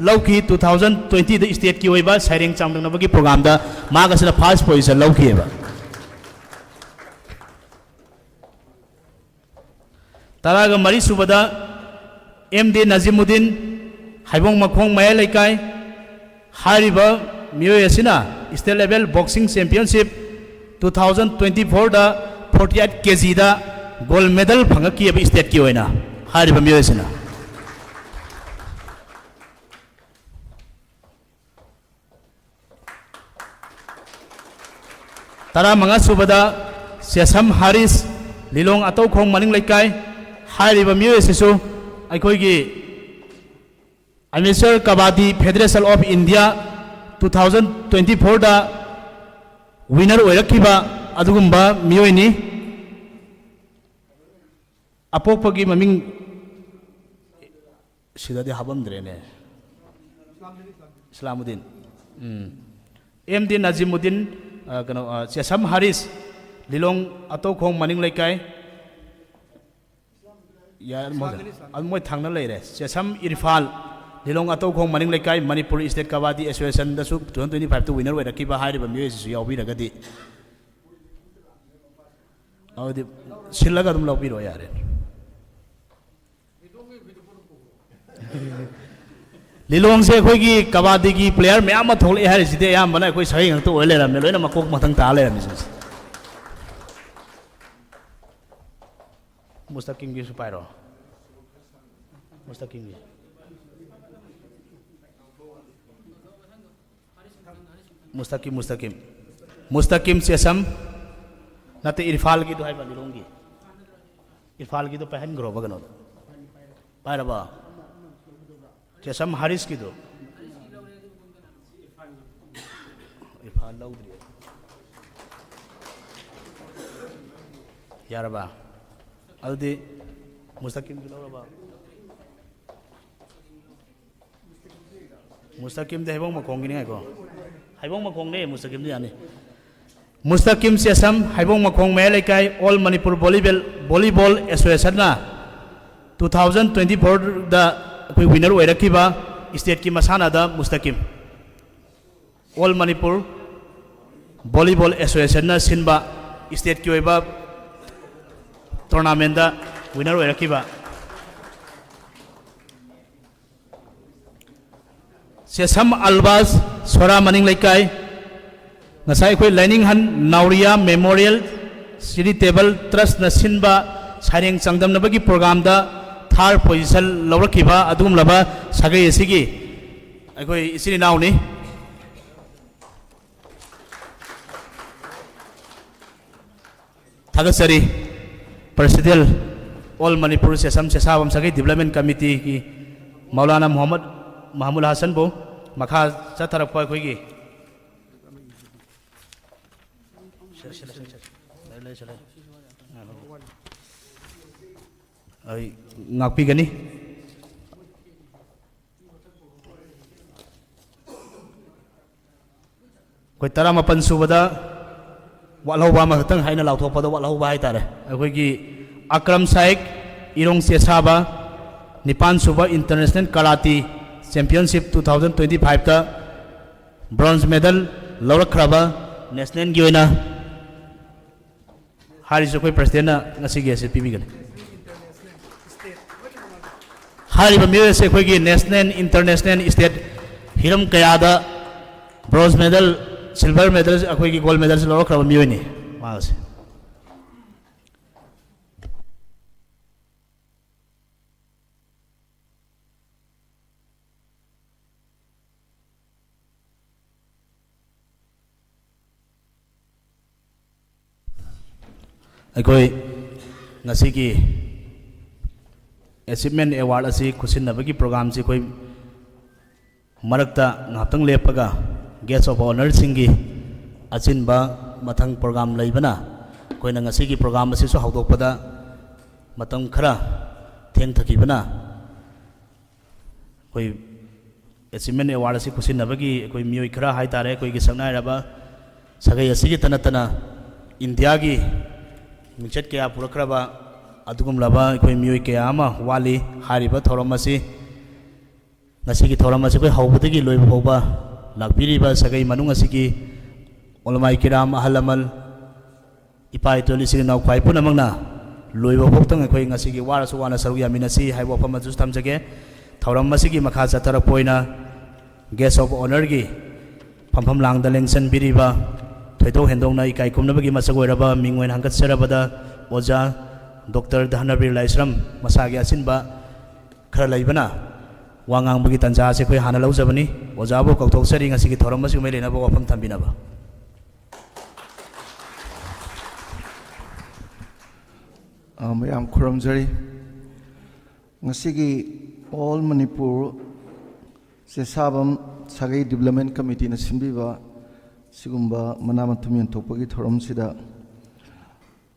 ꯂꯧꯈꯤ꯫ Two thousand twentyꯗ stateꯀꯤ ꯑꯣꯏꯕ ꯁꯩꯔꯦꯡ ꯆꯥꯡꯗꯝꯅꯕꯒꯤ programꯗ ꯃꯍꯥꯛ ꯑꯁꯤꯅ first position ꯂꯧꯈꯤꯑꯕ꯫ ꯇꯔꯥꯒ ꯃꯔꯤ ꯁꯨꯕꯗ ꯑꯦꯝ ꯗꯤ ꯅꯖꯤꯃꯨꯗꯤꯟ, ꯍꯩꯕꯣꯡ ꯃꯈꯣꯡ ꯃꯌꯥꯏ ꯂꯩꯀꯥꯏ꯫ ꯍꯥꯏꯔꯤꯕ ꯃꯤꯑꯣꯏ ꯑꯁꯤꯅ state level boxing championship two thousand twenty fourꯗ forty eight kgꯗ gold medal ꯐꯪꯉꯛꯈꯤꯑꯕ stateꯀꯤ ꯑꯣꯏꯅ꯫ ꯍꯥꯏꯔꯤꯕ ꯃꯤꯑꯣꯏ ꯑꯁꯤꯅ ꯇꯔꯥꯃꯉꯥ ꯁꯨꯕꯗ ꯆꯦꯁꯝ ꯍꯥꯔꯤꯁ, ꯂꯤꯂꯣꯡ ꯑꯇꯧꯈꯣꯡ ꯃꯅꯤꯡ ꯂꯩꯀꯥꯏ꯫ ꯍꯥꯏꯔꯤꯕ ꯃꯤꯑꯣꯏ ꯑꯁꯤꯁꯨ ꯑꯩꯈꯣꯏꯒꯤ Amateur Kabaddi Federation of India two thousand twenty fourꯗ winner ꯑꯣꯏꯔꯛꯈꯤꯕ ꯑꯗꯨꯒꯨꯝꯕ ꯃꯤꯑꯣꯏꯅꯤ꯫ ꯑꯄꯣꯛꯄꯒꯤ ꯃꯃꯤꯡ ꯁꯤꯗꯗꯤ ꯍꯥꯞꯄꯝꯗ꯭ꯔꯦꯅꯦ꯫ ꯏꯁꯂꯥꯃꯨꯗꯤꯟ꯫ ꯎꯝ꯫ ꯑꯦꯝ ꯗꯤ ꯅꯖꯤꯃꯨꯗꯤꯟ, ꯑ, ꯀꯩꯅꯣ, ꯑ, ꯆꯦꯁꯝ ꯍꯥꯔꯤꯁ, ꯂꯤꯂꯣꯡ ꯑꯇꯧꯈꯣꯡ ꯃꯅꯤꯡ ꯂꯩꯀꯥꯏ꯫ ꯌꯥꯏ, ꯑꯗꯨꯝ ꯍꯧꯖꯔꯣ꯫ ꯑꯗꯨꯝ ꯃꯣꯏ ꯊꯪꯅ ꯂꯩꯔꯦ꯫ ꯆꯦꯁꯝ ꯏꯔꯐꯥꯜ, ꯂꯤꯂꯣꯡ ꯑꯇꯧꯈꯣꯡ ꯃꯅꯤꯡ ꯂꯩꯀꯥꯏ, ꯃꯅꯤꯄꯨꯔ ꯏꯁꯇꯦꯠ ꯀꯕꯥꯗꯤ ꯑꯦꯁꯣꯁꯤꯌꯦꯁꯟꯗꯁꯨ ꯇꯨ ꯊꯥꯎꯖꯟ ꯇ꯭ꯋꯦꯟꯇꯤ ꯐꯥꯏꯚꯇ ꯋꯤꯅꯔ ꯑꯣꯏꯔꯛꯈꯤꯕ ꯍꯥꯏꯔꯤꯕ ꯃꯤꯑꯣꯏꯁꯤꯁꯨ ꯌꯥꯎꯕꯤꯔꯒꯗꯤ꯫ ꯑꯗꯨꯗꯤ ꯁꯤꯜꯂꯒ ꯑꯗꯨꯝ ꯂꯧꯕꯤꯔꯣ ꯌꯥꯔꯦ꯫ ꯂꯤꯂꯣꯡꯁꯦ ꯑꯩꯈꯣꯏꯒꯤ ꯀꯕꯥꯗꯤꯒꯤ ꯄ꯭ꯂꯦꯌꯔ ꯃꯌꯥꯝ ꯑꯃ ꯊꯣꯛꯂꯛꯑꯦ ꯍꯥꯏꯔꯤꯁꯤꯗꯤ ꯑꯌꯥꯝꯕꯅ ꯑꯩꯈꯣꯏ ꯁꯥꯒꯩ ꯉꯥꯛꯇ ꯑꯣꯏ ꯂꯩꯔꯝꯃꯦ, ꯂꯣꯏꯅ ꯃꯀꯣꯛ ꯃꯊꯪ ꯇꯥ ꯂꯩꯔꯝꯃꯤꯁꯤꯡꯁꯦ꯫ ꯃꯨꯁꯇꯥꯀꯤꯝꯒꯤꯁꯨ ꯄꯥꯏꯔꯣ꯫ ꯃꯨꯁꯇꯥꯀꯤꯝꯒꯤ꯫ ꯃꯨꯁꯇꯥꯀꯤꯝ, ꯃꯨꯁꯇꯥꯀꯤꯝ꯫ ꯃꯨꯁꯇꯥꯀꯤꯝ ꯆꯦꯁꯝ꯫ ꯅꯠꯇꯦ, ꯏꯔꯐꯥꯜꯒꯤꯗꯣ ꯍꯥꯏꯕ, ꯂꯤꯂꯣꯡꯒꯤ꯫ ꯏꯔꯐꯥꯜꯒꯤꯗꯣ ꯄꯥꯏꯍꯟꯈ꯭ꯔꯣꯕ ꯀꯩꯅꯣꯗ꯫ ꯄꯥꯏꯔꯕ? ꯆꯦꯁꯝ ꯍꯥꯔꯤꯁꯀꯤꯗꯣ꯫ ꯏꯔꯐꯥꯜ ꯂꯧꯗ꯭ꯔꯤ꯫ ꯌꯥꯔꯕ? ꯑꯗꯨꯗꯤ ꯃꯨꯁꯇꯥꯀꯤꯝꯒꯤ ꯂꯧꯔꯕ? ꯃꯨꯁꯇꯥꯀꯤꯝꯗꯤ ꯍꯩꯕꯣꯡ ꯃꯈꯣꯡꯒꯤꯅꯤ ꯍꯥꯏꯀꯣ꯫ ꯍꯩꯕꯣꯡ ꯃꯈꯣꯡꯅꯦ, ꯃꯨꯁꯇꯥꯀꯤꯝꯗꯤ ꯌꯥꯅꯤ꯫ ꯃꯨꯁꯇꯥꯀꯤꯝ ꯆꯦꯁꯝ, ꯍꯩꯕꯣꯡ ꯃꯈꯣꯡ ꯃꯌꯥꯏ ꯂꯩꯀꯥꯏ, ꯑꯣꯜ ꯃꯅꯤꯄꯨꯔ ꯚꯣꯂꯤꯕꯦꯜ, ꯚꯣꯂꯤꯕꯣꯜ ꯑꯦꯁꯣꯁꯤꯌꯦꯁꯟꯅ ꯇꯨ ꯊꯥꯎꯖꯟ ꯇ꯭ꯋꯦꯟꯇꯤ ꯐꯣꯔꯗ ꯑꯩꯈꯣꯏ ꯋꯤꯅꯔ ꯑꯣꯏꯔꯛꯈꯤꯕ ꯏꯁꯇꯦꯠꯀꯤ ꯃꯁꯥꯟꯅꯗ ꯃꯨꯁꯇꯥꯀꯤꯝ꯫ ꯑꯣꯜ ꯃꯅꯤꯄꯨꯔ ꯚꯣꯂꯤꯕꯣꯜ ꯑꯦꯁꯣꯁꯤꯌꯦꯁꯟꯅ ꯁꯤꯟꯕ ꯏꯁꯇꯦꯠꯀꯤ ꯑꯣꯏꯕ ꯇꯣꯔꯅꯥꯃꯦꯟꯗ ꯋꯤꯅꯔ ꯑꯣꯏꯔꯛꯈꯤꯕ꯫ ꯁꯦꯁꯝ ꯑꯜꯕꯥꯁ, ꯁꯣꯔꯥ ꯃꯅꯤꯡ ꯂꯩꯀꯥꯏ꯫ ꯉꯁꯥꯏ ꯑꯩꯈꯣꯏ ꯂꯥꯏꯅꯤꯡꯍꯟ ꯅꯥꯎꯔꯤꯌꯥ ꯃꯦꯃꯣꯔꯤꯌꯦꯜ ꯆꯦꯔꯤꯇꯦꯕꯜ ꯇ꯭ꯔꯁꯅ ꯁꯤꯟꯕ ꯁꯩꯔꯦꯡ ꯆꯥꯡꯗꯝꯅꯕꯒꯤ ꯄ꯭ꯔꯣꯒ꯭ꯔꯥꯝꯗ ꯊꯥꯔ ꯄꯣꯖꯤꯁꯟ ꯂꯧꯔꯛꯈꯤꯕ ꯑꯗꯨꯒꯨꯝꯂꯕ ꯁꯥꯒꯩ ꯑꯁꯤꯒꯤ ꯑꯩꯈꯣꯏ ꯏꯆꯤꯟ ꯏꯅꯥꯎꯅꯤ꯫ ꯊꯥꯒꯠꯆꯔꯤ꯫ ꯄ꯭ꯔꯁꯤꯗꯦꯟ, ꯑꯣꯜ ꯃꯅꯤꯄꯨꯔ ꯁꯦꯁꯝ ꯁꯦꯁꯥꯕꯝ ꯁꯥꯒꯩ ꯗꯤꯕ꯭ꯂꯞꯃꯦꯟ ꯀꯃꯤꯇꯤꯒꯤ ꯃꯧꯂꯥꯅꯥ ꯃꯨꯍꯝꯃꯗ ꯃꯍꯃꯨꯗ ꯍꯁꯟꯕꯨ꯫ ꯃꯈꯥ ꯆꯠꯊꯔꯛꯄ ꯑꯩꯈꯣꯏꯒꯤ ꯑꯩ ꯉꯥꯛꯄꯤꯒꯅꯤ꯫ ꯑꯩꯈꯣꯏ ꯇꯔꯥꯃꯥꯄꯟ ꯁꯨꯕꯗ ꯋꯥꯠꯍꯧꯕ ꯑꯃꯈꯛꯇꯪ ꯍꯥꯏꯅ ꯂꯥꯎꯊꯣꯛꯄꯗ ꯋꯥꯠꯍꯧꯕ ꯍꯥꯏꯇꯥꯔꯦ꯫ ꯑꯩꯈꯣꯏꯒꯤ ꯑꯀ꯭ꯔꯝ ꯁꯥꯏꯛ, ꯏꯔꯣꯡ ꯆꯦꯁꯥꯕ, ꯅꯤꯄꯥꯟ ꯁꯨꯕ International Karate Championship two thousand twenty five ꯇ bronze medal ꯂꯧꯔꯛꯈ꯭ꯔꯕ, national ꯒꯤ ꯑꯣꯏꯅ ꯍꯥꯏꯔꯤꯁꯨ ꯑꯩꯈꯣꯏ president ꯅ ꯉꯁꯤꯒꯤ ꯑꯁꯤ ꯄꯤꯕꯤꯒꯅꯤ꯫ ꯍꯥꯏꯔꯤꯕ ꯃꯤꯑꯣꯏ ꯑꯁꯤ ꯑꯩꯈꯣꯏꯒꯤ national, international, state ꯍꯤꯔꯝ ꯀꯌꯥꯗ bronze medal, silver medal, ꯑꯩꯈꯣꯏꯒꯤ gold medal ꯁꯨ ꯂꯧꯔꯛꯈ꯭ꯔꯕ ꯃꯤꯑꯣꯏꯅꯤ ꯃꯥꯁꯦ꯫ ꯑꯩꯈꯣꯏ ꯉꯁꯤꯒꯤ Achievement Award ꯑꯁꯤ ꯈꯨꯠꯁꯤꯟꯅꯕꯒꯤ program ꯁꯤ ꯑꯩꯈꯣꯏ ꯃꯔꯛꯇ ꯉꯥꯏꯍꯥꯛꯇꯪ ꯂꯦꯞꯄꯒ Guest of Honour ꯁꯤꯡꯒꯤ ꯑꯆꯤꯟꯕ ꯃꯊꯪ program ꯂꯩꯕꯅ, ꯑꯩꯈꯣꯏꯅ ꯉꯁꯤꯒꯤ program ꯑꯁꯤꯁꯨ ꯍꯧꯗꯣꯛꯄꯗ ꯃꯇꯝ ꯈꯔ ꯊꯦꯡꯊꯈꯤꯕꯅ, ꯑꯩꯈꯣꯏ Achievement Award ꯑꯁꯤ ꯈꯨꯠꯁꯤꯟꯅꯕꯒꯤ ꯑꯩꯈꯣꯏ ꯃꯤꯑꯣꯏ ꯈꯔ ꯍꯥꯏ ꯇꯥꯔꯦ, ꯑꯩꯈꯣꯏꯒꯤ ꯁꯛꯅꯥꯏꯔꯕ ꯁꯥꯒꯩ ꯑꯁꯤꯒꯤꯇ ꯅꯠꯇꯅ ꯏꯟꯗꯤꯌꯥꯒꯤ ꯃꯤꯡꯆꯠ ꯀꯌꯥ ꯄꯨꯔꯛꯈ꯭ꯔꯕ ꯑꯗꯨꯒꯨꯝꯂꯕ ꯑꯩꯈꯣꯏ ꯃꯤꯑꯣꯏ ꯀꯌꯥ ꯑꯃ ꯋꯥꯠꯂꯤ꯫ ꯍꯥꯏꯔꯤꯕ ꯊꯧꯔꯝ ꯑꯁꯤ, ꯉꯁꯤꯒꯤ ꯊꯧꯔꯝ ꯑꯁꯤ ꯑꯩꯈꯣꯏ ꯍꯧꯕꯗꯒꯤ ꯂꯣꯏꯕ ꯐꯥꯎꯕ ꯂꯥꯛꯄꯤꯔꯤꯕ ꯁꯥꯒꯩ ꯃꯅꯨꯡ ꯑꯁꯤꯒꯤ ꯎꯂꯃꯥꯏ ꯀꯤꯔꯥꯝ, ꯑꯍꯜ ꯂꯃꯟ, ꯏꯄꯥ ꯏꯇꯣꯜ, ꯏꯆꯤꯜ ꯏꯅꯥꯎ ꯈ꯭ꯋꯥꯏ ꯄꯨꯝꯅꯃꯛꯅ ꯂꯣꯏꯕ ꯐꯥꯎꯇꯪ ꯑꯩꯈꯣꯏ ꯉꯁꯤꯒꯤ ꯋꯥꯔꯁꯨ ꯋꯥꯅ ꯁꯔꯨꯛ ꯌꯥꯃꯤꯟꯅꯁꯤ ꯍꯥꯏꯕ ꯋꯥꯐꯝ ꯑꯗꯨꯁꯨ ꯊꯝꯖꯒꯦ꯫ ꯊꯧꯔꯝ ꯑꯁꯤꯒꯤ ꯃꯈꯥ ꯆꯠꯊꯔꯛꯄ ꯑꯣꯏꯅ Guest of Honour ꯒꯤ ꯐꯝꯐꯝ ꯂꯥꯡꯗ ꯂꯦꯡꯁꯤꯟꯕꯤꯔꯤꯕ, ꯊꯣꯏꯗꯣꯛ ꯍꯦꯟꯗꯣꯛꯅ ꯏꯀꯥꯏ ꯈꯨꯝꯅꯕꯒꯤ ꯃꯁꯛ ꯑꯣꯏꯔꯕ ꯃꯤꯡ ꯑꯣꯏꯅ ꯍꯪꯒꯠꯆꯔꯕꯗ ꯑꯣꯖꯥ ꯗꯣꯛꯇꯔ ꯙꯅꯕꯤꯔ ꯂꯥꯏꯁ꯭ꯔꯝ, ꯃꯁꯥꯒꯤ ꯑꯆꯤꯟꯕ ꯈꯔ ꯂꯩꯕꯅ ꯋꯥ ꯉꯥꯡꯕꯒꯤ ꯇꯥꯟꯖꯥ ꯑꯁꯤ ꯑꯩꯈꯣꯏ ꯍꯥꯟꯅ ꯂꯧꯖꯕꯅꯤ꯫ ꯑꯣꯖꯥꯕꯨ ꯀꯧꯊꯣꯛꯆꯔꯤ, ꯉꯁꯤꯒꯤ ꯊꯧꯔꯝ ꯑꯁꯤꯒ ꯃꯔꯤ ꯂꯩꯅꯕ ꯋꯥꯐꯝ ꯊꯝꯕꯤꯅꯕ꯫ ꯑ, ꯃꯌꯥꯝ ꯈꯨꯔꯨꯝꯖꯔꯤ꯫ ꯉꯁꯤꯒꯤ All Manipur ꯆꯦꯁꯥꯕꯝ ꯁꯥꯒꯩ Development Committee ꯅ ꯁꯤꯟꯕꯤꯕ ꯁꯤꯒꯨꯝꯕ ꯃꯅꯥ ꯃꯊꯨꯝ ꯌꯦꯟꯊꯣꯛꯄꯒꯤ ꯊꯧꯔꯝꯁꯤꯗ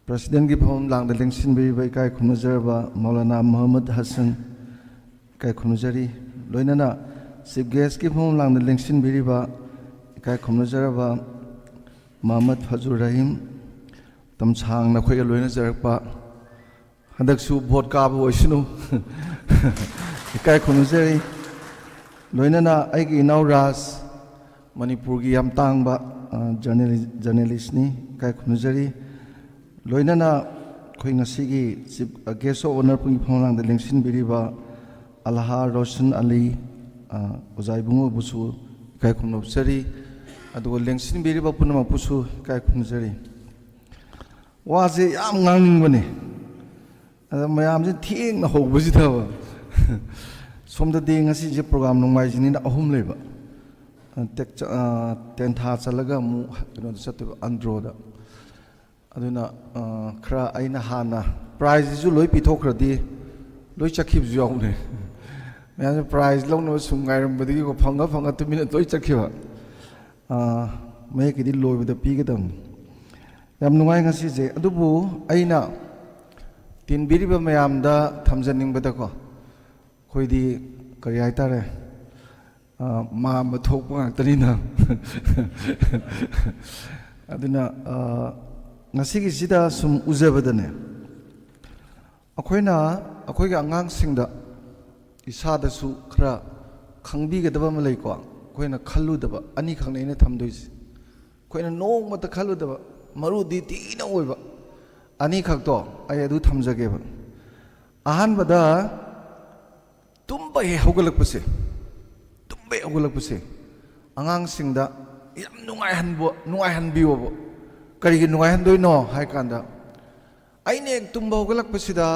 President ꯀꯤ ꯐꯝꯐꯝ ꯂꯥꯡꯗ ꯂꯦꯡꯁꯤꯟꯕꯤꯔꯤꯕ ꯏꯀꯥꯏ ꯈꯨꯝꯅꯖꯔꯕ ꯃꯧꯂꯥꯅꯥ ꯃꯨꯍꯝꯃꯗ ꯍꯁꯟ ꯏꯀꯥꯏ ꯈꯨꯝꯅꯖꯔꯤ꯫ ꯂꯣꯏꯅꯅ Chief Guest ꯀꯤ ꯐꯝꯐꯝ ꯂꯥꯡꯗ ꯂꯦꯡꯁꯤꯟꯕꯤꯔꯤꯕ ꯏꯀꯥꯏ ꯈꯨꯝꯅꯖꯔꯕ ꯃꯨꯍꯝꯃꯗ ꯐꯖꯨꯔ ꯔꯍꯤꯝ, ꯃꯇꯝ ꯁꯥꯡꯅ ꯑꯩꯈꯣꯏꯒ ꯂꯣꯏꯅꯖꯔꯛꯄ ꯍꯟꯗꯛꯁꯨ ꯚꯣꯠ ꯀꯥꯕ ꯑꯣꯏꯁꯅꯨ꯫ ꯏꯀꯥꯏ ꯈꯨꯝꯅꯖꯔꯤ꯫ ꯂꯣꯏꯅꯅ ꯑꯩꯒꯤ ꯏꯅꯥꯎ ꯔꯥꯖ, ꯃꯅꯤꯄꯨꯔꯒꯤ ꯌꯥꯝ ꯇꯥꯡꯕ, ꯑ, ꯖꯔꯅꯦꯂꯤ-, ꯖꯔꯅꯦꯂꯤꯁꯅꯤ, ꯏꯀꯥꯏ ꯈꯨꯝꯅꯖꯔꯤ꯫ ꯂꯣꯏꯅꯅ ꯑꯩꯈꯣꯏ ꯉꯁꯤꯒꯤ ꯆꯤꯐ, ꯑ, ꯒꯦꯁ ꯑꯣꯐ ꯑꯣꯅꯔ ꯄꯨꯡꯒꯤ ꯐꯝꯂꯥꯡꯗ ꯂꯦꯡꯁꯤꯟꯕꯤꯔꯤꯕ ꯑꯜꯍꯥ ꯔꯣꯁꯟ ꯑꯂꯤ, ꯑ, ꯑꯣꯖꯥ ꯏꯕꯨꯡꯉꯣꯕꯨꯁꯨ ꯏꯀꯥꯏ ꯈꯨꯝꯅꯖꯔꯤ꯫ ꯑꯗꯨꯒ ꯂꯦꯡꯁꯤꯟꯕꯤꯔꯤꯕ ꯄꯨꯝꯅꯃꯛꯄꯨꯁꯨ ꯏꯀꯥꯏ ꯈꯨꯝꯅꯖꯔꯤ꯫ ꯋꯥꯁꯦ ꯌꯥꯝ ꯉꯥꯡꯅꯤꯡꯕꯅꯦ, ꯑꯗ ꯃꯌꯥꯝꯁꯦ ꯊꯦꯡꯅ ꯍꯧꯕꯁꯤꯗꯕ꯫ ꯁꯣꯝꯗꯗꯤ ꯉꯁꯤꯁꯦ ꯄ꯭ꯔꯣꯒꯥꯝ ꯅꯣꯡꯃꯥꯏꯖꯤꯡꯅꯤꯅ ꯑꯍꯨꯝ ꯂꯩꯕ, ꯑ, ꯇꯦꯛ ꯆ-, ꯑ, ꯇꯦꯟꯊꯥ ꯆꯠꯂꯒ ꯑꯃꯨꯛ ꯀꯩꯅꯣꯗ ꯆꯠꯇꯣꯏꯕ, ꯑꯟꯗ꯭ꯔꯣꯗ꯫ ꯑꯗꯨꯅ, ꯑ, ꯈꯔ ꯑꯩꯅ ꯍꯥꯟꯅ ꯄ꯭ꯔꯥꯏꯖꯁꯤꯁꯨ ꯂꯣꯏ ꯄꯤꯊꯣꯛꯈ꯭ꯔꯗꯤ ꯂꯣꯏ ꯆꯠꯈꯤꯕꯁꯨ ꯌꯥꯎꯕꯅꯦ꯫ ꯃꯌꯥꯝꯁꯦ ꯄ꯭ꯔꯥꯏꯖ ꯂꯧꯅꯕ ꯁꯨꯝ ꯉꯥꯏꯔꯝꯕꯗꯒꯤꯀꯣ, ꯐꯪꯉ ꯐꯪꯉ ꯇꯨꯃꯤꯟꯅ ꯂꯣꯏ ꯆꯠꯈꯤꯕ꯫ ꯑ, ꯃꯌꯦꯛꯀꯤꯗꯤ ꯂꯣꯏꯕꯗ ꯄꯤꯒꯗꯕꯅꯤ꯫ ꯌꯥꯝ ꯅꯨꯡꯉꯥꯏ ꯉꯁꯤꯁꯦ꯫ ꯑꯗꯨꯕꯨ ꯑꯩꯅ ꯇꯤꯟꯕꯤꯔꯤꯕ ꯃꯌꯥꯝꯗ ꯊꯝꯖꯅꯤꯡꯕꯗꯀꯣ, ꯑꯩꯈꯣꯏꯗꯤ ꯀꯔꯤ ꯍꯥꯏꯇꯥꯔꯦ, ꯑ, ꯃꯥꯝꯃ ꯊꯣꯛꯄ ꯉꯥꯛꯇꯅꯤꯅ꯫ ꯑꯗꯨꯅ, ꯑ, ꯉꯁꯤꯒꯤꯁꯤꯗ ꯁꯨꯝ ꯎꯖꯕꯗꯅꯦ, ꯑꯩꯈꯣꯏꯅ ꯑꯩꯈꯣꯏꯒꯤ ꯑꯉꯥꯡꯁꯤꯡꯗ, ꯏꯁꯥꯗꯁꯨ ꯈꯔ ꯈꯪꯕꯤꯒꯗꯕ ꯑꯃ ꯂꯩꯀꯣ꯫ ꯑꯩꯈꯣꯏꯅ ꯈꯜꯂꯨꯗꯕ ꯑꯅꯤꯈꯛꯅꯦ ꯑꯩꯅ ꯊꯝꯗꯣꯏꯁꯦ꯫ ꯑꯩꯈꯣꯏꯅ ꯅꯣꯡꯃꯇ ꯈꯜꯂꯨꯗꯕ, ꯃꯔꯨꯗꯤ ꯊꯤꯅ ꯑꯣꯏꯕ ꯑꯅꯤꯈꯛꯇꯣ ꯑꯩ ꯑꯗꯨ ꯊꯝꯖꯒꯦꯕ꯫ ꯑꯍꯥꯟꯕꯗ, ꯇꯨꯝꯕ ꯍꯦꯛ ꯍꯧꯒꯠꯂꯛꯄꯁꯦ, ꯇꯨꯝꯕ ꯍꯦꯛ ꯍꯧꯒꯠꯂꯛꯄꯁꯦ ꯑꯉꯥꯡꯁꯤꯡꯗ ꯌꯥꯝ ꯅꯨꯡꯉꯥꯏꯍꯟꯕ, ꯅꯨꯡꯉꯥꯏꯍꯟꯕꯤꯌꯣꯕ꯫ ꯀꯔꯤꯒꯤ ꯅꯨꯡꯉꯥꯏꯍꯟꯗꯣꯏꯅꯣ ꯍꯥꯏ ꯀꯥꯟꯗ, ꯑꯩꯅ ꯍꯦꯛ ꯇꯨꯝꯕ ꯍꯧꯒꯠꯂꯛꯄꯁꯤꯗ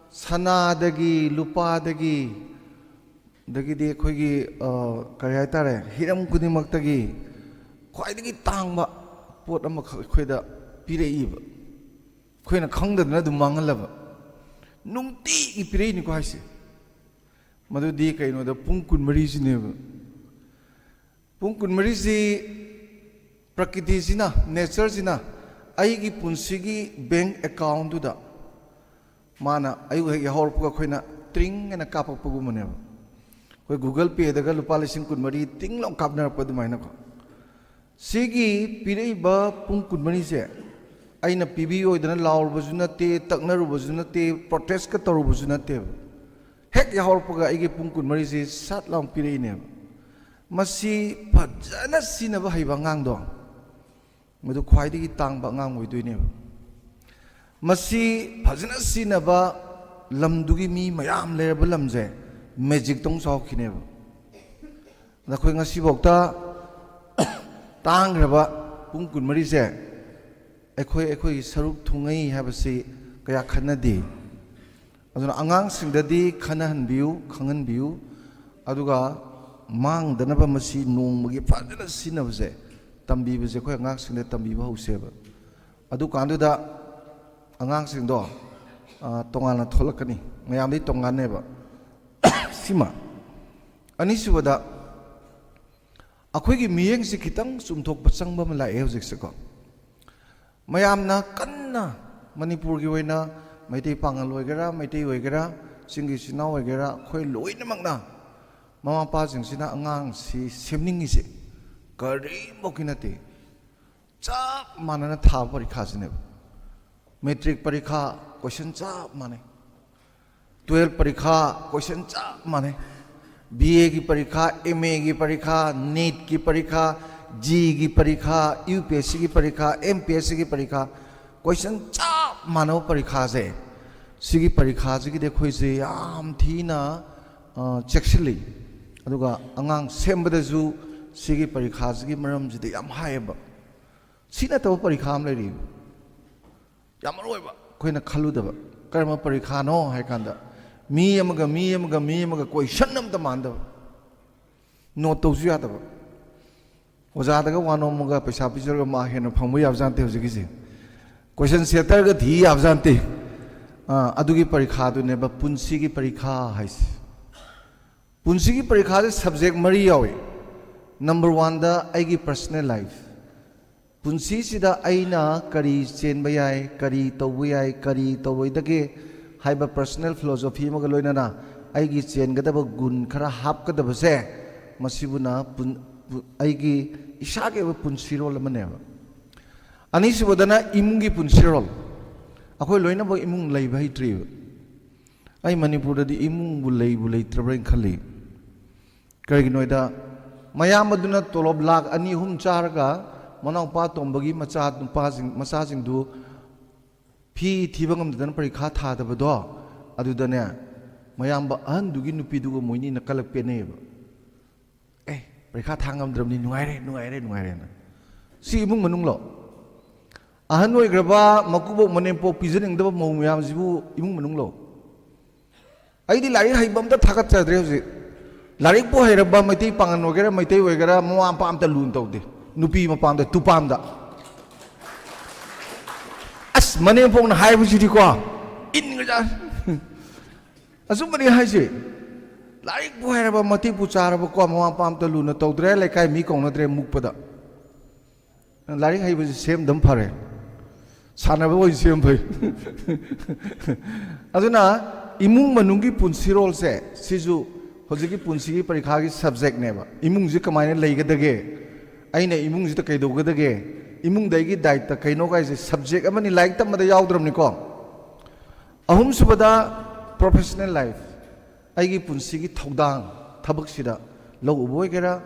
ꯁꯅꯥꯗꯒꯤ, ꯂꯨꯄꯥꯗꯒꯤ, ꯑꯗꯒꯤꯗꯤ ꯑꯩꯈꯣꯏꯒꯤ, ꯑ, ꯀꯔꯤ ꯍꯥꯏꯇꯥꯔꯦ, ꯍꯤꯔꯝ ꯈꯨꯗꯤꯡꯃꯛꯇꯒꯤ ꯈ꯭ꯋꯥꯏꯗꯒꯤ ꯇꯥꯡꯕ ꯄꯣꯠ ꯑꯃꯈꯛ ꯑꯩꯈꯣꯏꯗ ꯄꯤꯔꯛꯏꯕ꯫ ꯑꯩꯈꯣꯏꯅ ꯈꯪꯗꯗꯅ ꯑꯗꯨꯝ ꯃꯥꯡꯍꯜꯂꯕ꯫ ꯅꯨꯡꯇꯤꯒꯤ ꯄꯤꯔꯛꯏꯅꯤꯀꯣ ꯍꯥꯏꯁꯦ꯫ ꯃꯗꯨꯗꯤ ꯀꯩꯅꯣꯗ, ꯄꯨꯡ ꯀꯨꯟꯃꯔꯤꯁꯤꯅꯦꯕ꯫ ꯄꯨꯡ ꯀꯨꯟꯃꯔꯤꯁꯤ ꯄ꯭ꯔꯀꯤꯇꯤꯁꯤꯅ, ꯅꯦꯆꯔꯁꯤꯅ ꯑꯩꯒꯤ ꯄꯨꯟꯁꯤꯒꯤ ꯕꯦꯡ ꯑꯦꯀꯥꯎꯟꯗꯨꯗ ꯃꯥꯅ ꯑꯌꯨꯛ ꯍꯦꯛ ꯌꯥꯍꯧꯔꯛꯄꯒ ꯑꯩꯈꯣꯏꯅ ꯇ꯭ꯔꯤꯡ ꯍꯥꯏꯅ ꯀꯥꯞꯄꯛꯄꯒꯨꯝꯕꯅꯦꯕ꯫ ꯑꯩꯈꯣꯏ Google Payꯗꯒ ꯂꯨꯄꯥ ꯂꯤꯁꯤꯡ ꯀꯨꯟꯃꯔꯤ ꯇꯤꯡ ꯂꯥꯎ ꯀꯥꯞꯅꯔꯛꯄ ꯑꯗꯨꯃꯥꯏꯅꯀꯣ꯫ ꯁꯤꯒꯤ ꯄꯤꯔꯛꯏꯕ ꯄꯨꯡ ꯀꯨꯟꯃꯔꯤꯁꯦ ꯑꯩꯅ ꯄꯤꯕꯤꯌꯣꯏꯗꯅ ꯂꯥꯎꯔꯨꯕꯁꯨ ꯅꯠꯇꯦ, ꯇꯛꯅꯔꯨꯕꯁꯨ ꯅꯠꯇꯦ, ꯄ꯭ꯔꯣꯇꯦꯁꯀ ꯇꯧꯔꯨꯕꯁꯨ ꯅꯠꯇꯦꯕ꯫ ꯍꯦꯛ ꯌꯥꯍꯧꯔꯛꯄꯒ ꯑꯩꯒꯤ ꯄꯨꯡ ꯀꯨꯟꯃꯔꯤꯁꯦ ꯁꯠ ꯂꯥꯎ ꯄꯤꯔꯛꯏꯅꯦꯕ꯫ ꯃꯁꯤ ꯐꯖꯅ ꯁꯤꯖꯤꯟꯅꯕ ꯍꯩꯕ ꯑꯉꯥꯡꯗꯣ, ꯃꯗꯨ ꯈ꯭ꯋꯥꯏꯗꯒꯤ ꯇꯥꯡꯕ ꯑꯉꯥꯡ ꯑꯣꯏꯗꯣꯏꯅꯦꯕ꯫ ꯃꯁꯤ ꯐꯖꯅ ꯁꯤꯖꯤꯟꯅꯕ ꯂꯝꯗꯨꯒꯤ ꯃꯤ ꯃꯌꯥꯝ ꯂꯩꯔꯕ ꯂꯝꯁꯦ ꯃꯦꯖꯤꯛꯇꯧ ꯆꯥꯎꯈꯤꯅꯦꯕ꯫ ꯑꯗ ꯑꯩꯈꯣꯏ ꯉꯁꯤꯐꯥꯎꯗ ꯇꯥꯡꯈ꯭ꯔꯕ ꯄꯨꯡ ꯀꯨꯟꯃꯔꯤꯁꯦ ꯑꯩꯈꯣꯏ ꯑꯩꯈꯣꯏꯒꯤ ꯁꯔꯨꯛ ꯊꯨꯡꯉꯩ ꯍꯥꯏꯕꯁꯤ ꯀꯌꯥ ꯈꯟꯅꯗꯦ꯫ ꯑꯗꯨꯅ ꯑꯉꯥꯡꯁꯤꯡꯗꯗꯤ ꯈꯟꯅꯍꯟꯕꯤꯌꯨ, ꯈꯪꯍꯟꯕꯤꯌꯨ꯫ ꯑꯗꯨꯒ ꯃꯥꯡꯗꯅꯕ ꯃꯁꯤ ꯅꯣꯡꯃꯒꯤ ꯐꯖꯅ ꯁꯤꯖꯤꯟꯅꯕꯁꯦ ꯇꯝꯕꯤꯕꯁꯦ ꯑꯩꯈꯣꯏ ꯑꯉꯥꯡꯁꯤꯡꯗ ꯇꯝꯕꯤꯕ ꯍꯧꯁꯦꯕ꯫ ꯑꯗꯨꯀꯥꯟꯗꯨꯗ ꯑꯉꯥꯡꯁꯤꯡꯗꯣ, ꯑ, ꯇꯣꯉꯥꯟꯅ ꯊꯣꯛꯂꯛꯀꯅꯤ, ꯃꯌꯥꯝꯗꯒꯤ ꯇꯣꯉꯥꯟꯅꯦꯕ꯫ ꯁꯤꯃ꯫ ꯑꯅꯤꯁꯨꯕꯗ, ꯑꯩꯈꯣꯏꯒꯤ ꯃꯤꯠꯌꯦꯡꯁꯤ ꯈꯤꯇꯪ ꯆꯨꯝꯊꯣꯛꯄ ꯆꯪꯕ ꯑꯃ ꯂꯥꯛꯑꯦ ꯍꯧꯖꯤꯛꯁꯦꯀꯣ꯫ ꯃꯌꯥꯝꯅ ꯀꯟꯅ, ꯃꯅꯤꯄꯨꯔꯒꯤ ꯑꯣꯏꯅ ꯃꯩꯇꯩ ꯄꯥꯉꯜ ꯑꯣꯏꯒꯦꯔꯥ, ꯃꯩꯇꯩ ꯑꯣꯏꯒꯦꯔꯥ, ꯆꯤꯡꯒꯤ ꯏꯆꯤꯟ ꯏꯅꯥꯎ ꯑꯣꯏꯒꯦꯔꯥ, ꯑꯩꯈꯣꯏ ꯂꯣꯏꯅꯃꯛꯅ ꯃꯃꯥ ꯃꯄꯥꯁꯤꯡꯁꯤꯅ ꯑꯉꯥꯡꯁꯤ ꯁꯦꯝꯅꯤꯡꯉꯤꯁꯦ ꯀꯔꯤꯝꯐꯧꯀꯤ ꯅꯠꯇꯦ꯫ ꯆꯞ ꯃꯥꯟꯅꯅ ꯊꯥꯕ ꯄꯔꯤꯈꯥꯁꯤꯅꯦꯕ꯫ ꯃꯦꯇ꯭ꯔꯤꯛ ꯄꯔꯤꯈꯥ ꯀꯣꯏꯁꯟ ꯆꯞ ꯃꯥꯟꯅꯩ꯫ ꯇꯨꯌꯦꯜꯐ ꯄꯔꯤꯈꯥ ꯀꯣꯏꯁꯟ ꯆꯞ ꯃꯥꯟꯅꯩ꯫ ꯕꯤ ꯑꯦꯒꯤ ꯄꯔꯤꯈꯥ, ꯑꯦꯝ ꯑꯦꯒꯤ ꯄꯔꯤꯈꯥ, ꯅꯤꯠꯀꯤ ꯄꯔꯤꯈꯥ, ꯖꯤꯒꯤ ꯄꯔꯤꯈꯥ, ꯌꯨ ꯄꯤ ꯑꯦꯁ ꯁꯤꯒꯤ ꯄꯔꯤꯈꯥ, ꯑꯦꯝ ꯄꯤ ꯑꯦꯁ ꯁꯤꯒꯤ ꯄꯔꯤꯈꯥ, ꯀꯣꯏꯁꯟ ꯆꯞ ꯃꯥꯟꯅꯕ ꯄꯔꯤꯈꯥꯁꯦ, ꯁꯤꯒꯤ ꯄꯔꯤꯈꯥꯁꯤꯒꯤꯗꯤ ꯑꯩꯈꯣꯏꯁꯦ ꯌꯥꯝ ꯊꯤꯅ, ꯑ, ꯆꯦꯛꯁꯤꯜꯂꯤ꯫ ꯑꯗꯨꯒ ꯑꯉꯥꯡ ꯁꯦꯝꯕꯗꯁꯨ ꯁꯤꯒꯤ ꯄꯔꯤꯈꯥꯁꯤꯒꯤ ꯃꯔꯝꯁꯤꯗ ꯌꯥꯝ ꯍꯥꯏꯌꯦꯕ꯫ ꯁꯤ ꯅꯠꯇꯕ ꯄꯔꯤꯈꯥ ꯑꯃ ꯂꯩꯔꯤ, ꯌꯥꯝ ꯃꯔꯨ ꯑꯣꯏꯕ, ꯑꯩꯈꯣꯏꯅ ꯈꯜꯂꯨꯗꯕ꯫ ꯀꯔꯝꯕ ꯄꯔꯤꯈꯥꯅꯣ ꯍꯥꯏ ꯀꯥꯟꯗ, ꯃꯤ ꯑꯃꯒ ꯃꯤ ꯑꯃꯒ ꯃꯤ ꯑꯃꯒ ꯀꯣꯏꯁꯟ ꯑꯝꯇ ꯃꯥꯟꯗꯕ, ꯅꯣꯠ ꯇꯧꯁꯨ ꯌꯥꯗꯕ, ꯑꯣꯖꯥꯗꯒ ꯋꯥ ꯅꯣꯝꯃꯒ ꯄꯩꯁꯥ ꯄꯤꯖꯔꯒ ꯃꯥ ꯍꯦꯟꯅ ꯐꯪꯕ ꯌꯥꯕꯖꯥꯠ ꯅꯠꯇꯦ ꯍꯧꯖꯤꯛꯀꯤꯁꯦ꯫ ꯀꯣꯏꯁꯟ ꯁꯦꯇꯔꯒ ꯊꯤ ꯌꯥꯕꯖꯥꯠ ꯅꯠꯇꯦ꯫ ꯑꯥ, ꯑꯗꯨꯒꯤ ꯄꯔꯤꯈꯥꯗꯨꯅꯦꯕ ꯄꯨꯟꯁꯤꯒꯤ ꯄꯔꯤꯈꯥ ꯍꯥꯏꯁꯦ꯫ ꯄꯨꯟꯁꯤꯒꯤ ꯄꯔꯤꯈꯥꯁꯦ ꯁꯕꯖꯦꯛ ꯃꯔꯤ ꯌꯥꯎꯏ꯫ ꯅꯝꯕꯔ ꯋꯥꯟꯗ ꯑꯩꯒꯤ ꯄꯔꯁꯅꯦꯜ ꯂꯥꯏꯐ, ꯄꯨꯟꯁꯤꯁꯤꯗ ꯑꯩꯅ ꯀꯔꯤ ꯆꯦꯟꯕ ꯌꯥꯏ, ꯀꯔꯤ ꯇꯧꯕ ꯌꯥꯏ, ꯀꯔꯤ ꯇꯧꯔꯣꯏꯗꯒꯦ ꯍꯥꯏꯕ ꯄꯔꯁꯅꯦꯜ ꯐꯤꯂꯣꯁꯣꯐꯤ ꯑꯃꯒ ꯂꯣꯏꯅꯅ ꯑꯩꯒꯤ ꯆꯦꯟꯒꯗꯕ ꯒꯨꯟ ꯈꯔ ꯍꯥꯞꯀꯗꯕꯁꯦ, ꯃꯁꯤꯕꯨꯅ ꯄꯨꯟ-, ꯄꯨ-, ꯑꯩꯒꯤ ꯏꯁꯥꯒꯤ ꯑꯣꯏꯕ ꯄꯨꯟꯁꯤꯔꯣꯜ ꯑꯃꯅꯦꯕ꯫ ꯑꯅꯤꯁꯨꯕꯗꯅ ꯏꯃꯨꯡꯒꯤ ꯄꯨꯟꯁꯤꯔꯣꯜ꯫ ꯑꯩꯈꯣꯏ ꯂꯣꯏꯅꯃꯛ ꯏꯃꯨꯡ ꯂꯩꯕ ꯍꯩꯇ꯭ꯔꯤꯕ꯫ ꯑꯩ ꯃꯅꯤꯄꯨꯔꯗꯗꯤ ꯏꯃꯨꯡꯕꯨ ꯂꯩꯕꯨ ꯂꯩꯇ꯭ꯔꯕ꯭ꯔꯥ ꯍꯥꯏꯅ ꯈꯜꯂꯤ꯫ ꯀꯔꯤꯒꯤꯅꯣ ꯍꯥꯏꯗ, ꯃꯌꯥꯝꯕꯗꯨꯅ ꯇꯣꯂꯣꯞ ꯂꯥꯛ ꯑꯅꯤ ꯑꯍꯨꯝ ꯆꯥꯔꯒ ꯃꯅꯥꯎꯄꯥ ꯑꯇꯣꯝꯕꯒꯤ ꯃꯆꯥ ꯅꯨꯄꯥꯁꯤꯡ, ꯃꯆꯥꯁꯤꯡꯗꯨ ꯐꯤ ꯊꯤꯕ ꯉꯝꯗꯗꯅ ꯄꯔꯤꯈꯥ ꯊꯥꯗꯕꯗꯣ, ꯑꯗꯨꯗꯅꯦ, ꯃꯌꯥꯝꯕ ꯑꯍꯟꯗꯨꯒꯤ ꯅꯨꯄꯤꯗꯨꯒ ꯃꯣꯏꯅꯤꯅ ꯀꯂꯛ ꯄꯦꯟꯅꯩꯌꯦꯕ꯫ "ꯑꯦ, ꯄꯔꯤꯈꯥ ꯊꯥ ꯉꯝꯗ꯭ꯔꯕꯅꯤ, ꯅꯨꯡꯉꯥꯏꯔꯦ, ꯅꯨꯡꯉꯥꯏꯔꯦ, ꯅꯨꯡꯉꯥꯏꯔꯦꯅ"꯫ ꯁꯤ ꯏꯃꯨꯡ ꯃꯅꯨꯡꯂꯣ? ꯑꯍꯟ ꯑꯣꯏꯈ꯭ꯔꯕ ꯃꯀꯨꯕꯣꯛ ꯃꯅꯦꯝꯄꯣꯛ ꯄꯤꯖꯅꯤꯡꯗꯕ ꯃꯧ ꯃꯌꯥꯝꯁꯤꯕꯨ ꯏꯃꯨꯡ ꯃꯅꯨꯡꯂꯣ? ꯑꯩꯗꯤ ꯂꯥꯏꯔꯤꯛ ꯍꯩꯕ ꯑꯝꯇ ꯊꯥꯒꯠꯆꯗ꯭ꯔꯦ ꯍꯧꯖꯤꯛ꯫ ꯂꯥꯏꯔꯤꯛꯄꯨ ꯍꯩꯔꯕ ꯃꯩꯇꯩ ꯄꯥꯉꯟ ꯑꯣꯏꯒꯦꯔꯥ, ꯃꯩꯇꯩ ꯑꯣꯏꯒꯦꯔꯥ, ꯃꯃꯥ ꯃꯄꯥ ꯑꯝꯇ ꯂꯨꯅ ꯇꯧꯗꯦ꯫ ꯅꯨꯄꯤ ꯃꯄꯥꯝꯗ, ꯇꯨꯄꯥꯝꯗ꯫ ꯑꯁ, ꯃꯅꯦꯝꯄꯣꯛꯅ ꯍꯥꯏꯕꯁꯤꯗꯤꯀꯣ, ꯏꯟꯒ꯭ꯔꯖꯥꯠꯅꯤ꯫ ꯑꯆꯨꯝꯕꯅꯤ ꯍꯥꯏꯁꯦ꯫ ꯂꯥꯏꯔꯤꯛꯄꯨ ꯍꯩꯔꯕ, ꯃꯇꯤꯛꯄꯨ ꯆꯥꯔꯕꯀꯣ, ꯃꯃꯥ ꯃꯄꯥ ꯑꯝꯇ ꯂꯨꯅ ꯇꯧꯗ꯭ꯔꯦ, ꯂꯩꯀꯥꯏ ꯃꯤ ꯀꯧꯅꯗ꯭ꯔꯦ ꯃꯨꯛꯄꯗ꯫ ꯂꯥꯏꯔꯤꯛ ꯍꯩꯕꯁꯤ ꯁꯦꯝꯗꯝ ꯐꯔꯦ, ꯁꯥꯟꯅꯕ ꯑꯣꯏꯅ ꯁꯦꯝ ꯐꯩ꯫ ꯑꯗꯨꯅ ꯏꯃꯨꯡ ꯃꯅꯨꯡꯒꯤ ꯄꯨꯟꯁꯤꯔꯣꯜꯁꯦ, ꯁꯤꯁꯨ ꯍꯧꯖꯤꯛꯀꯤ ꯄꯨꯟꯁꯤꯒꯤ ꯄꯔꯤꯈꯥꯒꯤ ꯁꯕꯖꯦꯛꯅꯦꯕ꯫ ꯏꯃꯨꯡꯁꯤ ꯀꯃꯥꯏꯅ ꯂꯩꯒꯗꯒꯦ, ꯑꯩꯅ ꯏꯃꯨꯡꯁꯤꯗ ꯀꯩꯗꯧꯒꯗꯒꯦ, ꯏꯃꯨꯡꯗ ꯑꯩꯒꯤ ꯗꯥꯏꯇ ꯀꯩꯅꯣ ꯀꯥꯏꯁꯦ ꯁꯕꯖꯦꯛ ꯑꯃꯅꯤ, ꯂꯥꯏꯔꯤꯛ ꯇꯝꯕꯗ ꯌꯥꯎꯗ꯭ꯔꯕꯅꯤꯀꯣ꯫ ꯑꯍꯨꯝꯁꯨꯕꯗ, professional life꯫ ꯑꯩꯒꯤ ꯄꯨꯟꯁꯤꯒꯤ ꯊꯧꯗꯥꯡ, ꯊꯕꯛꯁꯤꯗ ꯂꯧ ꯎꯕ ꯑꯣꯏꯒꯦꯔꯥ,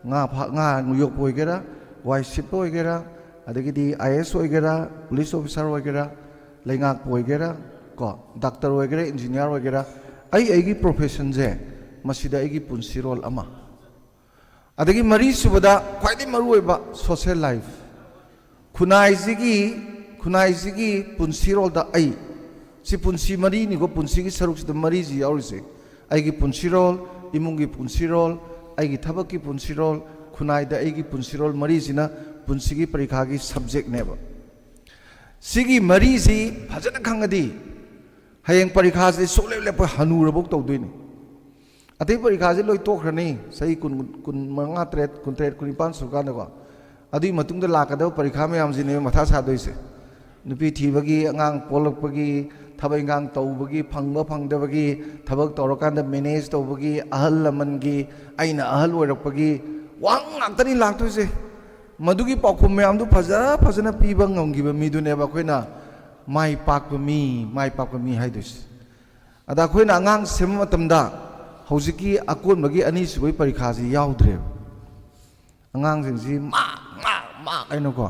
ꯉꯥ ꯐꯥ-, ꯉꯥ ꯌꯣꯛꯄ ꯑꯣꯏꯒꯦꯔꯥ, ꯋꯥꯏ ꯁꯤꯠꯄ ꯑꯣꯏꯒꯦꯔꯥ, ꯑꯗꯒꯤꯗꯤ ꯑꯥꯏ ꯑꯦ ꯑꯦꯁ ꯑꯣꯏꯒꯦꯔꯥ, ꯄꯨꯂꯤꯁ ꯑꯣꯐꯤꯁꯥꯔ ꯑꯣꯏꯒꯦꯔꯥ, ꯂꯩꯉꯥꯛꯄ ꯑꯣꯏꯒꯦꯔꯥ, ꯀꯣ, ꯗꯥꯛꯇꯔ ꯑꯣꯏꯒꯦꯔꯥ, ꯏꯟꯖꯤꯅꯤꯌꯥꯔ ꯑꯣꯏꯒꯦꯔꯥ, ꯑꯩ, ꯑꯩꯒꯤ ꯄ꯭ꯔꯣꯐꯦꯁꯟꯁꯦ, ꯃꯁꯤꯗ ꯑꯩꯒꯤ ꯄꯨꯟꯁꯤꯔꯣꯜ ꯑꯃ꯫ ꯑꯗꯒꯤ ꯃꯔꯤꯁꯨꯕꯗ ꯈ꯭ꯋꯥꯏꯗꯒꯤ ꯃꯔꯨꯑꯣꯏꯕ, social life꯫ ꯈꯨꯟꯅꯥꯏꯁꯤꯒꯤ, ꯈꯨꯟꯅꯥꯏꯁꯤꯒꯤ ꯄꯨꯟꯁꯤꯔꯣꯜꯗ ꯑꯩ, ꯁꯤ ꯄꯨꯟꯁꯤ ꯃꯔꯤꯅꯤꯀꯣ, ꯄꯨꯟꯁꯤꯒꯤ ꯁꯔꯨꯛꯁꯤꯗ ꯃꯔꯤꯁꯤ ꯌꯥꯎꯔꯤꯁꯦ꯫ ꯑꯩꯒꯤ ꯄꯨꯟꯁꯤꯔꯣꯜ, ꯏꯃꯨꯡꯒꯤ ꯄꯨꯟꯁꯤꯔꯣꯜ, ꯑꯩꯒꯤ ꯊꯕꯛꯀꯤ ꯄꯨꯟꯁꯤꯔꯣꯜ, ꯈꯨꯟꯅꯥꯏꯗ ꯑꯩꯒꯤ ꯄꯨꯟꯁꯤꯔꯣꯜ ꯃꯔꯤꯁꯤꯅ ꯄꯨꯟꯁꯤꯒꯤ ꯄꯔꯤꯈꯥꯒꯤ ꯁꯕꯖꯦꯛꯅꯦꯕ꯫ ꯁꯤꯒꯤ ꯃꯔꯤꯁꯤ ꯐꯖꯅ ꯈꯪꯉꯗꯤ ꯍꯌꯦꯡ ꯄꯔꯤꯈꯥꯁꯤ ꯁꯨꯡꯂꯦꯞ ꯂꯦꯞꯄ ꯍꯅꯨꯔꯐꯥꯎ ꯇꯧꯗꯣꯏꯅꯤ꯫ ꯑꯇꯩ ꯄꯔꯤꯈꯥꯁꯤ ꯂꯣꯏ ꯇꯣꯛꯈ꯭ꯔꯅꯤ, ꯆꯍꯤ ꯀꯨꯟ, ꯀꯨꯟ ꯃꯉꯥ, ꯇꯔꯦꯠ, ꯀꯨꯟ ꯇꯔꯦꯠ, ꯀꯨꯟ ꯅꯤꯄꯥꯟ ꯁꯨꯔꯀꯥꯟꯗꯀꯣ꯫ ꯑꯗꯨꯒꯤ ꯃꯇꯨꯡꯗ ꯂꯥꯛꯀꯗꯕ ꯄꯔꯤꯈꯥ ꯃꯌꯥꯝꯁꯤꯅꯦꯕ ꯃꯊꯥ ꯁꯥꯗꯣꯏꯁꯦ꯫ ꯅꯨꯄꯤ ꯊꯤꯕꯒꯤ, ꯑꯉꯥꯡ ꯄꯣꯛꯂꯛꯄꯒꯤ, ꯊꯕꯛ ꯏꯪꯈꯥꯡ ꯇꯧꯕꯒꯤ, ꯐꯪꯕ ꯐꯪꯗꯕꯒꯤ, ꯊꯕꯛ ꯇꯧꯔꯀꯥꯟꯗ ꯃꯦꯅꯦꯖ ꯇꯧꯕꯒꯤ, ꯑꯍꯜ ꯂꯃꯟꯒꯤ, ꯑꯩꯅ ꯑꯍꯜ ꯑꯣꯏꯔꯛꯄꯒꯤ, ꯋꯥꯍꯪ ꯉꯥꯛꯇꯅꯤ ꯂꯥꯛꯇꯣꯏꯁꯦ꯫ ꯃꯗꯨꯒꯤ ꯄꯥꯎꯈꯨꯝ ꯃꯌꯥꯝꯗꯨ ꯐꯖ ꯐꯖꯅ ꯄꯤꯕ ꯉꯝꯈꯤꯕ ꯃꯤꯗꯨꯅꯦꯕ ꯑꯩꯈꯣꯏꯅ ꯃꯥꯏ ꯄꯥꯛꯄ ꯃꯤ, ꯃꯥꯏ ꯄꯥꯛꯄ ꯃꯤ ꯍꯥꯏꯗꯣꯏꯁꯦ꯫ ꯑꯗ ꯑꯩꯈꯣꯏꯅ ꯑꯉꯥꯡ ꯁꯦꯝꯕ ꯃꯇꯝꯗ ꯍꯧꯖꯤꯛꯀꯤ ꯑꯀꯣꯟꯕꯒꯤ ꯑꯅꯤꯁꯨꯕꯒꯤ ꯄꯔꯤꯈꯥꯁꯤ ꯌꯥꯎꯗ꯭ꯔꯦꯕ꯫ ꯑꯉꯥꯡꯁꯤꯡꯁꯤ ꯃꯥꯛ, ꯃꯥꯛ, ꯃꯥꯛ ꯍꯥꯏꯅꯀꯣ꯫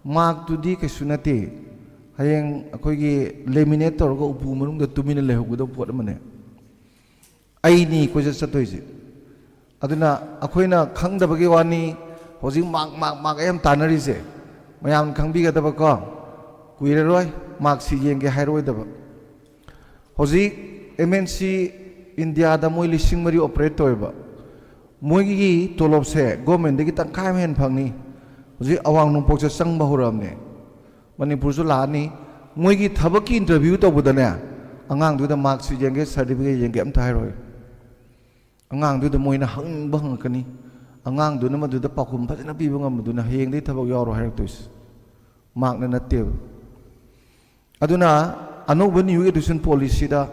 ꯃꯥꯛꯇꯨꯗꯤ ꯀꯩꯁꯨ ꯅꯠꯇꯦ꯫ ꯍꯌꯦꯡ ꯑꯩꯈꯣꯏꯒꯤ ꯂꯦꯃꯤꯅꯦꯠ ꯇꯧꯔꯒ ꯎꯄꯨ ꯃꯅꯨꯡꯗ ꯇꯨꯃꯤꯟꯅ ꯂꯩꯍꯧꯒꯗꯕ ꯄꯣꯠ ꯑꯃꯅꯦ꯫ ꯑꯩꯅꯤ ꯀꯣꯏꯆꯠ ꯆꯠꯇꯣꯏꯁꯦ꯫ ꯑꯗꯨꯅ ꯑꯩꯈꯣꯏꯅ ꯈꯪꯗꯕꯒꯤ ꯋꯥꯅꯤ꯫ ꯍꯧꯖꯤꯛ ꯃꯥꯛ, ꯃꯥꯛ, ꯃꯥꯛ ꯌꯥꯝ ꯇꯥꯟꯅꯔꯤꯁꯦ꯫ ꯃꯌꯥꯝ ꯈꯪꯕꯤꯒꯗꯕꯀꯣ꯫ ꯀꯨꯏꯔꯔꯣꯏ ꯃꯥꯛꯁꯤ ꯌꯦꯡꯒꯦ ꯍꯥꯏꯔꯣꯏꯗꯕ꯫ ꯍꯧꯖꯤꯛ ꯑꯦꯝ ꯑꯦꯟ ꯁꯤ ꯏꯟꯗꯤꯌꯥꯗ ꯃꯣꯏ ꯂꯤꯁꯤꯡ ꯃꯔꯤ ꯑꯣꯄꯔꯦꯠ ꯇꯧꯋꯦꯕ꯫ ꯃꯣꯏꯒꯤ ꯇꯣꯂꯣꯞꯁꯦ ꯒꯣꯔꯃꯦꯟꯗꯒꯤ ꯇꯪꯈꯥꯏ ꯑꯃ ꯍꯦꯟꯅ ꯐꯪꯅꯤ꯫ ꯍꯧꯖꯤꯛ ꯑꯋꯥꯡ ꯅꯣꯡꯄꯣꯛꯁꯦ ꯆꯪꯕ ꯍꯧꯔꯛꯑꯕꯅꯦ꯫ ꯃꯅꯤꯄꯨꯔꯁꯨ ꯂꯥꯛꯑꯅꯤ꯫ ꯃꯣꯏꯒꯤ ꯊꯕꯛꯀꯤ ꯏꯟꯇꯔꯚ꯭ꯌꯨ ꯇꯧꯕꯗꯅꯦ, ꯑꯉꯥꯡꯗꯨꯗ ꯃꯥꯔꯛꯁꯤꯠ ꯌꯦꯡꯒꯦ, ꯁꯥꯔꯇꯤꯐꯤꯀꯦꯠ ꯌꯦꯡꯒꯦ ꯑꯝꯇ ꯍꯥꯏꯔꯣꯏ꯫ ꯑꯉꯥꯡꯗꯨꯗ ꯃꯣꯏꯅ ꯍꯪꯅꯤꯡꯕ ꯍꯪꯉꯛꯀꯅꯤ꯫ ꯑꯉꯥꯡꯗꯨꯅ ꯃꯗꯨꯗ ꯄꯥꯎꯈꯨꯝ ꯐꯖꯅ ꯄꯤꯕ ꯉꯝꯕꯗꯨꯅ ꯍꯌꯦꯡꯗꯩ ꯊꯕꯛ ꯌꯥꯎꯔꯣ ꯍꯥꯏꯔꯛꯇꯣꯏꯁꯦ꯫ ꯃꯥꯔꯛꯅ ꯅꯠꯇꯦꯕ꯫ ꯑꯗꯨꯅ ꯑꯅꯧꯕ ꯅ꯭ꯌꯨ ꯑꯦꯗꯨꯀꯦꯁꯟ ꯄꯣꯂꯤꯁꯤꯗ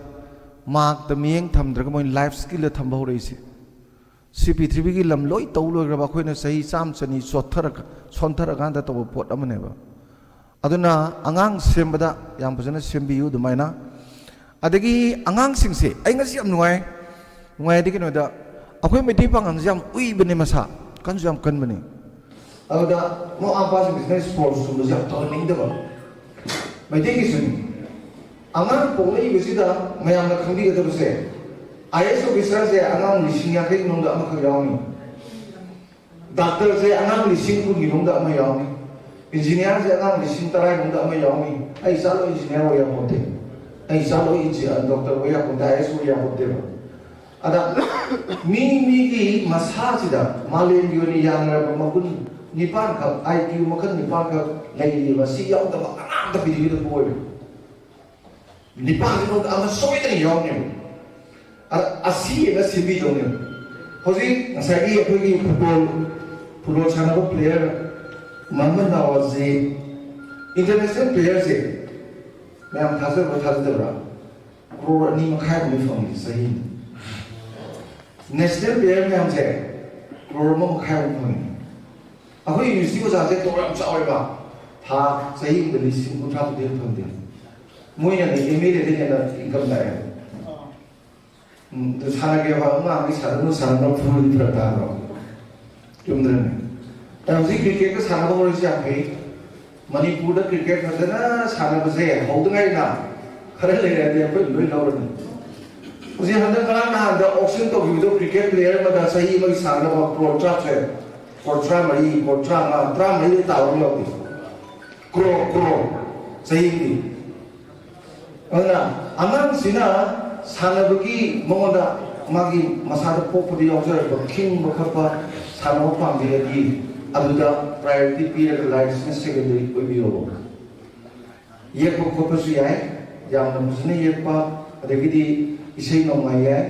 ꯃꯥꯔꯛꯇ ꯃꯤꯠꯌꯦꯡ ꯊꯝꯗ꯭ꯔꯒ ꯃꯣꯏ ꯂꯥꯏꯐ ꯁ꯭ꯀꯤꯜꯗ ꯊꯝꯕ ꯍꯧꯔꯛꯏꯁꯦ꯫ ꯁꯤ ꯄ꯭ꯔꯤꯊꯤꯕꯤꯒꯤ ꯂꯝ ꯂꯣꯏ ꯇꯧ ꯂꯣꯏꯈ꯭ꯔꯕ ꯑꯩꯈꯣꯏꯅ ꯆꯍꯤ ꯆꯥꯝꯃ ꯆꯅꯤ ꯆꯣꯠꯊꯔ-, ꯁꯣꯟꯊꯔꯀꯥꯟꯗ ꯇꯧꯕ ꯄꯣꯠ ꯑꯃꯅꯦꯕ꯫ ꯑꯗꯨꯅ ꯑꯉꯥꯡ ꯁꯦꯝꯕꯗ ꯌꯥꯝ ꯐꯖꯅ ꯁꯦꯝꯕꯤꯌꯨ ꯑꯗꯨꯃꯥꯏꯅ꯫ ꯑꯗꯒꯤ ꯑꯉꯥꯡꯁꯤꯡꯁꯦ ꯑꯩ ꯉꯁꯤ ꯌꯥꯝ ꯅꯨꯡꯉꯥꯏ꯫ ꯅꯨꯡꯉꯥꯏꯗꯤ ꯀꯩꯅꯣꯗ, ꯑꯩꯈꯣꯏ ꯃꯩꯇꯩ ꯄꯥꯉꯜꯁꯦ ꯌꯥꯝ ꯎꯏꯕꯅꯦ ꯃꯁꯥ, ꯀꯟꯁꯨ ꯌꯥꯝ ꯀꯟꯕꯅꯤ꯫ ꯑꯗꯨꯗ ꯃꯃꯥ ꯃꯄꯥꯁꯤꯡꯁꯤꯅ ꯁ꯭ꯄꯣꯔꯠꯁꯀꯨꯝꯕꯁꯦ ꯌꯥꯝ ꯇꯧꯍꯟꯅꯤꯡꯗꯕ꯫ ꯃꯩꯇꯩꯒꯤꯁꯨꯅꯤ꯫ ꯑꯉꯥꯡ ꯄꯣꯛꯂꯛꯏꯕꯁꯤꯗ ꯃꯌꯥꯝꯅ ꯈꯪꯕꯤꯒꯗꯕꯁꯦ, ꯑꯥꯏ ꯑꯦꯁ ꯑꯣꯐꯤꯁꯥꯔꯁꯦ ꯑꯉꯥꯡ ꯂꯤꯁꯤꯡ ꯌꯥꯡꯈꯩꯒꯤ ꯃꯅꯨꯡꯗ ꯑꯃꯈꯛ ꯌꯥꯎꯅꯤ꯫ ꯗꯥꯛꯇꯔꯁꯦ ꯑꯉꯥꯡ ꯂꯤꯁꯤꯡ ꯀꯨꯟꯒꯤ ꯃꯅꯨꯡꯗ ꯑꯃ ꯌꯥꯎꯅꯤ꯫ ꯏꯟꯖꯤꯅꯤꯌꯥꯔꯁꯦ ꯑꯉꯥꯡ ꯂꯤꯁꯤꯡ ꯇꯔꯥꯒꯤ ꯃꯅꯨꯡꯗ ꯑꯃ ꯌꯥꯎꯅꯤ꯫ ꯑꯩ ꯏꯆꯥ ꯂꯣꯏ ꯏꯟꯖꯤꯅꯤꯌꯥꯔ ꯑꯣꯏ ꯌꯥꯄꯣꯟꯇꯦ꯫ ꯑꯩ ꯏꯆꯥ ꯂꯣꯏ ꯏꯟꯖꯤ-, ꯗꯣꯛꯇꯔ ꯑꯣꯏ ꯌꯥꯄꯣꯟꯇꯦ, ꯑꯥꯏ ꯑꯦꯁ ꯑꯣꯏ ꯌꯥꯄꯣꯟꯇꯦꯕ꯫ ꯑꯗ ꯃꯤ ꯃꯤꯒꯤ ꯃꯁꯥꯁꯤꯗ ꯃꯥꯂꯦꯝꯒꯤ ꯑꯣꯏꯅ ꯌꯥꯅꯔꯕ ꯃꯒꯨꯟ ꯅꯤꯄꯥꯟꯈꯛ, ꯑꯥꯏ ꯀ꯭ꯌꯨ ꯃꯈꯜ ꯅꯤꯄꯥꯟꯈꯛ ꯂꯩꯔꯤꯕ, ꯁꯤ ꯌꯥꯎꯗꯕ ꯑꯉꯥꯡ ꯑꯝꯇ ꯄ꯭ꯔꯤꯊꯤꯕꯤꯗ ꯄꯣꯛꯑꯣꯏꯕ꯫ ꯅꯤꯄꯥꯟꯁꯤꯃꯛꯇ ꯑꯃ ꯁꯣꯏꯗꯅ ꯌꯥꯎꯅꯦꯕ꯫ ꯑ-, ꯑꯁꯤ ꯑꯅ ꯁꯦꯝꯕꯤꯗꯧꯅꯦꯕ꯫ ꯍꯧꯖꯤꯛ ꯉꯁꯥꯏꯒꯤ ꯑꯩꯈꯣꯏꯒꯤ ꯐꯨꯠꯕꯣꯜ, ꯐꯨꯠꯕꯣꯜ ꯁꯥꯟꯅꯕ ꯄ꯭ꯂꯦꯌꯔ ꯃꯍꯃꯗ ꯅꯋꯥꯖꯁꯦ, ꯏꯟꯇꯔꯅꯦꯁꯅꯦꯜ ꯄ꯭ꯂꯦꯌꯔꯁꯦ ꯃꯌꯥꯝ ꯊꯥꯖꯕ꯭ꯔꯥ ꯊꯥꯖꯗꯕ꯭ꯔꯥ? ꯀ꯭ꯔꯣꯔ ꯑꯅꯤ ꯃꯈꯥꯏ ꯑꯃ ꯐꯪꯉꯤ ꯆꯍꯤ ꯑꯃꯗ꯫ ꯅꯦꯁꯅꯦꯜ ꯄ꯭ꯂꯦꯌꯔ ꯃꯌꯥꯝꯁꯦ ꯀ꯭ꯔꯣꯔ ꯑꯃ ꯃꯈꯥꯏ ꯑꯃ ꯐꯪꯉꯤ꯫ ꯑꯩꯈꯣꯏ ꯌꯨꯅꯤꯚꯔꯁꯤꯇꯤ ꯑꯣꯖꯥꯁꯦ ꯇꯣꯂꯣꯞ ꯌꯥꯝ ꯆꯥꯎꯋꯦꯕ꯫ ꯊꯥ ꯆꯍꯤ ꯑꯃꯗ ꯂꯤꯁꯤꯡ ꯀꯨꯟꯊ꯭ꯔꯥ ꯇꯔꯨꯛꯇꯩ ꯍꯦꯟꯅ ꯐꯪꯗꯦ꯫ ꯃꯣꯏꯅꯅꯦ ꯑꯦꯝ ꯑꯦꯜ ꯑꯦꯗꯩ ꯍꯦꯟꯅ ꯏꯟꯀꯝ ꯂꯥꯛꯑꯦ꯫ ꯎꯝ, ꯑꯗꯨ ꯁꯥꯟꯅꯒꯦ ꯍꯥꯏꯕ ꯑꯉꯥꯡꯒꯤ ꯁꯥꯟꯅꯅꯨ, ꯁꯥꯟꯅꯅꯕ ꯐꯨꯔꯗꯤ ꯐꯔꯛ ꯇꯥꯗ꯭ꯔꯣ? ꯆꯨꯝꯗ꯭ꯔꯅꯦ? ꯑꯗ ꯍꯧꯖꯤꯛ ꯀ꯭ꯔꯤꯀꯦꯠꯀ ꯁꯥꯟꯅꯕ ꯍꯧꯔꯤꯁꯦ ꯌꯥꯝ ꯐꯩ꯫ ꯃꯅꯤꯄꯨꯔꯗ ꯀ꯭ꯔꯤꯀꯦꯠ ꯐꯖꯅ ꯁꯥꯟꯅꯕꯁꯦ ꯍꯧꯗ ꯉꯥꯏꯔꯤꯅ, ꯈꯔ ꯂꯩꯔꯗꯤ ꯑꯩꯈꯣꯏ ꯂꯣꯏ ꯂꯧꯔꯅꯤ꯫ ꯍꯧꯖꯤꯛ ꯍꯟꯗꯛ ꯉꯔꯥꯡ ꯅꯍꯥꯟꯗ ꯑꯣꯛꯁꯟ ꯇꯧꯈꯤꯕꯗꯣ, ꯀ꯭ꯔꯤꯀꯦꯠ ꯄ꯭ꯂꯦꯌꯔ ꯑꯃꯗ ꯆꯍꯤ ꯑꯃꯒꯤ ꯁꯥꯟꯅꯕ ꯀ꯭ꯔꯣꯔ ꯇꯔꯥꯇꯔꯦꯠ, ꯀ꯭ꯔꯣꯔ ꯇꯔꯥꯃꯔꯤ, ꯀ꯭ꯔꯣꯔ ꯇꯔꯥꯃꯉꯥ, ꯇꯔꯥꯃꯔꯤꯗꯩ ꯇꯥꯕ ꯑꯃ ꯌꯥꯎꯗꯦ꯫ ꯀ꯭ꯔꯣꯔ, ꯀ꯭ꯔꯣꯔ ꯆꯍꯤꯒꯤ꯫ ꯑꯗꯨꯅ ꯑꯉꯥꯡꯁꯤꯅ ꯁꯥꯟꯅꯕꯒꯤ ꯃꯉꯣꯟꯗ ꯃꯥꯒꯤ ꯃꯁꯥꯗ ꯄꯣꯛꯄꯗ ꯌꯥꯎꯖꯔꯛꯄ ꯈꯤꯡꯕ ꯈꯣꯠꯄ, ꯁꯥꯟꯅꯕ ꯄꯥꯝꯕꯤꯔꯗꯤ ꯑꯗꯨꯗ ꯄ꯭ꯔꯥꯏꯌꯣꯔꯤꯇꯤ ꯄꯤꯔꯒ ꯂꯥꯏꯔꯤꯛꯁꯤꯅ ꯁꯦꯀꯦꯟꯗꯔꯤ ꯑꯣꯏꯕꯤꯌꯣꯕ꯫ ꯌꯦꯛꯄ ꯈꯣꯠꯄꯁꯨ ꯌꯥꯏ, ꯌꯥꯝꯅ ꯐꯖꯅ ꯌꯦꯛꯄ, ꯑꯗꯒꯤꯗꯤ ꯏꯁꯩ ꯅꯣꯡꯃꯥꯏ ꯌꯥꯏ꯫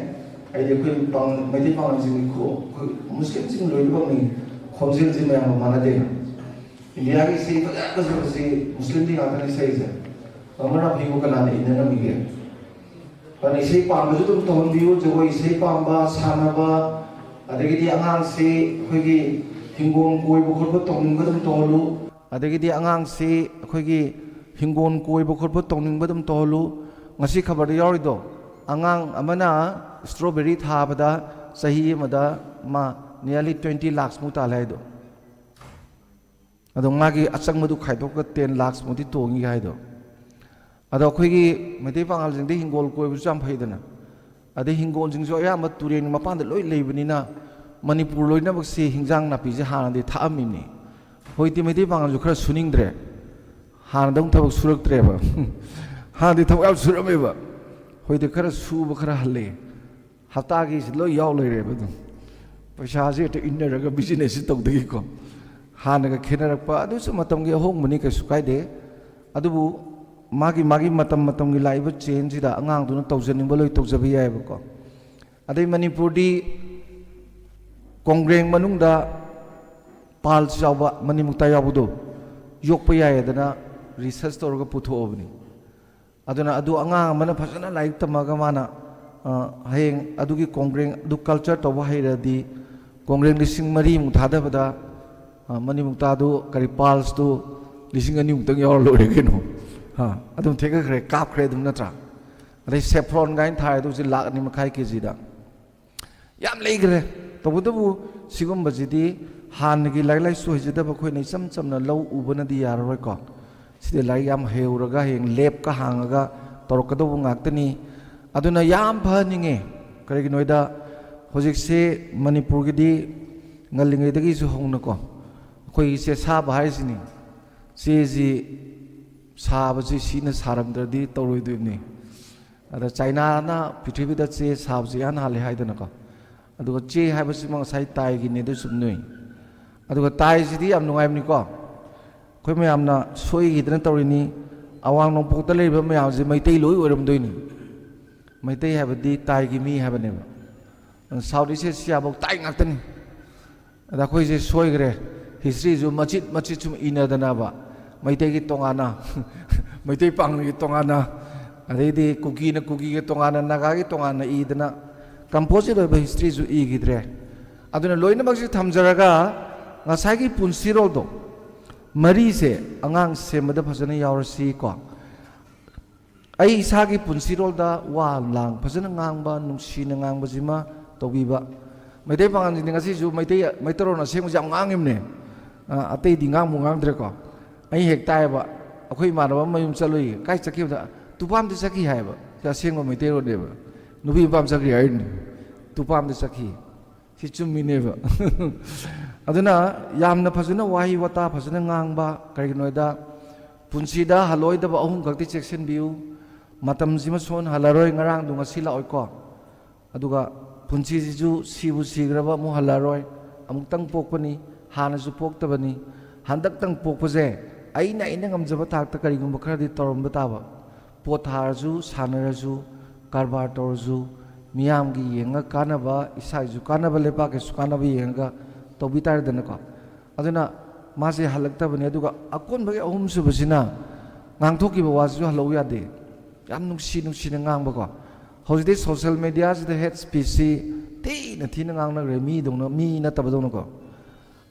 ꯍꯥꯏꯗꯤ ꯑꯩꯈꯣꯏ ꯄꯥꯡ-, ꯃꯩꯇꯩ ꯄꯥꯉꯜꯁꯤꯡꯒꯤ ꯈꯣ-, ꯑꯩꯈꯣꯏ ꯃꯨꯁꯂꯤꯝꯁꯤꯡ ꯂꯣꯏꯅꯃꯛꯅꯤ, ꯈꯣꯟꯖꯦꯜꯁꯤ ꯃꯌꯥꯝꯒ ꯃꯥꯟꯅꯗꯦ꯫ ꯏꯟꯗꯤꯌꯥꯒꯤ ꯏꯁꯩ ꯐꯖ ꯐꯖꯕꯁꯤ ꯃꯨꯁꯂꯤꯝꯗꯤ ꯉꯥꯛꯇꯅꯤ ꯁꯛꯏꯁꯦ꯫ ꯃꯃꯟ ꯑꯐꯤꯕꯨ ꯀꯅꯥꯅ ꯏꯟꯅ ꯉꯝꯃꯤꯒꯦ? ꯑꯗꯨꯅ ꯏꯁꯩ ꯄꯥꯝꯕꯁꯨ ꯑꯗꯨꯝ ꯇꯧꯍꯟꯕꯤꯌꯨ, ꯖꯒꯣꯏ ꯏꯁꯩ ꯄꯥꯝꯕ, ꯁꯥꯟꯅꯕ, ꯑꯗꯒꯤꯗꯤ ꯑꯉꯥꯡꯁꯤ ꯑꯩꯈꯣꯏꯒꯤ ꯍꯤꯡꯒꯣꯜ ꯀꯣꯏꯕ ꯈꯣꯠꯄ ꯇꯧꯅꯤꯡꯕ ꯑꯗꯨꯝ ꯇꯧꯍꯜꯂꯨ꯫ ꯑꯗꯒꯤꯗꯤ ꯑꯉꯥꯡꯁꯤ ꯑꯩꯈꯣꯏꯒꯤ ꯍꯤꯡꯒꯣꯜ ꯀꯣꯏꯕ ꯈꯣꯠꯄ ꯇꯧꯅꯤꯡꯕ ꯑꯗꯨꯝ ꯇꯧꯍꯜꯂꯨ꯫ ꯉꯁꯤ ꯈꯕꯔꯗ ꯌꯥꯎꯔꯤꯗꯣ, ꯑꯉꯥꯡ ꯑꯃꯅ strawberry ꯊꯥꯕꯗ ꯆꯍꯤ ꯑꯃꯗ ꯃꯥ nearly twenty lakhs ꯃꯨꯛ ꯇꯥꯜꯂꯦ ꯍꯥꯏꯗꯣ꯫ ꯑꯗꯣ ꯃꯥꯒꯤ ꯑꯆꯪꯕꯗꯨ ꯈꯥꯏꯗꯣꯛꯑꯒ ten lakhs ꯃꯨꯛꯇꯤ ꯇꯣꯡꯉꯤ ꯍꯥꯏꯗꯣ꯫ ꯑꯗꯣ ꯑꯩꯈꯣꯏꯒꯤ ꯃꯩꯇꯩ ꯄꯥꯉꯜꯁꯤꯡꯗꯤ ꯍꯤꯡꯒꯣꯜ ꯀꯣꯏꯕꯁꯨ ꯌꯥꯝ ꯐꯩꯗꯅ꯫ ꯑꯗꯩ ꯍꯤꯡꯒꯣꯜꯁꯤꯡꯁꯨ ꯑꯌꯥꯝꯕ ꯇꯨꯔꯦꯟꯒꯤ ꯃꯄꯥꯟꯗ ꯂꯣꯏ ꯂꯩꯕꯅꯤꯅ ꯃꯅꯤꯄꯨꯔ ꯂꯣꯏꯅꯃꯛꯁꯤ ꯍꯤꯟꯖꯥꯡ ꯅꯥꯄꯤꯁꯦ ꯍꯥꯟꯅꯗꯤ ꯊꯥꯛꯑꯝꯃꯤꯅꯤ꯫ ꯍꯧꯖꯤꯛꯇꯤ ꯃꯩꯇꯩ ꯄꯥꯉꯜꯁꯨ ꯈꯔ ꯁꯨꯅꯤꯡꯗ꯭ꯔꯦ꯫ ꯍꯥꯟꯅꯗꯧꯅ ꯊꯕꯛ ꯁꯨꯔꯛꯇ꯭ꯔꯦꯕ꯫ ꯍꯥꯟꯅꯗꯤ ꯊꯕꯛ ꯌꯥꯝ ꯁꯨꯔꯝꯃꯦꯕ꯫ ꯍꯧꯖꯤꯛꯇꯤ ꯈꯔ ꯁꯨꯕ ꯈꯔ ꯍꯜꯂꯦ꯫ ꯍꯞꯇꯥꯒꯤꯁꯤ ꯂꯣꯏ ꯌꯥꯎ ꯂꯩꯔꯦꯕ ꯑꯗꯨꯝ꯫ ꯄꯩꯁꯥꯁꯦ ꯍꯦꯛꯇ ꯏꯟꯅꯔꯒ business ꯁꯤ ꯇꯧꯗꯒꯤꯀꯣ꯫ ꯍꯥꯟꯅꯒ ꯈꯦꯠꯅꯔꯛꯄ, ꯑꯗꯨꯁꯨ ꯃꯇꯝꯒꯤ ꯑꯍꯣꯡꯕꯅꯤ, ꯀꯩꯁꯨ ꯀꯥꯏꯗꯦ꯫ ꯑꯗꯨꯕꯨ ꯃꯥꯒꯤ, ꯃꯥꯒꯤ ꯃꯇꯝ ꯃꯇꯝꯒꯤ ꯂꯥꯛꯏꯕ change ꯁꯤꯗ ꯑꯉꯥꯡꯗꯨꯅ ꯇꯧꯖꯅꯤꯡꯕ ꯂꯣꯏ ꯇꯧꯖꯕ ꯌꯥꯏꯑꯕꯀꯣ꯫ ꯑꯗꯩ ꯃꯅꯤꯄꯨꯔꯗꯤ ꯀꯣꯡꯒ꯭ꯔꯦꯡ ꯃꯅꯨꯡꯗ pearls ꯌꯥꯎꯕ, ꯃꯅꯤꯃꯨꯛꯇꯥ ꯌꯥꯎꯕꯗꯣ ꯌꯣꯛꯄ ꯌꯥꯏꯗꯅ research ꯇꯧꯔꯒ ꯄꯨꯊꯣꯛꯑꯕꯅꯤ꯫ ꯑꯗꯨꯅ ꯑꯗꯨ ꯑꯉꯥꯡ ꯑꯃꯅ ꯐꯖꯅ ꯂꯥꯏꯔꯤꯛ ꯇꯝꯃꯒ ꯃꯥꯅ, ꯑ, ꯍꯌꯦꯡ ꯑꯗꯨꯒꯤ ꯀꯣꯡꯒ꯭ꯔꯦꯡ ꯑꯗꯨ culture ꯇꯧꯕ ꯍꯩꯔꯗꯤ ꯀꯣꯡꯒ꯭ꯔꯦꯡ ꯂꯤꯁꯤꯡ ꯃꯔꯤꯃꯨꯛ ꯊꯥꯗꯕꯗ ꯑ, ꯃꯅꯤꯃꯨꯛꯇꯥꯗꯨ ꯀꯔꯤ, ꯄꯥꯜꯁꯇꯨ ꯂꯤꯁꯤꯡ ꯑꯅꯤꯃꯨꯛꯇꯪ ꯌꯥꯎꯔ ꯂꯣꯏꯔꯦ ꯀꯩꯅꯣ꯫ ꯑ, ꯑꯗꯨꯝ ꯊꯦꯛꯀꯠꯈ꯭ꯔꯦ, ꯀꯥꯞꯈ꯭ꯔꯦ ꯑꯗꯨꯝ, ꯅꯠꯇ꯭ꯔꯥ? ꯑꯗꯩ ꯁꯦꯐ꯭ꯔꯣꯟ ꯀꯥꯏꯅ ꯊꯥꯏ, ꯑꯗꯨ ꯍꯧꯖꯤꯛ ꯂꯥꯛ ꯑꯅꯤ ꯃꯈꯥꯏ ꯀꯦꯖꯤꯗ꯫ ꯌꯥꯝ ꯂꯩꯈ꯭ꯔꯦ꯫ ꯇꯧꯕꯇꯕꯨ ꯁꯤꯒꯨꯝꯕꯁꯤꯗꯤ ꯍꯥꯟꯅꯒꯤ ꯂꯥꯏꯔꯤꯛ ꯂꯥꯏꯁꯨ ꯍꯩꯖꯗꯕ ꯑꯩꯈꯣꯏꯅ ꯏꯆꯝ ꯆꯝꯅ ꯂꯧ ꯎꯕꯅꯗꯤ ꯌꯥꯔꯔꯣꯏꯀꯣ꯫ ꯁꯤꯗꯤ ꯂꯥꯏꯔꯤꯛ ꯌꯥꯝ ꯍꯩꯍꯧꯔꯒ ꯍꯌꯦꯡ ꯂꯦꯞꯀ ꯍꯥꯡꯉꯒ ꯇꯧꯔꯛꯀꯗꯧꯕ ꯉꯥꯛꯇꯅꯤ꯫ ꯑꯗꯨꯅ ꯌꯥꯝ ꯐꯍꯟꯅꯤꯡꯉꯦ꯫ ꯀꯔꯤꯒꯤꯅꯣ ꯍꯥꯏꯗ ꯍꯧꯖꯤꯛꯁꯦ ꯃꯅꯤꯄꯨꯔꯒꯤꯗꯤ ꯉꯜꯂꯤꯉꯩꯗꯒꯤꯁꯨ ꯍꯧꯅꯀꯣ ꯑꯩꯈꯣꯏꯒꯤ ꯆꯦ ꯁꯥꯕ ꯍꯥꯏꯁꯤꯅꯤ꯫ ꯆꯦꯁꯤ ꯁꯥꯕꯁꯤ ꯁꯤꯅ ꯁꯥꯔꯝꯗ꯭ꯔꯗꯤ ꯇꯧꯔꯣꯏꯗꯣꯏꯕꯅꯤ꯫ ꯑꯗ ꯆꯥꯏꯅꯥꯅ ꯄ꯭ꯔꯤꯊꯤꯕꯤꯗ ꯆꯦ ꯁꯥꯕꯁꯤ ꯏꯍꯥꯟ ꯍꯥꯜꯂꯦ ꯍꯥꯏꯗꯅꯀꯣ꯫ ꯑꯗꯨꯒ ꯆꯦ ꯍꯥꯏꯕꯁꯤꯃ ꯉꯁꯥꯏ ꯇꯥꯏꯒꯤꯅꯦ, ꯑꯗꯨ ꯆꯨꯝꯗꯣꯏꯅꯤ꯫ ꯑꯗꯨꯒ ꯇꯥꯏꯁꯤꯗꯤ ꯌꯥꯝ ꯅꯨꯡꯉꯥꯏꯕꯅꯤꯀꯣ꯫ ꯑꯩꯈꯣꯏ ꯃꯌꯥꯝꯅ ꯁꯣꯏꯈꯤꯗꯅ ꯇꯧꯔꯤꯅꯤ꯫ ꯑꯋꯥꯡ ꯅꯣꯡꯄꯣꯛꯇ ꯂꯩꯔꯤꯕ ꯃꯌꯥꯝꯁꯦ ꯃꯩꯇꯩ ꯂꯣꯏ ꯑꯣꯏꯔꯝꯗꯣꯏꯅꯤ꯫ ꯃꯩꯇꯩ ꯍꯥꯏꯕꯗꯤ ꯇꯥꯏꯒꯤ ꯃꯤ ꯍꯥꯏꯕꯅꯦꯕ꯫ ꯁꯥꯎꯠ ꯏꯁ ꯑꯦꯁꯤꯌꯥꯐꯧ ꯇꯥꯏ ꯉꯥꯛꯇꯅꯤ꯫ ꯑꯗ ꯑꯩꯈꯣꯏꯁꯦ ꯁꯣꯏꯈ꯭ꯔꯦ꯫ ꯍꯤꯁꯇ꯭ꯔꯤꯁꯨ ꯃꯆꯤꯠ ꯃꯆꯤꯠ ꯁꯨꯝ ꯏꯅꯗꯅꯕ, ꯃꯩꯇꯩꯒꯤ ꯇꯣꯉꯥꯟꯅ, ꯃꯩꯇꯩ ꯄꯥꯉꯜꯒꯤ ꯇꯣꯉꯥꯟꯅ, ꯑꯗꯩꯗꯤ ꯀꯨꯀꯤꯅ ꯀꯨꯀꯤꯒꯤ ꯇꯣꯉꯥꯟꯅ, ꯅꯥꯒꯥꯒꯤ ꯇꯣꯉꯥꯟꯅ ꯏꯗꯅ ꯀꯝꯄꯣꯖꯤꯠ ꯑꯣꯏꯕ ꯍꯤꯁꯇ꯭ꯔꯤꯁꯨ ꯏꯈꯤꯗ꯭ꯔꯦ꯫ ꯑꯗꯨꯅ ꯂꯣꯏꯅꯃꯛꯁꯤ ꯊꯝꯖꯔꯒ ꯉꯁꯥꯏꯒꯤ ꯄꯨꯟꯁꯤꯔꯣꯜꯗꯣ ꯃꯔꯤꯁꯦ ꯑꯉꯥꯡ ꯁꯦꯝꯕꯗ ꯐꯖꯅ ꯌꯥꯎꯔꯁꯤ ꯀꯣ꯫ ꯑꯩ ꯏꯁꯥꯒꯤ ꯄꯨꯟꯁꯤꯔꯣꯜꯗ ꯋꯥ ꯂꯥꯡ ꯐꯖꯅ ꯉꯥꯡꯕ, ꯅꯨꯡꯁꯤꯅ ꯉꯥꯡꯕꯁꯤꯃ ꯇꯧꯕꯤꯕ꯫ ꯃꯩꯇꯩ ꯄꯥꯉꯜꯁꯤꯡꯗꯤ ꯉꯁꯤꯁꯨ ꯃꯩꯇꯩ, ꯃꯩꯇꯩꯔꯣꯟ ꯑꯁꯦꯡꯕꯁꯤ ꯌꯥꯝ ꯉꯥꯡꯉꯤꯕꯅꯦ꯫ ꯑ, ꯑꯇꯩꯗꯤ ꯉꯥꯡꯕꯨ ꯉꯥꯡꯗ꯭ꯔꯦꯀꯣ꯫ ꯑꯩ ꯍꯦꯛ ꯇꯥꯏꯌꯦꯕ, ꯑꯩꯈꯣꯏ ꯏꯃꯥꯟꯅꯕ ꯑꯃ ꯃꯌꯨꯝ ꯆꯠꯂꯨꯏ, ꯀꯥꯏ ꯆꯠꯈꯤꯕꯗ, "ꯇꯨꯄꯥꯝꯗ ꯆꯠꯈꯤ" ꯍꯥꯏꯌꯦꯕ꯫ ꯁꯤ ꯑꯁꯦꯡꯕ ꯃꯩꯇꯩꯔꯣꯟꯅꯦꯕ꯫ "ꯅꯨꯄꯤ ꯃꯄꯥꯝ ꯆꯠꯈ꯭ꯔꯤ" ꯍꯥꯏꯔꯤꯅꯤ꯫ "ꯇꯨꯄꯥꯝꯗ ꯆꯠꯈꯤ"꯫ ꯁꯤ ꯆꯨꯝꯃꯤꯅꯦꯕ꯫ ꯑꯗꯨꯅ ꯌꯥꯝꯅ ꯐꯖꯅ ꯋꯥꯍꯩ ꯋꯥꯇꯥ ꯐꯖꯅ ꯉꯥꯡꯕ, ꯀꯔꯤꯒꯤꯅꯣ ꯍꯥꯏꯗ ꯄꯨꯟꯁꯤꯗ ꯍꯜꯂꯣꯏꯗꯕ ꯑꯍꯨꯝ ꯈꯛꯇꯤ ꯆꯦꯛꯁꯤꯟꯕꯤꯌꯨ꯫ ꯃꯇꯝꯁꯤꯃ ꯁꯣꯟ ꯍꯜꯂꯔꯣꯏ, ꯉꯔꯥꯡꯗꯣ ꯉꯁꯤ ꯂꯥꯛꯑꯣꯏꯀꯣ꯫ ꯑꯗꯨꯒ ꯄꯨꯟꯁꯤꯁꯤꯁꯨ ꯁꯤꯕꯨ ꯁꯤꯈ꯭ꯔꯕ ꯑꯃꯨꯛ ꯍꯜꯂꯔꯣꯏ, ꯑꯃꯨꯛꯇꯪ ꯄꯣꯛꯄꯅꯤ, ꯍꯥꯟꯅꯁꯨ ꯄꯣꯛꯇꯕꯅꯤ꯫ ꯍꯟꯗꯛꯇꯪ ꯄꯣꯛꯄꯁꯦ ꯑꯩꯅ, ꯑꯩꯅ ꯉꯝꯖꯕ ꯊꯥꯛꯇ ꯀꯔꯤꯒꯨꯝꯕ ꯈꯔꯗꯤ ꯇꯧꯔꯝꯕ ꯇꯥꯕ꯫ ꯄꯣꯠ ꯊꯥꯔꯁꯨ, ꯁꯥꯟꯅꯔꯁꯨ, ꯀꯔꯕꯥꯔ ꯇꯧꯔꯁꯨ, ꯃꯤꯌꯥꯝꯒꯤ ꯌꯦꯡꯉ ꯀꯥꯟꯅꯕ, ꯏꯁꯥꯒꯤꯁꯨ ꯀꯥꯟꯅꯕ, ꯂꯩꯕꯥꯛꯀꯤꯁꯨ ꯀꯥꯟꯅꯕ ꯌꯦꯡꯉꯒ ꯇꯧꯕꯤ ꯇꯥꯔꯦꯗꯅꯀꯣ꯫ ꯑꯗꯨꯅ ꯃꯥꯁꯦ ꯍꯜꯂꯛꯇꯕꯅꯤ꯫ ꯑꯗꯨꯒ ꯑꯀꯣꯟꯕꯒꯤ ꯑꯍꯨꯝꯁꯨꯕꯁꯤꯅ ꯉꯥꯡꯊꯣꯛꯈꯤꯕ ꯋꯥꯁꯤꯁꯨ ꯍꯜꯂꯛꯎ ꯌꯥꯗꯦ꯫ ꯌꯥꯝ ꯅꯨꯡꯁꯤ ꯅꯨꯡꯁꯤꯅ ꯉꯥꯡꯕꯀꯣ꯫ ꯍꯧꯖꯤꯛꯇꯤ ꯁꯣꯁꯦꯜ ꯃꯦꯗꯤꯌꯥꯁꯤꯗ ꯍꯦꯠ ꯁ꯭ꯄꯤꯆꯁꯤ ꯊꯤꯅ ꯊꯤꯅ ꯉꯥꯡꯅꯈ꯭ꯔꯦ, ꯃꯤꯗꯧꯅ, ꯃꯤ ꯅꯠꯇꯕꯗꯧꯅꯀꯣ꯫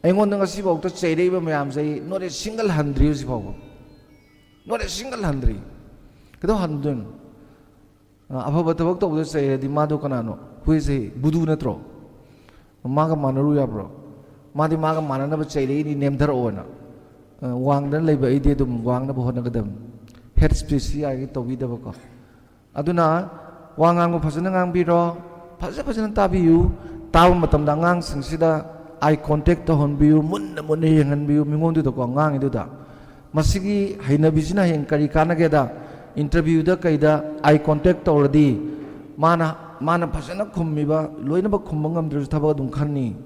ꯑꯩꯉꯣꯟꯗ ꯉꯁꯤꯐꯥꯎꯗ ꯆꯩꯔꯛꯏꯕ ꯃꯌꯥꯝꯁꯦ ꯑꯩ not a single ꯍꯟꯗ꯭ꯔꯤ ꯍꯧꯖꯤꯛ ꯐꯥꯎꯕ꯫ Not a single ꯍꯟꯗ꯭ꯔꯤ꯫ ꯀꯩꯗꯧ ꯍꯟꯗꯣꯏꯅꯣ? ꯑ, ꯑꯐꯕ ꯊꯕꯛ ꯇꯧꯕꯗ ꯆꯩꯔꯗꯤ ꯃꯥꯗꯣ ꯀꯅꯥꯅꯣ? Who is he? ꯕꯨꯙꯨ ꯅꯠꯇ꯭ꯔꯣ? ꯃꯥꯒ ꯃꯥꯟꯅꯔꯨ ꯌꯥꯕ꯭ꯔꯣ? ꯃꯥꯗꯤ ꯃꯥꯒ ꯃꯥꯟꯅꯅꯕ ꯆꯩꯔꯛꯏꯅꯤ, ꯅꯦꯝꯊꯔꯛꯑꯣꯅ꯫ ꯑ, ꯋꯥꯡꯗꯅ ꯂꯩꯕ ꯑꯩꯗꯤ ꯑꯗꯨꯝ ꯋꯥꯡꯅꯕ ꯍꯣꯠꯅꯒꯗꯕꯅꯤ꯫ Head speech ꯌꯥꯔꯤꯉꯩ ꯇꯧꯕꯤꯗꯕꯀꯣ꯫ ꯑꯗꯨꯅ ꯋꯥ ꯉꯥꯡꯕ ꯐꯖꯅ ꯉꯥꯡꯕꯤꯔꯣ, ꯐꯖ ꯐꯖꯅ ꯇꯥꯕꯤꯌꯨ꯫ ꯇꯥꯕ ꯃꯇꯝꯗ ꯑꯉꯥꯡꯁꯤꯡꯁꯤꯗ eye contact ꯇꯧꯍꯟꯕꯤꯌꯨ, ꯃꯨꯟꯅ ꯃꯨꯟꯅ ꯌꯦꯡꯍꯟꯕꯤꯌꯨ ꯃꯤꯉꯣꯟꯗꯨꯗꯀꯣ, ꯑꯉꯥꯡꯒꯤꯗꯨꯗ꯫ ꯃꯁꯤꯒꯤ ꯍꯩꯅꯕꯤꯁꯤꯅ ꯍꯌꯦꯡ ꯀꯔꯤ ꯀꯥꯟꯅꯒꯦꯗ, interview ꯗ ꯀꯩꯗ eye contact ꯇꯧꯔꯗꯤ ꯃꯥꯅ, ꯃꯥꯅ ꯐꯖꯅ ꯈꯨꯝꯃꯤꯕ, ꯂꯣꯏꯅꯃꯛ ꯈꯨꯝꯕ ꯉꯝꯗ꯭ꯔꯁꯨ ꯊꯕꯛ ꯑꯗꯨꯝ ꯈꯟꯅꯤ꯫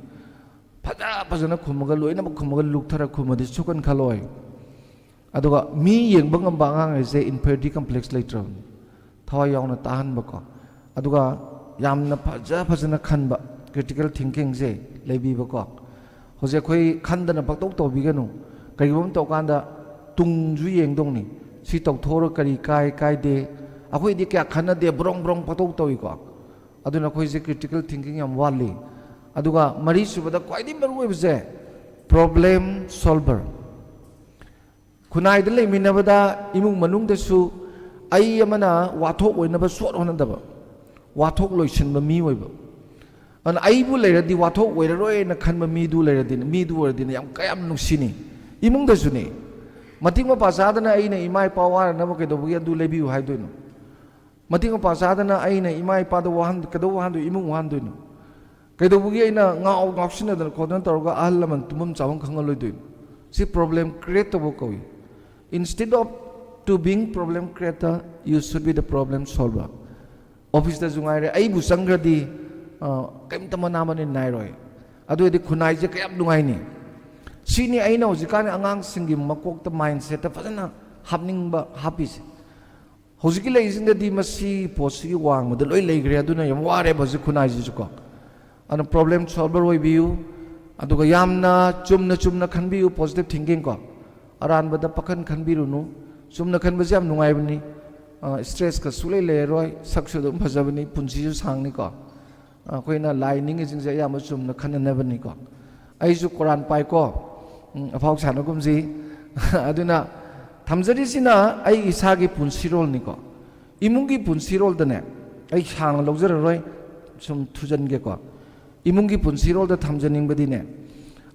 ꯐꯖ ꯐꯖꯅ ꯈꯨꯝꯃꯒ, ꯂꯣꯏꯅꯃꯛ ꯈꯨꯝꯃꯒ ꯂꯨꯛꯊꯔ ꯈꯨꯝꯃꯗꯤ ꯁꯨꯛꯈꯟ ꯈꯜꯂꯣꯏ꯫ ꯑꯗꯨꯒ ꯃꯤ ꯌꯦꯡꯕ ꯉꯝꯕ ꯑꯉꯥꯡ ꯍꯥꯏꯁꯦ inferiority complex ꯂꯩꯇ꯭ꯔꯕꯅꯤ꯫ ꯊꯋꯥꯏ ꯌꯥꯎꯅ ꯇꯥꯍꯟꯕꯀꯣ꯫ ꯑꯗꯨꯒ ꯌꯥꯝꯅ ꯐꯖ ꯐꯖꯅ ꯈꯟꯕ, critical thinking ꯁꯦ ꯂꯩꯕꯤꯕꯀꯣ꯫ ꯍꯧꯖꯤꯛ ꯑꯩꯈꯣꯏ ꯈꯟꯗꯅ ꯄꯪꯇꯧ ꯇꯧꯕꯤꯒꯅꯨ꯫ ꯀꯔꯤꯒꯨꯝꯕ ꯑꯃ ꯇꯧꯀꯥꯟꯗ ꯇꯨꯡꯁꯨ ꯌꯦꯡꯗꯧꯅꯤ꯫ ꯁꯤ ꯇꯧꯊꯣꯛꯑꯒ ꯀꯔꯤ ꯀꯥꯏ ꯀꯥꯏꯗꯦ꯫ ꯑꯩꯈꯣꯏꯗꯤ ꯀꯌꯥ ꯈꯟꯅꯗꯦ, ꯕ꯭ꯔꯣꯡ ꯕ꯭ꯔꯣꯡ ꯄꯪꯇꯧ ꯇꯧꯏꯀꯣ꯫ ꯑꯗꯨꯅ ꯑꯩꯈꯣꯏꯁꯦ critical thinking ꯌꯥꯝ ꯋꯥꯠꯂꯤ꯫ ꯑꯗꯨꯒ ꯃꯔꯤꯁꯨꯕꯗ ꯈ꯭ꯋꯥꯏꯗꯒꯤ ꯃꯔꯨꯑꯣꯏꯕꯁꯦ problem solver꯫ ꯈꯨꯟꯅꯥꯏꯗ ꯂꯩꯃꯤꯟꯅꯕꯗ ꯏꯃꯨꯡ ꯃꯅꯨꯡꯗꯁꯨ ꯑꯩ ꯑꯃꯅ ꯋꯥꯊꯣꯛ ꯑꯣꯏꯅꯕ ꯁꯣꯠ ꯍꯣꯠꯅꯗꯕ, ꯋꯥꯊꯣꯛ ꯂꯣꯏꯁꯤꯟꯕ ꯃꯤ ꯑꯣꯏꯕ꯫ ꯑꯗꯨꯅ ꯑꯩꯕꯨ ꯂꯩꯔꯗꯤ ꯋꯥꯊꯣꯛ ꯑꯣꯏꯔꯔꯣꯏꯅ ꯈꯟꯕ ꯃꯤꯗꯨ ꯂꯩꯔꯗꯤ, ꯃꯤꯗꯨ ꯑꯣꯏꯔꯗꯤꯅꯦ ꯌꯥꯝ, ꯀꯌꯥꯝ ꯅꯨꯡꯁꯤꯅꯤ꯫ ꯏꯃꯨꯡꯗꯁꯨꯅꯦ, ꯃꯇꯤꯛ ꯃꯄꯥ ꯆꯥꯗꯅ ꯑꯩꯅ ꯏꯃꯥ ꯏꯄꯥ ꯋꯥꯅꯅꯕ ꯀꯩꯗꯧꯕꯒꯤ ꯑꯗꯨ ꯂꯩꯕꯤꯌꯨ ꯍꯥꯏꯗꯣꯏꯅꯣ? ꯃꯇꯤꯛ ꯃꯄꯥ ꯆꯥꯗꯅ ꯑꯩꯅ ꯏꯃꯥ ꯏꯄꯥꯗ ꯋꯥꯍꯟ-, ꯀꯩꯗꯧ ꯋꯥꯍꯟꯗꯣꯏ, ꯏꯃꯨꯡ ꯋꯥꯍꯟꯗꯣꯏꯅꯣ? ꯀꯩꯗꯧꯕꯒꯤ ꯑꯩꯅ ꯉꯥꯎ ꯉꯥꯎꯁꯤꯟꯅꯗꯅ ꯈꯣꯠꯇꯅ ꯇꯧꯔꯒ ꯑꯍꯜ ꯂꯃꯟ ꯇꯨꯝꯐꯝ ꯆꯥꯐꯝ ꯈꯪꯍꯜꯂꯣꯏꯗꯣꯏꯅꯣ? ꯁꯤ problem create ꯇꯧꯕ ꯀꯧꯏ꯫ Instead of to being problem creator, you should be the problem solver. Office ꯇꯁꯨ ꯉꯥꯏꯔꯦ, ꯑꯩꯕꯨ ꯆꯪꯈ꯭ꯔꯗꯤ, ꯑ, ꯀꯩꯝꯇ ꯃꯅꯥ ꯃꯅꯤꯟ ꯅꯥꯏꯔꯣꯏ꯫ ꯑꯗꯨ ꯑꯣꯏꯔꯗꯤ ꯈꯨꯟꯅꯥꯏꯁꯦ ꯀꯌꯥꯝ ꯅꯨꯡꯉꯥꯏꯅꯤ? ꯁꯤꯅꯤ ꯑꯩꯅ ꯍꯧꯖꯤꯛꯀꯥꯟ ꯑꯉꯥꯡꯁꯤꯡꯒꯤ ꯃꯀꯣꯛꯇ, mindset ꯇ ꯐꯖꯅ ꯍꯥꯞꯅꯤꯡꯕ, ꯍꯥꯞꯄꯤꯁꯦ꯫ ꯍꯧꯖꯤꯛꯀꯤ ꯂꯩꯔꯤꯁꯤꯡꯗꯗꯤ ꯃꯁꯤ ꯄꯣꯠꯁꯤꯒꯤ ꯋꯥꯡꯃꯗ ꯂꯣꯏ ꯂꯩꯈ꯭ꯔꯦ, ꯑꯗꯨꯅ ꯌꯥꯝ ꯋꯥꯔꯦꯕ ꯍꯧꯖꯤꯛ ꯈꯨꯟꯅꯥꯏꯁꯤꯁꯨꯀꯣ꯫ ꯑꯗꯨꯅ problem solver ꯑꯣꯏꯕꯤꯌꯨ, ꯑꯗꯨꯒ ꯌꯥꯝꯅ ꯆꯨꯝꯅ ꯆꯨꯝꯅ ꯈꯟꯕꯤꯌꯨ, positive thinking ꯀꯣ꯫ ꯑꯔꯥꯟꯕꯗ ꯄꯥꯈꯟ ꯈꯟꯕꯤꯔꯨꯅꯨ꯫ ꯆꯨꯝꯅ ꯈꯟꯕꯁꯦ ꯌꯥꯝ ꯅꯨꯡꯉꯥꯏꯕꯅꯤ꯫ ꯑ, stress ꯀ ꯁꯨꯛꯂꯩ ꯂꯩꯔꯔꯣꯏ, ꯁꯛꯁꯨ ꯑꯗꯨꯝ ꯐꯖꯕꯅꯤ, ꯄꯨꯟꯁꯤꯁꯨ ꯁꯥꯡꯅꯤꯀꯣ꯫ ꯑ, ꯑꯩꯈꯣꯏꯅ ꯂꯥꯏ ꯅꯤꯡꯉꯤꯁꯤꯡꯁꯦ ꯑꯌꯥꯝꯕ ꯆꯨꯝꯅ ꯈꯟꯅꯅꯕꯅꯤꯀꯣ꯫ ꯑꯩꯁꯨ ꯀꯣꯔꯥꯟ ꯄꯥꯏꯀꯣ꯫ ꯎꯝ, ꯑꯐꯥꯎ ꯁꯥꯟꯅꯒꯨꯝꯁꯤ꯫ ꯑꯗꯨꯅ ꯊꯝꯖꯔꯤꯁꯤꯅ ꯑꯩ ꯏꯁꯥꯒꯤ ꯄꯨꯟꯁꯤꯔꯣꯜꯅꯤꯀꯣ꯫ ꯏꯃꯨꯡꯒꯤ ꯄꯨꯟꯁꯤꯔꯣꯜꯗꯅꯦ, ꯑꯩ ꯁꯥꯡꯅ ꯂꯧꯖꯔꯔꯣꯏ, ꯁꯨꯝ ꯊꯨꯖꯟꯒꯦꯀꯣ꯫ ꯏꯃꯨꯡꯒꯤ ꯄꯨꯟꯁꯤꯔꯣꯜꯗ ꯊꯝꯖꯅꯤꯡꯕꯗꯤꯅꯦ,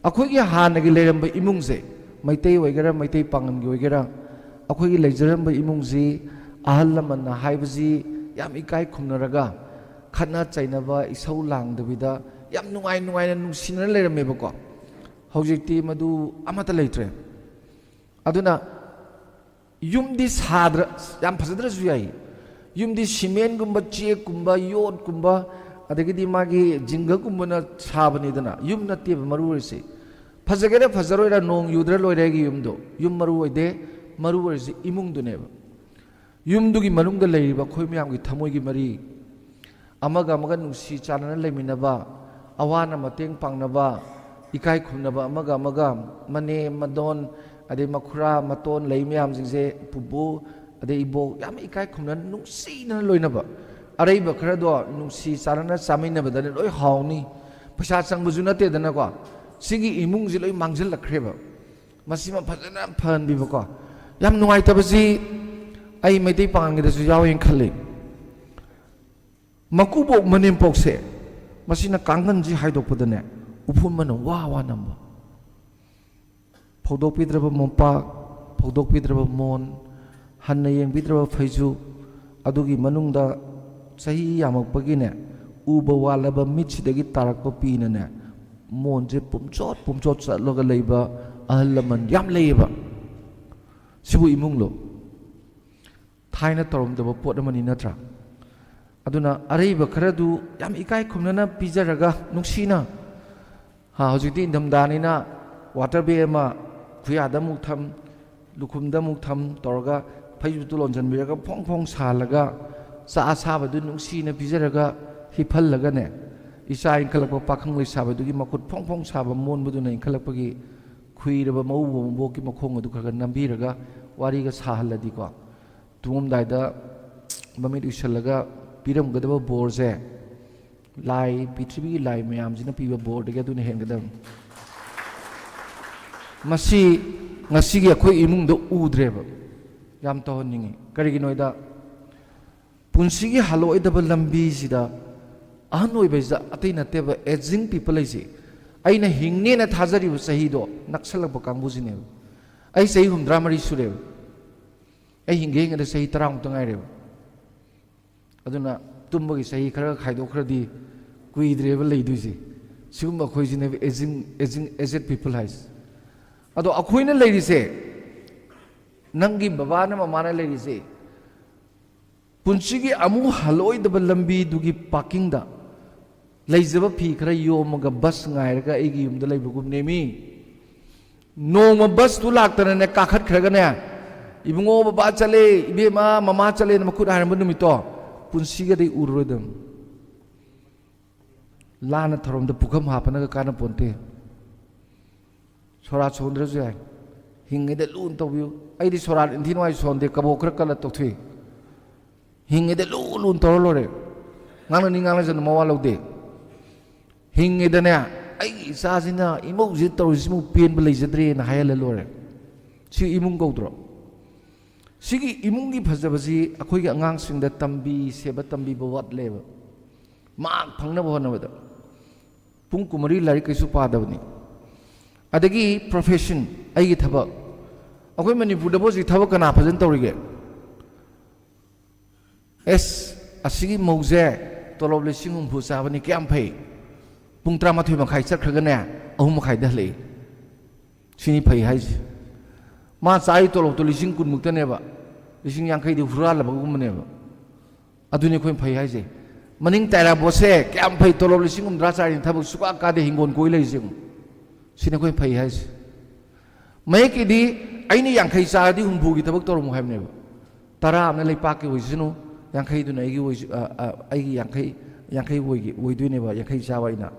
ꯑꯩꯈꯣꯏꯒꯤ ꯍꯥꯟꯅꯒꯤ ꯂꯩꯔꯝꯕ ꯏꯃꯨꯡꯁꯦ, ꯃꯩꯇꯩ ꯑꯣꯏꯒꯦꯔꯥ, ꯃꯩꯇꯩ ꯄꯥꯉꯜꯒꯤ ꯑꯣꯏꯒꯦꯔꯥ, ꯑꯩꯈꯣꯏꯒꯤ ꯂꯩꯖꯔꯝꯕ ꯏꯃꯨꯡꯁꯤ ꯑꯍꯜ ꯂꯃꯟꯅ ꯍꯥꯏꯕꯁꯤ ꯌꯥꯝ ꯏꯀꯥꯏ ꯈꯨꯝꯅꯔꯒ, ꯈꯠꯅ ꯆꯩꯅꯕ, ꯏꯁꯧ ꯂꯥꯡꯗꯕꯤꯗ ꯌꯥꯝ ꯅꯨꯡꯉꯥꯏ ꯅꯨꯡꯉꯥꯏꯅ ꯅꯨꯡꯁꯤꯅꯅ ꯂꯩꯔꯝꯃꯦꯕꯀꯣ꯫ ꯍꯧꯖꯤꯛꯇꯤ ꯃꯗꯨ ꯑꯃꯠꯇ ꯂꯩꯇ꯭ꯔꯦ꯫ ꯑꯗꯨꯅ ꯌꯨꯝꯗꯤ ꯁꯥꯗ꯭ꯔ-, ꯌꯥꯝ ꯐꯖꯗ꯭ꯔꯁꯨ ꯌꯥꯏ꯫ ꯌꯨꯝꯗꯤ ꯁꯤꯃꯦꯟꯒꯨꯝꯕ, ꯆꯦꯛꯀꯨꯝꯕ, ꯌꯣꯠꯀꯨꯝꯕ, ꯑꯗꯒꯤꯗꯤ ꯃꯥꯒꯤ ꯖꯤꯡꯒꯒꯨꯝꯕꯅ ꯁꯥꯕꯅꯤꯗꯅ꯫ ꯌꯨꯝ ꯅꯠꯇꯦꯕ ꯃꯔꯨ ꯑꯣꯏꯔꯤꯁꯦ꯫ ꯐꯖꯒꯦꯔꯥ ꯐꯖꯔꯣꯏꯔꯥ, ꯅꯣꯡ ꯌꯨꯗ꯭ꯔꯥ ꯂꯣꯏꯔꯦ ꯑꯩꯒꯤ ꯌꯨꯝꯗꯣ꯫ ꯌꯨꯝ ꯃꯔꯨ ꯑꯣꯏꯗꯦ꯫ ꯃꯔꯨ ꯑꯣꯏꯔꯤꯁꯦ ꯏꯃꯨꯡꯗꯨꯅꯦꯕ꯫ ꯌꯨꯝꯗꯨꯒꯤ ꯃꯅꯨꯡꯗ ꯂꯩꯔꯤꯕ ꯑꯩꯈꯣꯏ ꯃꯌꯥꯝꯒꯤ ꯊꯃꯣꯏꯒꯤ ꯃꯔꯤ, ꯑꯃꯒ ꯑꯃꯒ ꯅꯨꯡꯁꯤ ꯆꯥꯟꯅꯅ ꯂꯩꯃꯤꯟꯅꯕ, ꯑꯋꯥꯅ ꯃꯇꯦꯡ ꯄꯥꯡꯅꯕ, ꯏꯀꯥꯏ ꯈꯨꯝꯅꯕ, ꯑꯃꯒ ꯑꯃꯒ, ꯃꯅꯦ ꯃꯗꯣꯟ, ꯑꯗꯩ ꯃꯈꯨꯔꯥ ꯃꯇꯣꯟ ꯂꯩ ꯃꯌꯥꯝꯁꯤꯡꯁꯦ, ꯄꯨꯄꯨ ꯑꯗꯩ ꯏꯕꯣꯛ, ꯌꯥꯝ ꯏꯀꯥꯏ ꯈꯨꯝꯅꯅ ꯅꯨꯡꯁꯤꯅꯅ ꯂꯣꯏꯅꯕ꯫ ꯑꯔꯩꯕ ꯈꯔꯗꯣ ꯅꯨꯡꯁꯤ ꯆꯥꯟꯅꯅ ꯆꯥꯃꯤꯟꯅꯕꯗꯅꯦ ꯂꯣꯏ ꯍꯥꯎꯅꯤ꯫ ꯄꯩꯁꯥ ꯆꯪꯕꯁꯨ ꯅꯠꯇꯦꯗꯅꯀꯣ꯫ ꯁꯤꯒꯤ ꯏꯃꯨꯡꯁꯦ ꯂꯣꯏ ꯃꯥꯡꯁꯤꯜꯂꯛꯈ꯭ꯔꯦꯕ꯫ ꯃꯁꯤꯃ ꯐꯖꯅ ꯐꯍꯟꯕꯤꯕꯀꯣ꯫ ꯌꯥꯝ ꯅꯨꯡꯉꯥꯏꯇꯕꯁꯤ ꯑꯩ ꯃꯩꯇꯩ ꯄꯥꯉꯜꯒꯤꯗꯁꯨ ꯌꯥꯎꯋꯦꯅ ꯈꯜꯂꯤ꯫ ꯃꯀꯨꯕꯣꯛ ꯃꯅꯦꯝꯄꯣꯛꯁꯦ, ꯃꯁꯤꯅ ꯀꯥꯡꯒꯟꯁꯤ ꯍꯥꯏꯗꯣꯛꯄꯗꯅꯦ, ꯎꯐꯨꯟꯕꯅ ꯋꯥ ꯋꯥ ꯅꯝꯕ꯫ ꯐꯧꯗꯣꯛꯄꯤꯗ꯭ꯔꯕ ꯃꯣꯝꯄꯥꯛ, ꯐꯧꯗꯣꯛꯄꯤꯗ꯭ꯔꯕ ꯃꯣꯟ, ꯍꯟꯅ ꯌꯦꯡꯕꯤꯗ꯭ꯔꯕ ꯐꯩꯖꯨꯞ, ꯑꯗꯨꯒꯤ ꯃꯅꯨꯡꯗ ꯆꯍꯤ ꯌꯥꯝꯃꯛꯄꯒꯤꯅꯦ, ꯎꯕ ꯋꯥꯠꯂꯕ ꯃꯤꯠꯁꯤꯗꯒꯤ ꯇꯥꯔꯛꯄ ꯄꯤꯅꯅꯦ, ꯃꯣꯟꯁꯦ ꯄꯨꯝꯆꯣꯠ ꯄꯨꯝꯆꯣꯠ ꯆꯠꯂꯒ ꯂꯩꯕ ꯑꯍꯜ ꯂꯃꯟ ꯌꯥꯝ ꯂꯩꯌꯦꯕ꯫ ꯁꯤꯕꯨ ꯏꯃꯨꯡꯂꯣ? ꯊꯥꯏꯅ ꯇꯧꯔꯝꯗꯕ ꯄꯣꯠ ꯑꯃꯅꯤ, ꯅꯠꯇ꯭ꯔꯥ? ꯑꯗꯨꯅ ꯑꯔꯩꯕ ꯈꯔꯗꯨ ꯌꯥꯝ ꯏꯀꯥꯏ ꯈꯨꯝꯅꯅ ꯄꯤꯖꯔꯒ, ꯅꯨꯡꯁꯤꯅ, ꯍꯥ, ꯍꯧꯖꯤꯛꯇꯤ ꯏꯪꯊꯝꯊꯥꯅꯤꯅ water bag ꯑꯃ ꯈꯨꯌꯥꯗ ꯑꯃꯨꯛ ꯊꯝ, ꯂꯨꯈꯨꯝꯗ ꯑꯃꯨꯛ ꯊꯝ ꯇꯧꯔꯒ, ꯐꯩꯖꯨꯞꯇꯨ ꯂꯣꯟꯁꯤꯟꯕꯤꯔꯒ, ꯐꯣꯡ ꯐꯣꯡ ꯁꯥꯍꯜꯂꯒ, ꯆꯥꯛ ꯑꯁꯥꯕꯗꯨ ꯅꯨꯡꯁꯤꯅ ꯄꯤꯖꯔꯒ, ꯍꯤꯞꯍꯜꯂꯒꯅꯦ, ꯏꯆꯥ ꯏꯟꯈꯠꯂꯛꯄ ꯄꯥꯈꯪ ꯂꯩꯁꯥꯕꯤꯗꯨꯒꯤ ꯃꯈꯨꯠ ꯐꯣꯡ ꯐꯣꯡ ꯁꯥꯕ ꯃꯣꯟꯕꯗꯨꯅ ꯏꯟꯈꯠꯂꯛꯄꯒꯤ ꯈꯨꯏꯔꯕ ꯃꯧ ꯃꯕꯣꯛꯀꯤ ꯃꯈꯣꯡ ꯑꯗꯨ ꯈꯔ ꯈꯔ ꯅꯝꯕꯤꯔꯒ, ꯋꯥꯔꯤꯒ ꯁꯥꯍꯜꯂꯗꯤꯀꯣ, ꯇꯨꯝꯃꯝꯗꯥꯏꯗ ꯃꯃꯤꯠ ꯎꯏꯁꯜꯂꯒ ꯄꯤꯔꯝꯒꯗꯕ ꯕꯣꯔꯁꯦ, ꯂꯥꯏ, ꯄ꯭ꯔꯤꯊꯤꯕꯤꯒꯤ ꯂꯥꯏ ꯃꯌꯥꯝꯁꯤꯅ ꯄꯤꯕ ꯕꯣꯔꯗꯒꯤ ꯑꯗꯨꯅ ꯍꯦꯟꯒꯗꯕꯅꯤ꯫ ꯃꯁꯤ ꯉꯁꯤꯒꯤ ꯑꯩꯈꯣꯏ ꯏꯃꯨꯡꯗ ꯎꯗ꯭ꯔꯦꯕ꯫ ꯌꯥꯝ ꯇꯧꯍꯟꯅꯤꯡꯉꯤ꯫ ꯀꯔꯤꯒꯤꯅꯣ ꯍꯥꯏꯗ, ꯄꯨꯟꯁꯤꯒꯤ ꯍꯜꯂꯛꯑꯣꯏꯗꯕ ꯂꯝꯕꯤꯁꯤꯗ ꯑꯍꯟ ꯑꯣꯏꯕꯁꯤꯗ ꯑꯇꯩ ꯅꯠꯇꯦꯕ, aging people ꯍꯥꯏꯁꯦ꯫ ꯑꯩꯅ ꯍꯤꯡꯅꯦꯅ ꯊꯥꯖꯔꯤꯕ ꯆꯍꯤꯗꯣ ꯅꯛꯁꯜꯂꯛꯄ ꯀꯥꯡꯕꯨꯁꯤꯅꯦꯕ꯫ ꯑꯩ ꯆꯍꯤ ꯍꯨꯝꯗ꯭ꯔꯥ ꯃꯔꯤ ꯁꯨꯔꯦꯕ꯫ ꯑꯩ ꯍꯤꯡꯒꯦ ꯍꯤꯡꯒꯗ ꯆꯍꯤ ꯇꯔꯥꯃꯨꯛꯇ ꯉꯥꯏꯔꯦꯕ꯫ ꯑꯗꯨꯅ ꯇꯨꯝꯕꯒꯤ ꯆꯍꯤ ꯈꯔ ꯈꯥꯏꯗꯣꯛꯈ꯭ꯔꯗꯤ ꯀꯨꯏꯗ꯭ꯔꯦꯕ ꯂꯩꯗꯣꯏꯁꯦ꯫ ꯁꯤꯒꯨꯝꯕ ꯑꯩꯈꯣꯏꯁꯤꯅꯦꯕ aging, aging, aged people ꯍꯥꯏꯁꯦ꯫ ꯑꯗꯣ ꯑꯩꯈꯣꯏꯅ ꯂꯩꯔꯤꯁꯦ, ꯅꯪꯒꯤ ꯕꯕꯥꯅ ꯃꯃꯥꯅ ꯂꯩꯔꯤꯁꯦ, ꯄꯨꯟꯁꯤꯒꯤ ꯑꯃꯨꯛ ꯍꯜꯂꯛꯑꯣꯏꯗꯕ ꯂꯝꯕꯤꯗꯨꯒꯤ ꯄꯥꯔꯀꯤꯡꯗ ꯂꯩꯖꯕ ꯐꯤ ꯈꯔ ꯌꯣꯝꯃꯒ ꯕꯁ ꯉꯥꯏꯔꯒ ꯑꯩꯒꯤ ꯌꯨꯝꯗ ꯂꯩꯕꯒꯨꯝꯅꯦꯃꯤ꯫ ꯅꯣꯡꯃ ꯕꯁꯇꯨ ꯂꯥꯛꯇꯅꯅꯦ, ꯀꯥꯈꯠꯈ꯭ꯔꯒꯅꯦ, "ꯏꯕꯨꯡꯉꯣ, ꯕꯕꯥ ꯆꯠꯂꯦ, ꯏꯕꯦꯝꯃ, ꯃꯃꯥ ꯆꯠꯂꯦꯅ" ꯃꯈꯨꯠ ꯍꯥꯏꯔꯝꯕ ꯅꯨꯃꯤꯠꯇꯣ ꯄꯨꯟꯁꯤꯒꯗꯤ ꯎꯔꯔꯣꯏꯗꯕꯅꯤ꯫ ꯂꯥꯟꯅ ꯊꯧꯔꯝꯗ ꯄꯨꯈꯝ ꯍꯥꯞꯄꯅꯒ ꯀꯥꯟꯅ ꯄꯣꯟꯇꯦ꯫ ꯁꯣꯔꯥꯠ ꯁꯣꯟꯗ꯭ꯔꯁꯨ ꯌꯥꯏ꯫ ꯍꯤꯡꯉꯩꯗ ꯂꯨꯅ ꯇꯧꯕꯤꯌꯨ꯫ ꯑꯩꯗꯤ ꯁꯣꯔꯥꯠ ꯏꯟꯊꯤ ꯅꯨꯡꯉꯥꯏ ꯁꯣꯟꯗꯦ, ꯀꯕꯣꯛ ꯈꯔ ꯀꯜꯂ ꯇꯣꯛꯊꯣꯛꯏ꯫ ꯍꯤꯡꯉꯩꯗ ꯂꯨ ꯂꯨꯅ ꯇꯧꯔ ꯂꯣꯏꯔꯦ꯫ ꯉꯥꯡꯅꯅꯤ ꯉꯥꯡꯅꯖꯅꯨ, ꯃꯋꯥ ꯂꯧꯗꯦ꯫ ꯍꯤꯡꯉꯩꯗꯅꯦ, "ꯑꯩꯒꯤ ꯏꯆꯥꯁꯤꯅ, ꯏꯃꯧꯁꯤꯅ ꯇꯧꯔꯤꯁꯤꯃꯨꯛ ꯄꯦꯟꯕ ꯂꯩꯖꯗ꯭ꯔꯦꯅ" ꯍꯥꯏꯍꯜꯂ ꯂꯣꯏꯔꯦ꯫ ꯁꯤ ꯏꯃꯨꯡ ꯀꯧꯗ꯭ꯔꯣ? ꯁꯤꯒꯤ ꯏꯃꯨꯡꯒꯤ ꯐꯖꯕꯁꯤ ꯑꯩꯈꯣꯏꯒꯤ ꯑꯉꯥꯡꯁꯤꯡꯗ ꯇꯝꯕꯤ, ꯁꯦꯕ ꯇꯝꯕꯤꯕ ꯋꯥꯠꯂꯦꯕ꯫ ꯃꯥꯔꯛ ꯐꯪꯅꯕ ꯍꯣꯠꯅꯕꯗ ꯄꯨꯡ ꯀꯨꯟꯃꯔꯤ ꯂꯥꯏꯔꯤꯛ ꯀꯩꯁꯨ ꯄꯥꯗꯕꯅꯤ꯫ ꯑꯗꯒꯤ profession, ꯑꯩꯒꯤ ꯊꯕꯛ꯫ ꯑꯩꯈꯣꯏ ꯃꯅꯤꯄꯨꯔꯗꯕꯨ ꯍꯧꯖꯤꯛ ꯊꯕꯛ ꯀꯅꯥ ꯐꯖꯅ ꯇꯧꯔꯤꯒꯦ? ꯑꯦꯁ, ꯑꯁꯤꯒꯤ ꯃꯧꯁꯦ ꯇꯣꯂꯣꯞ ꯂꯤꯁꯤꯡ ꯍꯨꯝꯐꯨ ꯆꯥꯕꯅꯤ, ꯀꯌꯥꯝ ꯐꯩ! ꯄꯨꯡ ꯇꯔꯥꯃꯥꯊꯣꯏ ꯃꯈꯥꯏ ꯆꯠꯈ꯭ꯔꯒꯅꯦ, ꯑꯍꯨꯝ ꯃꯈꯥꯏꯗ ꯍꯜꯂꯛꯏ꯫ ꯁꯤꯅꯤ ꯐꯩ ꯍꯥꯏꯁꯦ꯫ ꯃꯥ ꯆꯥꯔꯤ ꯇꯣꯂꯣꯞꯇꯣ ꯂꯤꯁꯤꯡ ꯀꯨꯟꯃꯨꯛꯇꯅꯦꯕ, ꯂꯤꯁꯤꯡ ꯌꯥꯡꯈꯩꯗꯤ ꯍꯨꯔꯥꯜꯂꯕꯒꯨꯝꯕꯅꯦꯕ꯫ ꯑꯗꯨꯅꯤ ꯑꯩꯈꯣꯏꯅ ꯐꯩ ꯍꯥꯏꯁꯦ꯫ ꯃꯅꯤꯡ ꯇꯥꯏꯔꯥꯕꯣꯠꯁꯦ ꯀꯌꯥꯝ ꯐꯩ, ꯇꯣꯂꯣꯞ ꯂꯤꯁꯤꯡ ꯍꯨꯝꯗ꯭ꯔꯥ ꯆꯥꯔꯤ, ꯊꯕꯛ ꯁꯨꯀꯥ ꯀꯥꯗꯦ, ꯍꯤꯡꯒꯣꯜ ꯀꯣꯏ ꯂꯩꯔꯤꯁꯦ ꯌꯦꯡꯉꯨ꯫ ꯁꯤꯅꯤ ꯑꯩꯈꯣꯏꯅ ꯐꯩ ꯍꯥꯏꯁꯦ꯫ ꯃꯌꯦꯛꯀꯤꯗꯤ ꯑꯩꯅ ꯌꯥꯡꯈꯩ ꯆꯥꯔꯗꯤ ꯍꯨꯝꯐꯨꯒꯤ ꯊꯕꯛ ꯇꯧꯔꯝꯃꯨ ꯍꯥꯏꯕꯅꯦꯕ꯫ ꯇꯔꯥ ꯑꯃꯅ ꯂꯩꯄꯥꯛꯀꯤ ꯑꯣꯏꯁꯅꯨ, ꯌꯥꯡꯈꯩꯗꯨꯅ ꯑꯩꯒꯤ ꯑꯣꯏꯁ-, ꯑ, ꯑ, ꯑꯩꯒꯤ ꯌꯥꯡꯈꯩ, ꯌꯥꯡꯈꯩ ꯑꯣꯏꯒꯤ-, ꯑꯣꯏꯗꯣꯏꯅꯦꯕ, ꯌꯥꯡꯈꯩ ꯆꯥꯕ ꯑꯩꯅ꯫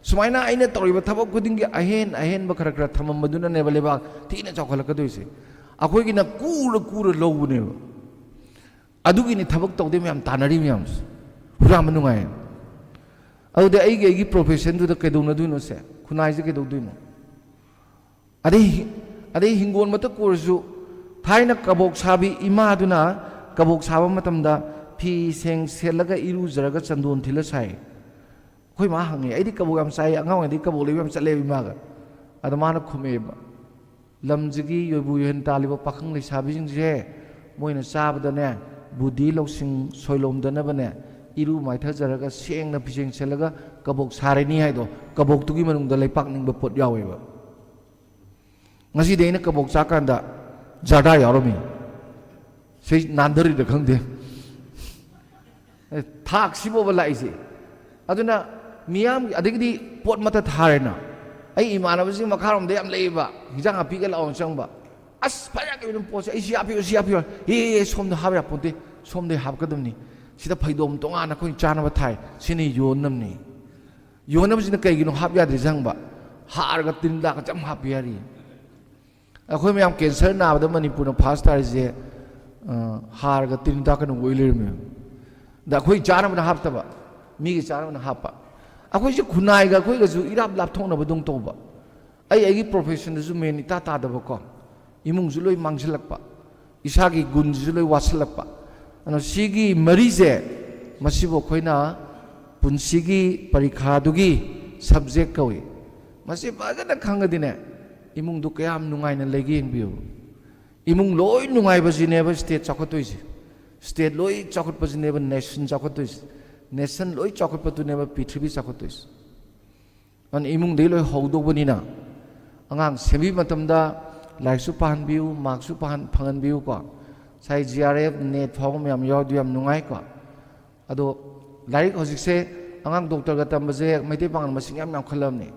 ꯁꯨꯃꯥꯏꯅ ꯑꯩꯅ ꯇꯧꯔꯤꯕ ꯊꯕꯛ ꯈꯨꯗꯤꯡꯒꯤ ꯑꯍꯦꯟ ꯑꯍꯦꯟꯕ ꯈꯔ ꯈꯔ ꯊꯝꯃꯝꯕꯗꯨꯅꯅꯦꯕ ꯂꯩꯕꯥꯛ ꯊꯤꯅ ꯆꯥꯎꯈꯠꯂꯛꯀꯗꯣꯏꯁꯦ꯫ ꯑꯩꯈꯣꯏꯒꯤꯅ ꯀꯨꯔ ꯀꯨꯔ ꯂꯧꯕꯅꯦꯕ꯫ ꯑꯗꯨꯒꯤꯅꯤ ꯊꯕꯛ ꯇꯧꯗꯦ ꯃꯌꯥꯝ ꯇꯥꯟꯅꯔꯤ ꯃꯌꯥꯝꯁꯦ꯫ ꯍꯨꯔꯥꯟꯕ ꯅꯨꯡꯉꯥꯏ꯫ ꯑꯗꯨꯗꯤ ꯑꯩꯒꯤ, ꯑꯩꯒꯤ professionꯗꯨꯗ ꯀꯩꯗꯧꯅꯗꯣꯏꯅꯣ ꯁꯦ? ꯈꯨꯟꯅꯥꯏꯁꯦ ꯀꯩꯗꯧꯗꯣꯏꯅꯣ? ꯑꯗꯩ ꯑꯗꯩ ꯍꯤꯡꯒꯣꯜ ꯃꯇꯛ ꯀꯣꯏꯔꯁꯨ, ꯊꯥꯏꯅ ꯀꯕꯣꯛ ꯁꯥꯕꯤ ꯏꯃꯥꯗꯨꯅ ꯀꯕꯣꯛ ꯁꯥꯕ ꯃꯇꯝꯗ ꯐꯤ ꯁꯦꯡ ꯁꯦꯠꯂꯒ ꯏꯔꯨꯖꯔꯒ ꯆꯟꯗꯣꯟ ꯊꯤꯜꯂ ꯁꯥꯏ꯫ ꯑꯩꯈꯣꯏ ꯃꯥ ꯍꯪꯉꯦ, ꯑꯩꯗꯤ ꯀꯕꯣꯛ ꯌꯥꯝ ꯆꯥꯏ, ꯑꯉꯥꯡ ꯑꯣꯏꯔꯤꯉꯩꯗꯒꯤ ꯀꯕꯣꯛ ꯂꯩꯕ ꯌꯥꯝ ꯆꯠꯂꯦꯕ ꯏꯃꯥꯒ꯫ ꯑꯗ ꯃꯥꯅ ꯈꯨꯝꯃꯛꯑꯦꯕ, "ꯂꯝꯁꯤꯒꯤ ꯌꯣꯏꯕꯨ ꯌꯣꯏꯍꯟ ꯇꯥꯜꯂꯤꯕ ꯄꯥꯈꯪ ꯂꯩꯁꯥꯕꯤꯁꯤꯡꯁꯦ, ꯃꯣꯏꯅ ꯆꯥꯕꯗꯅꯦ, ꯕꯨꯙꯤ ꯂꯧꯁꯤꯡ ꯁꯣꯏꯂꯣꯝꯗꯅꯕꯅꯦ, ꯏꯔꯨ ꯃꯥꯏꯊꯖꯔꯒ ꯁꯦꯡꯅ ꯐꯤꯖꯦꯡ ꯁꯦꯠꯂꯒ ꯀꯕꯣꯛ ꯁꯥꯔꯅꯤ" ꯍꯥꯏꯗꯣ, ꯀꯕꯣꯛꯇꯨꯒꯤ ꯃꯅꯨꯡꯗ ꯂꯩꯄꯥꯛ ꯅꯤꯡꯕ ꯄꯣꯠ ꯌꯥꯎꯋꯦꯕ꯫ ꯉꯁꯤꯗꯤ ꯑꯩꯅ ꯀꯕꯣꯛ ꯆꯥꯀꯥꯟꯗ ꯖꯔꯗꯥ ꯌꯥꯎꯔꯝꯃꯤ꯫ ꯁꯤ ꯅꯥꯟꯗꯔꯤꯔ ꯈꯪꯗꯦ꯫ ꯑꯦ, ꯊꯥꯛꯁꯤꯐꯥꯎꯕ ꯂꯥꯛꯏꯁꯦ꯫ ꯑꯗꯨꯅ ꯃꯤꯌꯥꯝꯒꯤ, ꯑꯗꯒꯤꯗꯤ ꯄꯣꯠ ꯃꯠꯇ ꯊꯥꯔꯦꯅ꯫ ꯑꯩ ꯏꯃꯥꯟꯅꯕꯁꯤꯡ ꯃꯈꯥꯔꯣꯝꯗ ꯌꯥꯝ ꯂꯩꯌꯦꯕ, ꯍꯤꯟꯖꯥꯡ ꯅꯥꯄꯤꯒ ꯂꯥꯛꯑꯣꯅ ꯆꯪꯕ꯫ "ꯑꯁ, ꯐꯖꯅ ꯀꯩꯅꯣ ꯄꯣꯠꯁꯦ, ꯑꯩ ꯁꯤ ꯍꯥꯞꯄꯤꯌꯨ, ꯁꯤ ꯍꯥꯞꯄꯤꯌꯨ꯫ ꯑꯦ, ꯑꯦ, ꯁꯣꯝꯗ ꯍꯥꯞ ꯌꯥꯄꯣꯟꯇꯦ, ꯁꯣꯝꯗꯩ ꯍꯥꯞꯀꯗꯕꯅꯤ꯫ ꯁꯤꯗ ꯐꯩꯗꯣꯝ ꯇꯣꯉꯥꯟꯅ ꯑꯩꯈꯣꯏ ꯆꯥꯅꯕ ꯊꯥꯏ, ꯁꯤꯅ ꯌꯣꯟꯅꯕꯅꯤ"꯫ ꯌꯣꯟꯅꯕꯁꯤꯅ ꯀꯩꯒꯤꯅꯣ ꯍꯥꯞ ꯌꯥꯗ꯭ꯔꯤꯁꯦ ꯍꯪꯕ꯫ ꯍꯥꯔꯒ ꯇꯤꯟ ꯍꯤꯗꯥꯛꯀ ꯌꯥꯝ ꯍꯥꯞꯄꯤ ꯍꯥꯏꯔꯤ꯫ ꯑꯩꯈꯣꯏ ꯃꯌꯥꯝ ꯀꯦꯟꯁꯔ ꯅꯥꯕꯗ ꯃꯅꯤꯄꯨꯔꯅ ꯐꯥꯔꯁ ꯇꯥꯔꯤꯁꯦ, ꯑ, ꯍꯥꯔꯒ ꯇꯤꯟ ꯍꯤꯗꯥꯛꯀꯅ ꯑꯣꯏ ꯂꯩꯔꯝꯃꯦ꯫ ꯑꯗ ꯑꯩꯈꯣꯏ ꯆꯥꯅꯕꯅ ꯍꯥꯞꯇꯕ, ꯃꯤꯒꯤ ꯆꯥꯅꯕꯅ ꯍꯥꯞꯄ꯫ ꯑꯩꯈꯣꯏꯁꯦ ꯈꯨꯟꯅꯥꯏꯒ ꯑꯩꯈꯣꯏꯒꯁꯨ ꯏꯔꯥꯞ ꯂꯥꯞꯊꯣꯛꯅꯕꯗꯧ ꯇꯧꯕ꯫ ꯑꯩ ꯑꯩꯒꯤ ꯄ꯭ꯔꯣꯐꯦꯁꯟꯗꯁꯨ ꯃꯦꯟ ꯏꯇꯥ ꯇꯥꯗꯕꯀꯣ, ꯏꯃꯨꯡꯁꯨ ꯂꯣꯏ ꯃꯥꯡꯁꯤꯜꯂꯛꯄ, ꯏꯁꯥꯒꯤ ꯒꯨꯟꯁꯤꯁꯨ ꯂꯣꯏ ꯋꯥꯠꯁꯤꯜꯂꯛꯄ꯫ ꯑꯗꯨꯅ ꯁꯤꯒꯤ ꯃꯔꯤꯁꯦ, ꯃꯁꯤꯕꯨ ꯑꯩꯈꯣꯏꯅ ꯄꯨꯟꯁꯤꯒꯤ ꯄꯔꯤꯈꯥꯗꯨꯒꯤ ꯁꯕꯖꯦꯛ ꯀꯧꯏ꯫ ꯃꯁꯤ ꯐꯖꯅ ꯈꯪꯉꯗꯤꯅꯦ, ꯏꯃꯨꯡꯗꯨ ꯀꯌꯥꯝ ꯅꯨꯡꯉꯥꯏꯅ ꯂꯩꯒꯦ ꯌꯦꯡꯕꯤꯌꯨ꯫ ꯏꯃꯨꯡ ꯂꯣꯏ ꯅꯨꯡꯉꯥꯏꯕꯁꯤꯅꯦꯕ ꯁ꯭ꯇꯦꯠ ꯆꯥꯎꯈꯠꯇꯣꯏꯁꯦ꯫ ꯁ꯭ꯇꯦꯠ ꯂꯣꯏ ꯆꯥꯎꯈꯠꯄꯁꯤꯅꯦꯕ ꯅꯦꯁꯟ ꯆꯥꯎꯈꯠꯇꯣꯏꯁꯦ꯫ ꯅꯦꯁꯟ ꯂꯣꯏ ꯆꯥꯎꯈꯠꯄꯗꯨꯅꯦꯕ ꯄ꯭ꯔꯤꯊꯤꯕꯤ ꯆꯥꯎꯈꯠꯇꯣꯏꯁꯦ꯫ ꯑꯗꯨꯅ ꯏꯃꯨꯡꯗꯒꯤ ꯂꯣꯏ ꯍꯧꯗꯧꯕꯅꯤꯅ, ꯑꯉꯥꯡ ꯁꯦꯝꯕꯤꯕ ꯃꯇꯝꯗ ꯂꯥꯏꯔꯤꯛꯁꯨ ꯄꯥꯍꯟꯕꯤꯌꯨ, ꯃꯥꯔꯛꯁꯨ ꯄꯥꯍꯟ-, ꯐꯪꯍꯟꯕꯤꯌꯨꯀꯣ꯫ ꯉꯁꯥꯏ ꯖꯤ ꯑꯥꯔ ꯑꯦꯐ, ꯅꯦꯠ ꯐꯥꯎꯕ ꯃꯌꯥꯝ ꯌꯥꯎꯔꯗꯤ ꯌꯥꯝ ꯅꯨꯡꯉꯥꯏꯀꯣ꯫ ꯑꯗꯣ ꯂꯥꯏꯔꯤꯛ ꯍꯧꯖꯤꯛꯁꯦ ꯑꯉꯥꯡ ꯗꯣꯛꯇꯔꯒ ꯇꯝꯕꯁꯦ ꯃꯩꯇꯩ ꯄꯥꯉꯜ ꯃꯁꯤꯡ ꯌꯥꯝ ꯌꯥꯝꯈꯠꯂꯕꯅꯤ꯫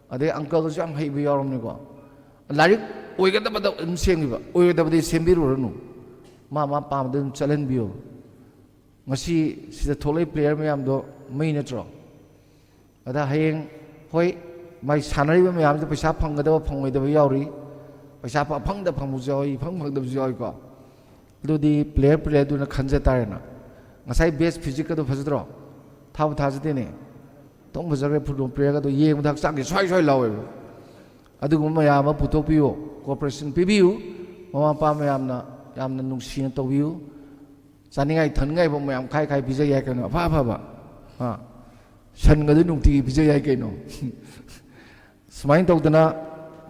ꯑꯗꯩ ꯑꯪꯀꯜꯒꯁꯨ ꯌꯥꯝ ꯍꯩꯕ ꯌꯥꯎꯔꯕꯅꯤꯀꯣ꯫ ꯂꯥꯏꯔꯤꯛ ꯑꯣꯏꯒꯗꯕꯗ ꯑꯗꯨꯝ ꯁꯦꯝꯈꯤꯕ, ꯑꯣꯏꯔꯣꯏꯗꯕꯗꯤ ꯁꯦꯝꯕꯤꯔꯨꯔꯅꯨ꯫ ꯃꯥ ꯃꯥ ꯄꯥꯝꯕꯗ ꯑꯗꯨꯝ ꯆꯠꯍꯟꯕꯤꯌꯨ꯫ ꯉꯁꯤ ꯁꯤꯗ ꯊꯣꯛꯂꯛꯏ ꯄ꯭ꯂꯦꯌꯔ ꯃꯌꯥꯝꯗꯣ ꯃꯩ ꯅꯠꯇ꯭ꯔꯣ? ꯑꯗ ꯍꯌꯦꯡ, ꯍꯣꯏ, ꯃꯥꯏ ꯁꯥꯟꯅꯔꯤꯕ ꯃꯌꯥꯝꯁꯤꯗ ꯄꯩꯁꯥ ꯐꯪꯒꯗꯕ ꯐꯪꯉꯣꯏꯗꯕ ꯌꯥꯎꯔꯤ, ꯄꯩꯁꯥ ꯐ-, ꯐꯪꯗ ꯐꯪꯕꯁꯨ ꯌꯥꯎꯏ, ꯐꯪ ꯐꯪꯗꯕꯁꯨ ꯌꯥꯎꯏꯀꯣ꯫ ꯑꯗꯨꯗꯤ ꯄ꯭ꯂꯦꯌꯔ ꯄ꯭ꯂꯦꯌꯔꯗꯨꯅ ꯈꯟꯖ ꯇꯥꯔꯦꯅ꯫ ꯉꯁꯥꯏ ꯕꯦꯁ ꯐꯤꯖꯤꯛꯀꯗꯣ ꯐꯖꯗ꯭ꯔꯣ? ꯊꯥꯕꯨ ꯊꯥꯖꯗꯦꯅꯦ꯫ ꯑꯗꯨꯝ ꯐꯖꯈ꯭ꯔꯦ ꯐꯨꯠꯕꯣꯜ ꯄ꯭ꯂꯦꯌꯔꯒꯗꯣ, ꯌꯦꯡꯕꯗ ꯍꯛꯆꯥꯡꯁꯦ ꯁ꯭ꯋꯥꯏ ꯁ꯭ꯋꯥꯏ ꯂꯥꯎꯋꯦꯕ꯫ ꯑꯗꯨꯒꯨꯝꯕ ꯃꯌꯥꯝ ꯑꯃ ꯄꯨꯊꯣꯛꯄꯤꯌꯨ, cooperation ꯄꯤꯕꯤꯌꯨ꯫ ꯃꯃꯥ ꯃꯄꯥ ꯃꯌꯥꯝꯅ ꯌꯥꯝꯅ ꯅꯨꯡꯁꯤꯅ ꯇꯧꯕꯤꯌꯨ꯫ ꯆꯥꯅꯤꯡꯉꯥꯏ ꯊꯛꯅꯤꯡꯉꯥꯏꯐꯥꯎ ꯃꯌꯥꯝ ꯈꯥꯏ ꯈꯥꯏ ꯄꯤꯖ ꯌꯥꯏ ꯀꯩꯅꯣ, ꯑꯐ ꯑꯐꯕ꯫ ꯑꯥ, ꯁꯟꯒꯗꯨ ꯅꯨꯡꯇꯤꯒꯤ ꯄꯤꯖ ꯌꯥꯏ ꯀꯩꯅꯣ꯫ ꯁꯨꯃꯥꯏꯅ ꯇꯧꯗꯅ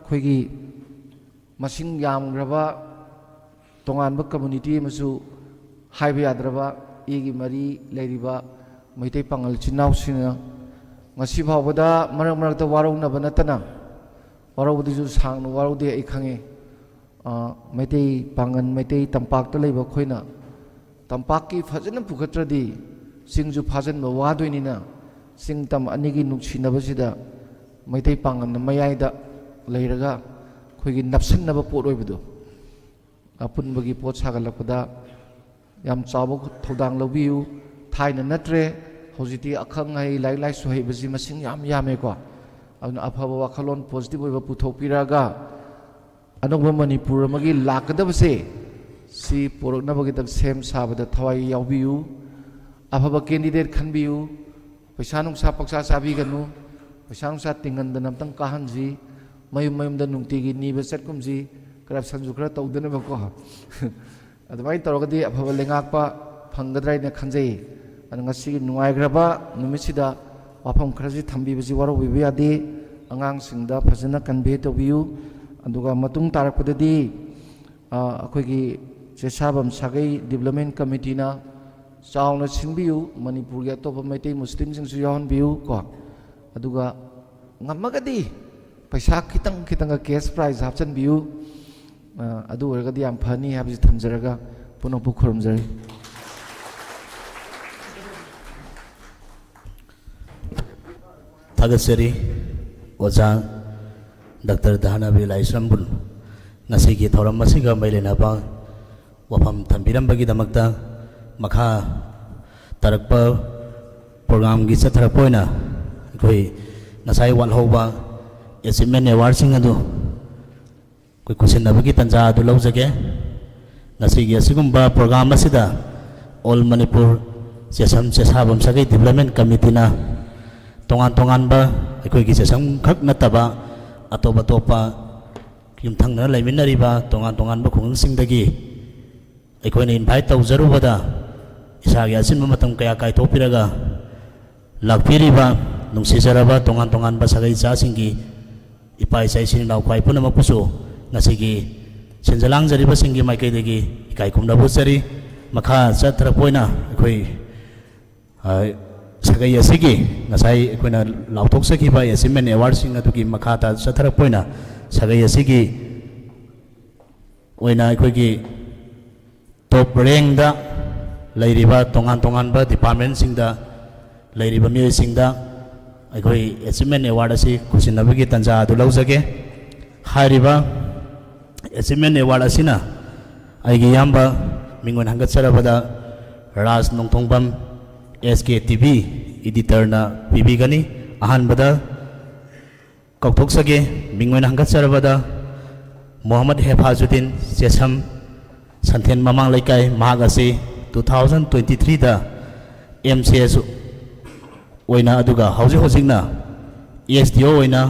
ꯑꯩꯈꯣꯏꯒꯤ ꯃꯁꯤꯡ ꯌꯥꯝꯈ꯭ꯔꯕ ꯇꯣꯉꯥꯟꯕ community ꯑꯃꯁꯨ ꯍꯥꯏꯕ ꯌꯥꯗ꯭ꯔꯕ ꯏꯒꯤ ꯃꯔꯤ ꯂꯩꯔꯤꯕ ꯃꯩꯇꯩ ꯄꯥꯉꯜ ꯏꯆꯤꯟ ꯏꯅꯥꯎꯁꯤꯡꯅ ꯉꯁꯤ ꯐꯥꯎꯕꯗ ꯃꯔꯛ ꯃꯔꯛꯇ ꯋꯥꯔꯧꯅꯕ ꯅꯠꯇꯅ, ꯋꯥꯔꯧꯕꯗꯨꯁꯨ ꯁꯥꯡꯅ ꯋꯥꯔꯧꯗꯦ, ꯑꯩ ꯈꯪꯉꯦ꯫ ꯑ, ꯃꯩꯇꯩ ꯄꯥꯉꯜ, ꯃꯩꯇꯩ ꯇꯝꯄꯥꯛꯇ ꯂꯩꯕ ꯑꯩꯈꯣꯏꯅ ꯇꯝꯄꯥꯛꯀꯤ ꯐꯖꯅ ꯄꯨꯈꯠꯇ꯭ꯔꯗꯤ ꯆꯤꯡꯁꯨ ꯐꯥꯖꯤꯟꯕ ꯋꯥꯗꯣꯏꯅꯤꯅ, ꯆꯤꯡ ꯇꯝ ꯑꯅꯤꯒꯤ ꯅꯨꯡꯁꯤꯅꯕꯁꯤꯗ ꯃꯩꯇꯩ ꯄꯥꯉꯜꯅ ꯃꯌꯥꯏꯗ ꯂꯩꯔꯒ ꯑꯩꯈꯣꯏꯒꯤ ꯅꯞꯁꯤꯟꯅꯕ ꯄꯣꯠ ꯑꯣꯏꯕꯗꯣ, ꯑꯄꯨꯟꯕꯒꯤ ꯄꯣꯠ ꯁꯥꯒꯠꯂꯛꯄꯗ ꯌꯥꯝ ꯆꯥꯎꯕ ꯊꯧꯗꯥꯡ ꯂꯧꯕꯤꯌꯨ꯫ ꯊꯥꯏꯅ ꯅꯠꯇ꯭ꯔꯦ, ꯍꯧꯖꯤꯛꯇꯤ ꯑꯈꯪ ꯑꯍꯩ, ꯂꯥꯏꯔꯤꯛ ꯂꯥꯏꯁꯨ ꯍꯩꯕꯁꯤ ꯃꯁꯤꯡ ꯌꯥꯝ ꯌꯥꯝꯃꯦꯀꯣ꯫ ꯑꯗꯨꯅ ꯑꯐꯕ ꯋꯥꯈꯜꯂꯣꯟ, positive ꯑꯣꯏꯕ ꯄꯨꯊꯣꯛꯄꯤꯔꯛꯑꯒ ꯑꯅꯧꯕ ꯃꯅꯤꯄꯨꯔ ꯑꯃꯒꯤ ꯂꯥꯛꯀꯗꯕꯁꯦ, ꯁꯤ ꯄꯨꯔꯛꯅꯕꯒꯤꯗꯃꯛ ꯁꯦꯝ ꯁꯥꯕꯗ ꯊꯋꯥꯏ ꯌꯥꯎꯕꯤꯌꯨ꯫ ꯑꯐꯕ candidate ꯈꯟꯕꯤꯌꯨ꯫ ꯄꯩꯁꯥ ꯅꯨꯡꯁꯥ ꯄꯪꯆꯥ ꯆꯥꯕꯤꯒꯅꯨ꯫ ꯄꯩꯁꯥ ꯅꯨꯡꯁꯥ ꯇꯤꯡꯍꯟꯗꯅ ꯑꯝꯇꯪ ꯀꯥꯍꯟꯁꯤ꯫ ꯃꯌꯨꯝ ꯃꯌꯨꯝꯗ ꯅꯨꯡꯇꯤꯒꯤ ꯅꯤꯕ ꯆꯠꯀꯨꯝꯁꯤ꯫ Corruptionꯁꯨ ꯈꯔ ꯇꯧꯗꯅꯕꯀꯣ꯫ ꯑꯗꯨꯃꯥꯏꯅ ꯇꯧꯔꯒꯗꯤ ꯑꯐꯕ ꯂꯩꯉꯥꯛꯄ ꯐꯪꯒꯗ꯭ꯔꯥ ꯍꯥꯏꯅ ꯈꯟꯖꯩ꯫ ꯑꯗꯨꯅ ꯉꯁꯤꯒꯤ ꯅꯨꯡꯉꯥꯏꯈ꯭ꯔꯕ ꯅꯨꯃꯤꯠꯁꯤꯗ ꯋꯥꯐꯝ ꯈꯔꯁꯤ ꯊꯝꯕꯤꯕꯁꯤ ꯋꯥꯔꯧꯕꯤꯕ ꯌꯥꯗꯦ꯫ ꯑꯉꯥꯡꯁꯤꯡꯗ ꯐꯖꯅ convey ꯇꯧꯕꯤꯌꯨ꯫ ꯑꯗꯨꯒ ꯃꯇꯨꯡ ꯇꯥꯔꯛꯄꯗꯗꯤ, ꯑ, ꯑꯩꯈꯣꯏꯒꯤ ꯆꯦꯁꯥꯕꯝ ꯁꯥꯒꯩ Development Committeeꯅ ꯆꯥꯎꯅ ꯁꯤꯟꯕꯤꯌꯨ꯫ ꯃꯅꯤꯄꯨꯔꯒꯤ ꯑꯇꯣꯞꯄ ꯃꯩꯇꯩ ꯃꯨꯁꯂꯤꯝꯁꯤꯡꯁꯨ ꯌꯥꯎꯍꯟꯕꯤꯌꯨ ꯀꯣ꯫ ꯑꯗꯨꯒ ꯉꯝꯃꯒꯗꯤ ꯄꯩꯁꯥ ꯈꯤꯇꯪ ꯈꯤꯇꯪꯒ cash prize ꯍꯥꯞꯆꯤꯟꯕꯤꯌꯨ꯫ ꯑ, ꯑꯗꯨ ꯑꯣꯏꯔꯒꯗꯤ ꯌꯥꯝ ꯐꯅꯤ ꯍꯥꯏꯕꯁꯤ ꯊꯝꯖꯔꯒ ꯄꯨꯝꯅꯃꯛꯄꯨ ꯈꯨꯔꯨꯝꯖꯔꯤ꯫ ꯊꯥꯒꯠꯆꯔꯤ ꯑꯣꯖꯥ ꯗꯥꯛꯇꯔ ꯙꯅꯕꯤꯔ ꯂꯥꯏꯁ꯭ꯔꯝꯕꯨ ꯉꯁꯤꯒꯤ ꯊꯧꯔꯝ ꯑꯁꯤꯒ ꯃꯔꯤ ꯂꯩꯅꯕ ꯋꯥꯐꯝ ꯊꯝꯕꯤꯔꯝꯕꯒꯤꯗꯃꯛꯇ꯫ ꯃꯈꯥ ꯇꯥꯔꯛꯄ programꯒꯤ ꯆꯠꯊꯔꯛꯄ ꯑꯣꯏꯅ ꯑꯩꯈꯣꯏ ꯉꯁꯥꯏ ꯋꯥꯠꯍꯧꯕ achievement awardꯁꯤꯡ ꯑꯗꯨ ꯑꯩꯈꯣꯏ ꯈꯨꯠꯁꯤꯟꯅꯕꯒꯤ ꯇꯥꯟꯖꯥ ꯑꯗꯨ ꯂꯧꯖꯒꯦ꯫ ꯉꯁꯤꯒꯤ ꯑꯁꯤꯒꯨꯝꯕ program ꯑꯁꯤꯗ All Manipur ꯆꯦꯁꯝ ꯆꯦꯁꯥꯕꯝ ꯁꯥꯒꯩ Development Committeeꯅ ꯇꯣꯉꯥꯟ ꯇꯣꯉꯥꯟꯕ ꯑꯩꯈꯣꯏꯒꯤ ꯆꯦꯁꯝ ꯈꯛ ꯅꯠꯇꯕ ꯑꯇꯣꯞ ꯑꯇꯣꯞꯄ ꯌꯨꯝꯊꯪꯅꯅ ꯂꯩꯃꯤꯟꯅꯔꯤꯕ ꯇꯣꯉꯥꯟ ꯇꯣꯉꯥꯟꯕ ꯈꯨꯡꯒꯪꯁꯤꯡꯗꯒꯤ ꯑꯩꯈꯣꯏꯅ ꯏꯟꯚꯥꯏꯠ ꯇꯧꯖꯔꯨꯕꯗ ꯏꯁꯥꯒꯤ ꯑꯆꯤꯟꯕ ꯃꯇꯝ ꯀꯌꯥ ꯀꯥꯏꯊꯣꯛꯄꯤꯔꯒ ꯂꯥꯛꯄꯤꯔꯤꯕ ꯅꯨꯡꯁꯤꯖꯔꯕ ꯇꯣꯉꯥꯟ ꯇꯣꯉꯥꯟꯕ ꯁꯥꯒꯩ ꯏꯆꯥꯁꯤꯡꯒꯤ ꯏꯄꯥ ꯏꯆꯥ ꯏꯆꯤꯟ ꯏꯅꯥꯎ ꯈ꯭ꯋꯥꯏ ꯄꯨꯝꯅꯃꯛꯄꯨꯁꯨ ꯉꯁꯤꯒꯤ ꯁꯦꯟꯖ ꯂꯥꯡꯖꯔꯤꯕꯁꯤꯡꯒꯤ ꯃꯥꯏꯀꯩꯗꯒꯤ ꯏꯀꯥꯏ ꯈꯨꯝꯅꯕ ꯎꯠꯆꯔꯤ꯫ ꯃꯈꯥ ꯆꯠꯊꯔꯛꯄ ꯑꯣꯏꯅ ꯑꯩꯈꯣꯏ, ꯑ, ꯁꯥꯒꯩ ꯑꯁꯤꯒꯤ ꯉꯁꯥꯏ ꯑꯩꯈꯣꯏꯅ ꯂꯥꯎꯊꯣꯛꯆꯈꯤꯕ ꯑꯦꯆꯤꯞꯃꯦꯟ ꯑꯦꯋꯥꯔꯗꯁꯤꯡ ꯑꯗꯨꯒꯤ ꯃꯈꯥꯗ ꯆꯠꯊꯔꯛꯄ ꯑꯣꯏꯅ ꯁꯥꯒꯩ ꯑꯁꯤꯒꯤ ꯑꯣꯏꯅ ꯑꯩꯈꯣꯏꯒꯤ ꯇꯣꯞ ꯔꯦꯡꯗ ꯂꯩꯔꯤꯕ ꯇꯣꯉꯥꯟ ꯇꯣꯉꯥꯟꯕ ꯗꯤꯄꯥꯔꯠꯃꯦꯟꯁꯤꯡꯗ ꯂꯩꯔꯤꯕ ꯃꯤꯑꯣꯏꯁꯤꯡꯗ ꯑꯩꯈꯣꯏ ꯑꯦꯆꯤꯞꯃꯦꯟ ꯑꯦꯋꯥꯔꯗ ꯑꯁꯤ ꯈꯨꯠꯁꯤꯟꯅꯕꯒꯤ ꯇꯥꯟꯖꯥ ꯑꯗꯨ ꯂꯧꯖꯒꯦ꯫ ꯍꯥꯏꯔꯤꯕ ꯑꯦꯆꯤꯞꯃꯦꯟ ꯑꯦꯋꯥꯔꯗ ꯑꯁꯤꯅ ꯑꯩꯒꯤ ꯏꯌꯥꯝꯕ ꯃꯤꯡ ꯑꯣꯏꯅ ꯍꯪꯒꯠꯆꯔꯕꯗ ꯔꯥꯖ ꯅꯣꯡꯊꯣꯡꯕꯝ, ꯑꯦꯁ ꯀꯦ ꯇꯤ ꯚꯤ ꯏꯗꯤꯇꯔꯅ ꯄꯤꯕꯤꯒꯅꯤ꯫ ꯑꯍꯥꯟꯕꯗ ꯀꯧꯊꯣꯛꯆꯒꯦ꯫ ꯃꯤꯡ ꯑꯣꯏꯅ ꯍꯪꯒꯠꯆꯔꯕꯗ ꯃꯣꯍꯝꯃꯗ ꯍꯦꯐꯥꯖꯨꯗꯤꯟ ꯆꯦꯁꯝ, ꯁꯟꯊꯦꯟ ꯃꯃꯥꯡ ꯂꯩꯀꯥꯏ, ꯃꯍꯥꯛ ꯑꯁꯤ ꯇꯨ ꯊꯥꯎꯖꯟ ꯇ꯭ꯋꯦꯟꯇꯤ ꯊ꯭ꯔꯤꯗ ꯑꯦꯝ ꯁꯤ ꯑꯦꯁ ꯑꯣꯏꯅ, ꯑꯗꯨꯒ ꯍꯧꯖꯤꯛ ꯍꯧꯖꯤꯛꯅ ꯑꯦꯁ ꯗꯤ ꯑꯣ ꯑꯣꯏꯅ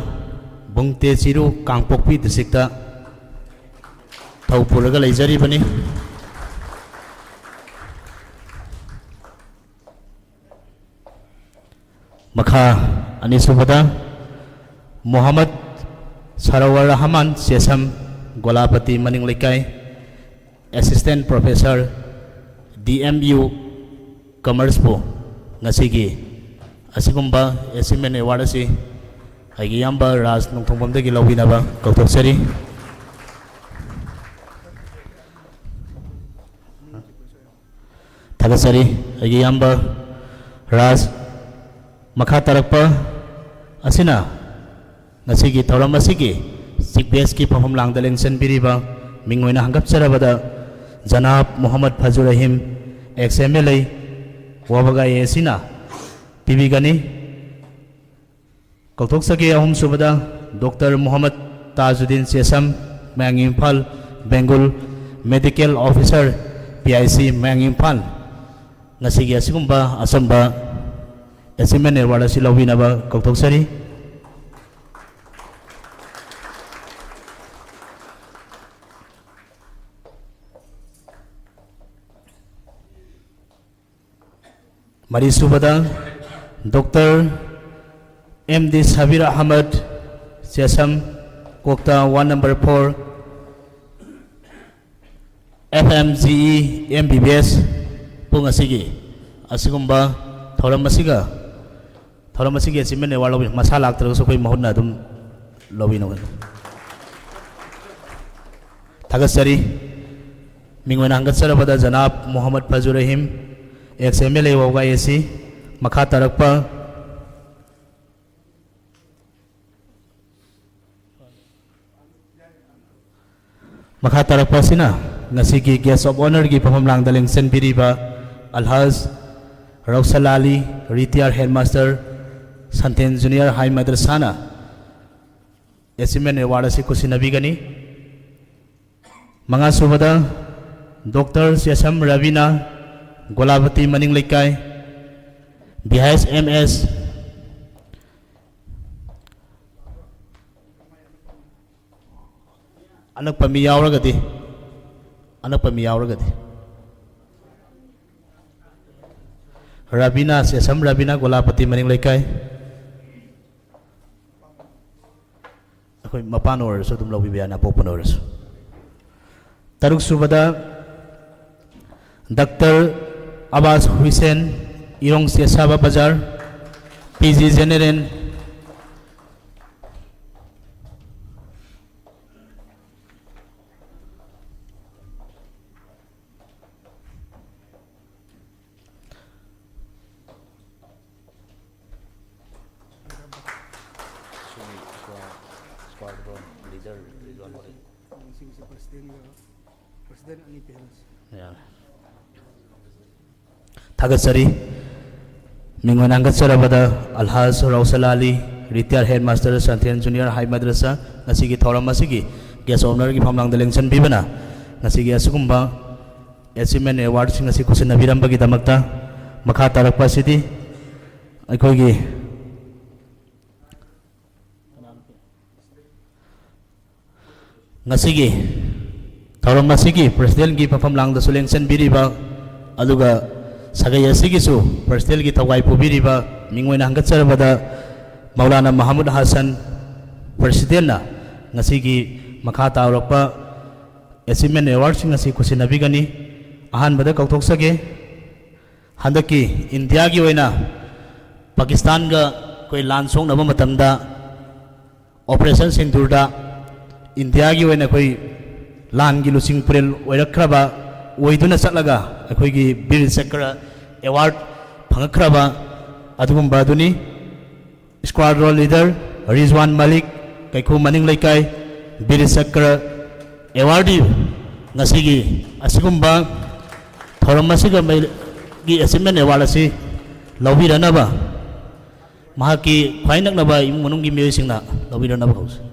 ꯕꯨꯡꯇꯦ ꯆꯤꯔꯨ, ꯀꯥꯡꯄꯣꯛꯄꯤ ꯗꯤꯁꯇ꯭ꯔꯤꯛꯇ ꯊꯧ ꯄꯨꯔꯒ ꯂꯩꯖꯔꯤꯕꯅꯤ꯫ ꯃꯈꯥ ꯑꯅꯤꯁꯨꯕꯗ ꯃꯣꯍꯝꯃꯗ ꯁꯔꯋꯔ ꯔꯍꯃꯥꯟ ꯆꯦꯁꯝ, ꯒꯣꯂꯥꯄꯇꯤ ꯃꯅꯤꯡ ꯂꯩꯀꯥꯏ, assistant professor, D M U ꯀꯃꯔꯁꯄꯨ ꯉꯁꯤꯒꯤ ꯑꯁꯤꯒꯨꯝꯕ ꯑꯦꯆꯤꯞꯃꯦꯟ ꯑꯦꯋꯥꯔꯗ ꯑꯁꯤ ꯑꯩꯒꯤ ꯏꯌꯥꯝꯕ ꯔꯥꯖ ꯅꯣꯡꯊꯣꯡꯕꯝꯗꯒꯤ ꯂꯧꯕꯤꯅꯕ ꯀꯧꯊꯣꯛꯆꯔꯤ꯫ ꯊꯥꯒꯠꯆꯔꯤ ꯑꯩꯒꯤ ꯏꯌꯥꯝꯕ ꯔꯥꯖ꯫ ꯃꯈꯥ ꯇꯥꯔꯛꯄ ꯑꯁꯤꯅ ꯉꯁꯤꯒꯤ ꯊꯧꯔꯝ ꯑꯁꯤꯒꯤ ꯆꯤꯐ ꯒꯦꯁꯀꯤ ꯐꯝꯐꯝ ꯂꯥꯡꯗ ꯂꯦꯡꯁꯤꯟꯕꯤꯔꯤꯕ ꯃꯤꯡ ꯑꯣꯏꯅ ꯍꯪꯒꯠꯆꯔꯕꯗ Janab Mohammad Fazur Rahim, ex M L A, Wabgai A ꯁꯤꯅ ꯄꯤꯕꯤꯒꯅꯤ꯫ ꯀꯧꯊꯣꯛꯆꯒꯦ ꯑꯍꯨꯝꯁꯨꯕꯗ doctor Mohammad Tajuddin Chesam, Mayang Imphal, Bengoon, medical officer, P I C, Mayang Imphal. ꯉꯁꯤꯒꯤ ꯑꯁꯤꯒꯨꯝꯕ ꯑꯆꯝꯕ ꯑꯦꯆꯤꯞꯃꯦꯟ ꯑꯦꯋꯥꯔꯗ ꯑꯁꯤ ꯂꯧꯕꯤꯅꯕ ꯀꯧꯊꯣꯛꯆꯔꯤ꯫ ꯃꯔꯤꯁꯨꯕꯗ doctor M D Sabir Ahmad, Chesam, Kokta, ward number four, F M G E M B B S ꯄꯨꯡ ꯑꯁꯤꯒꯤ ꯑꯁꯤꯒꯨꯝꯕ ꯊꯧꯔꯝ ꯑꯁꯤꯒ, ꯊꯧꯔꯝ ꯑꯁꯤꯒꯤ ꯑꯦꯆꯤꯞꯃꯦꯟ ꯑꯦꯋꯥꯔꯗ ꯂꯧꯕꯤ, ꯃꯁꯥ ꯂꯥꯛꯇ꯭ꯔꯒꯁꯨ ꯑꯩꯈꯣꯏ ꯃꯍꯨꯠꯅ ꯑꯗꯨꯝ ꯂꯧꯕꯤꯅꯕ ꯊꯥꯒꯠꯆꯔꯤ꯫ ꯃꯤꯡ ꯑꯣꯏꯅ ꯍꯪꯒꯠꯆꯔꯕꯗ Janab Mohammad Fazu Rahim, ex M L A Waogai A C, ꯃꯈꯥ ꯇꯥꯔꯛꯄ, ꯃꯈꯥ ꯇꯥꯔꯛꯄ ꯑꯁꯤꯅ ꯉꯁꯤꯒꯤ ꯒꯦꯁ ꯑꯣꯐ ꯑꯣꯅꯔꯒꯤ ꯐꯝꯐꯝ ꯂꯥꯡꯗ ꯂꯦꯡꯁꯤꯟꯕꯤꯔꯤꯕ ꯑꯜꯍꯥꯖ ꯔꯧꯁꯜ ꯑꯂꯤ, ꯔꯤꯇꯤꯌꯥꯔ ꯍꯦꯗꯃꯥꯁꯇꯔ, ꯁꯟꯇꯦꯟ ꯖꯨꯅꯤꯌꯔ ꯍꯥꯏ ꯃꯗ꯭ꯔꯁꯥꯅ ꯑꯦꯆꯤꯞꯃꯦꯟ ꯑꯦꯋꯥꯔꯗ ꯑꯁꯤ ꯈꯨꯠꯁꯤꯟꯅꯕꯤꯒꯅꯤ꯫ ꯃꯉꯥꯁꯨꯕꯗ ꯗꯣꯛꯇꯔ ꯆꯦꯁꯝ ꯔꯕꯤꯅꯥ, ꯒꯣꯂꯥꯕꯇꯤ ꯃꯅꯤꯡ ꯂꯩꯀꯥꯏ, ꯕꯤ ꯑꯥꯏ ꯑꯦꯁ ꯑꯦꯝ ꯑꯦꯁ꯫ ꯑꯅꯛꯄ ꯃꯤ ꯌꯥꯎꯔꯒꯗꯤ, ꯑꯅꯛꯄ ꯃꯤ ꯌꯥꯎꯔꯒꯗꯤ꯫ ꯔꯕꯤꯅꯥ, ꯆꯦꯁꯝ ꯔꯕꯤꯅꯥ, ꯒꯣꯂꯥꯄꯇꯤ ꯃꯅꯤꯡ ꯂꯩꯀꯥꯏ꯫ ꯑꯩꯈꯣꯏ ꯃꯄꯥꯟ ꯑꯣꯏꯔꯁꯨ ꯑꯗꯨꯝ ꯂꯧꯕꯤꯕ ꯌꯥꯅꯤ, ꯑꯄꯣꯛꯄꯅ ꯑꯣꯏꯔꯁꯨ꯫ ꯇꯔꯨꯛ ꯁꯨꯕꯗ ꯗꯥꯛꯇꯔ ꯑꯕꯥꯁ ꯍꯨꯏꯁꯦꯟ, ꯏꯔꯣꯡ ꯆꯦꯁꯥꯕ ꯕꯖꯥꯔ, ꯄꯤ ꯖꯤ ꯖꯦꯅꯦꯔꯦꯜ꯫ ꯌꯥꯔꯦ꯫ ꯊꯥꯒꯠꯆꯔꯤ꯫ ꯃꯤꯡ ꯑꯣꯏꯅ ꯍꯪꯒꯠꯆꯔꯕꯗ ꯑꯜꯍꯥꯖ ꯔꯧꯁꯜ ꯑꯂꯤ, ꯔꯤꯇꯤꯌꯥꯔ ꯍꯦꯗꯃꯥꯁꯇꯔ, ꯁꯟꯊꯦꯟ ꯖꯨꯅꯤꯌꯔ ꯍꯥꯏ ꯃꯗ꯭ꯔꯁꯥ, ꯉꯁꯤꯒꯤ ꯊꯧꯔꯝ ꯑꯁꯤꯒꯤ ꯒꯦꯁ ꯑꯣꯐ ꯑꯣꯅꯔꯒꯤ ꯐꯝꯂꯥꯡꯗ ꯂꯦꯡꯁꯤꯟꯕꯤꯕꯅ ꯉꯁꯤꯒꯤ ꯑꯁꯤꯒꯨꯝꯕ ꯑꯦꯆꯤꯞꯃꯦꯟ ꯑꯦꯋꯥꯔꯗꯁꯤꯡ ꯑꯁꯤ ꯈꯨꯠꯁꯤꯟꯅꯕꯤꯔꯝꯕꯒꯤꯗꯃꯛꯇ꯫ ꯃꯈꯥ ꯇꯥꯔꯛꯄ ꯑꯁꯤꯗꯤ ꯑꯩꯈꯣꯏꯒꯤ ꯉꯁꯤꯒꯤ ꯊꯧꯔꯝ ꯑꯁꯤꯒꯤ ꯄ꯭ꯔꯦꯁꯤꯗꯦꯟꯒꯤ ꯐꯝꯐꯝ ꯂꯥꯡꯗꯁꯨ ꯂꯦꯡꯁꯤꯟꯕꯤꯔꯤꯕ, ꯑꯗꯨꯒ ꯁꯥꯒꯩ ꯑꯁꯤꯒꯤꯁꯨ ꯄꯔꯁꯅꯦꯜꯒꯤ ꯊꯧꯒꯥꯏ ꯄꯨꯕꯤꯔꯤꯕ ꯃꯤꯡ ꯑꯣꯏꯅ ꯍꯪꯒꯠꯆꯔꯕꯗ ꯃꯧꯂꯥꯅꯥ ꯃꯍꯃꯨꯗ ꯍꯁꯟ ꯄ꯭ꯔꯁꯤꯗꯦꯟꯅ ꯉꯁꯤꯒꯤ ꯃꯈꯥ ꯇꯥꯔꯛꯄ ꯑꯦꯆꯤꯞꯃꯦꯟ ꯑꯦꯋꯥꯔꯗꯁꯤꯡ ꯑꯁꯤ ꯈꯨꯠꯁꯤꯟꯅꯕꯤꯒꯅꯤ꯫ ꯑꯍꯥꯟꯕꯗ ꯀꯧꯊꯣꯛꯆꯒꯦ꯫ ꯍꯟꯗꯛꯀꯤ ꯏꯟꯗꯤꯌꯥꯒꯤ ꯑꯣꯏꯅ ꯄꯥꯀꯤꯁꯇꯥꯟꯒ ꯑꯩꯈꯣꯏ ꯂꯥꯟ ꯁꯣꯛꯅꯕ ꯃꯇꯝꯗ ꯑꯣꯄꯔꯦꯁꯟ ꯁꯤꯟꯗꯨꯔꯗ ꯏꯟꯗꯤꯌꯥꯒꯤ ꯑꯣꯏꯅ ꯑꯩꯈꯣꯏ ꯂꯥꯟꯒꯤ ꯂꯨꯆꯤꯡ ꯄꯨꯔꯦꯜ ꯑꯣꯏꯔꯛꯈ꯭ꯔꯕ, ꯑꯣꯏꯗꯨꯅ ꯆꯠꯂꯒ ꯑꯩꯈꯣꯏꯒꯤ ꯕꯤꯔ ꯆꯀ꯭ꯔ ꯑꯦꯋꯥꯔꯗ ꯐꯪꯉꯛꯈ꯭ꯔꯕ ꯑꯗꯨꯒꯨꯝꯕ ꯑꯗꯨꯅꯤ꯫ ꯁ꯭ꯀ꯭ꯋꯥꯗ꯭ꯔꯣꯟ ꯂꯤꯗꯔ ꯔꯤꯖꯋꯥꯟ ꯃꯂꯤꯛ, ꯀꯩꯈꯨ ꯃꯅꯤꯡ ꯂꯩꯀꯥꯏ, ꯕꯤꯔ ꯆꯀ꯭ꯔ ꯑꯦꯋꯥꯔꯗꯤ ꯉꯁꯤꯒꯤ ꯑꯁꯤꯒꯨꯝꯕ ꯊꯧꯔꯝ ꯑꯁꯤꯒ ꯃꯩ-, ꯒꯤ ꯑꯦꯆꯤꯞꯃꯦꯟ ꯑꯦꯋꯥꯔꯗ ꯑꯁꯤ ꯂꯧꯕꯤꯔꯅꯕ ꯃꯍꯥꯛꯀꯤ ꯈ꯭ꯋꯥꯏ ꯅꯛꯅꯕ ꯏꯃꯨꯡ ꯃꯅꯨꯡꯒꯤ ꯃꯤꯑꯣꯏꯁꯤꯡꯅ ꯂꯧꯕꯤꯔꯅꯕ ꯀꯧꯖꯩ꯫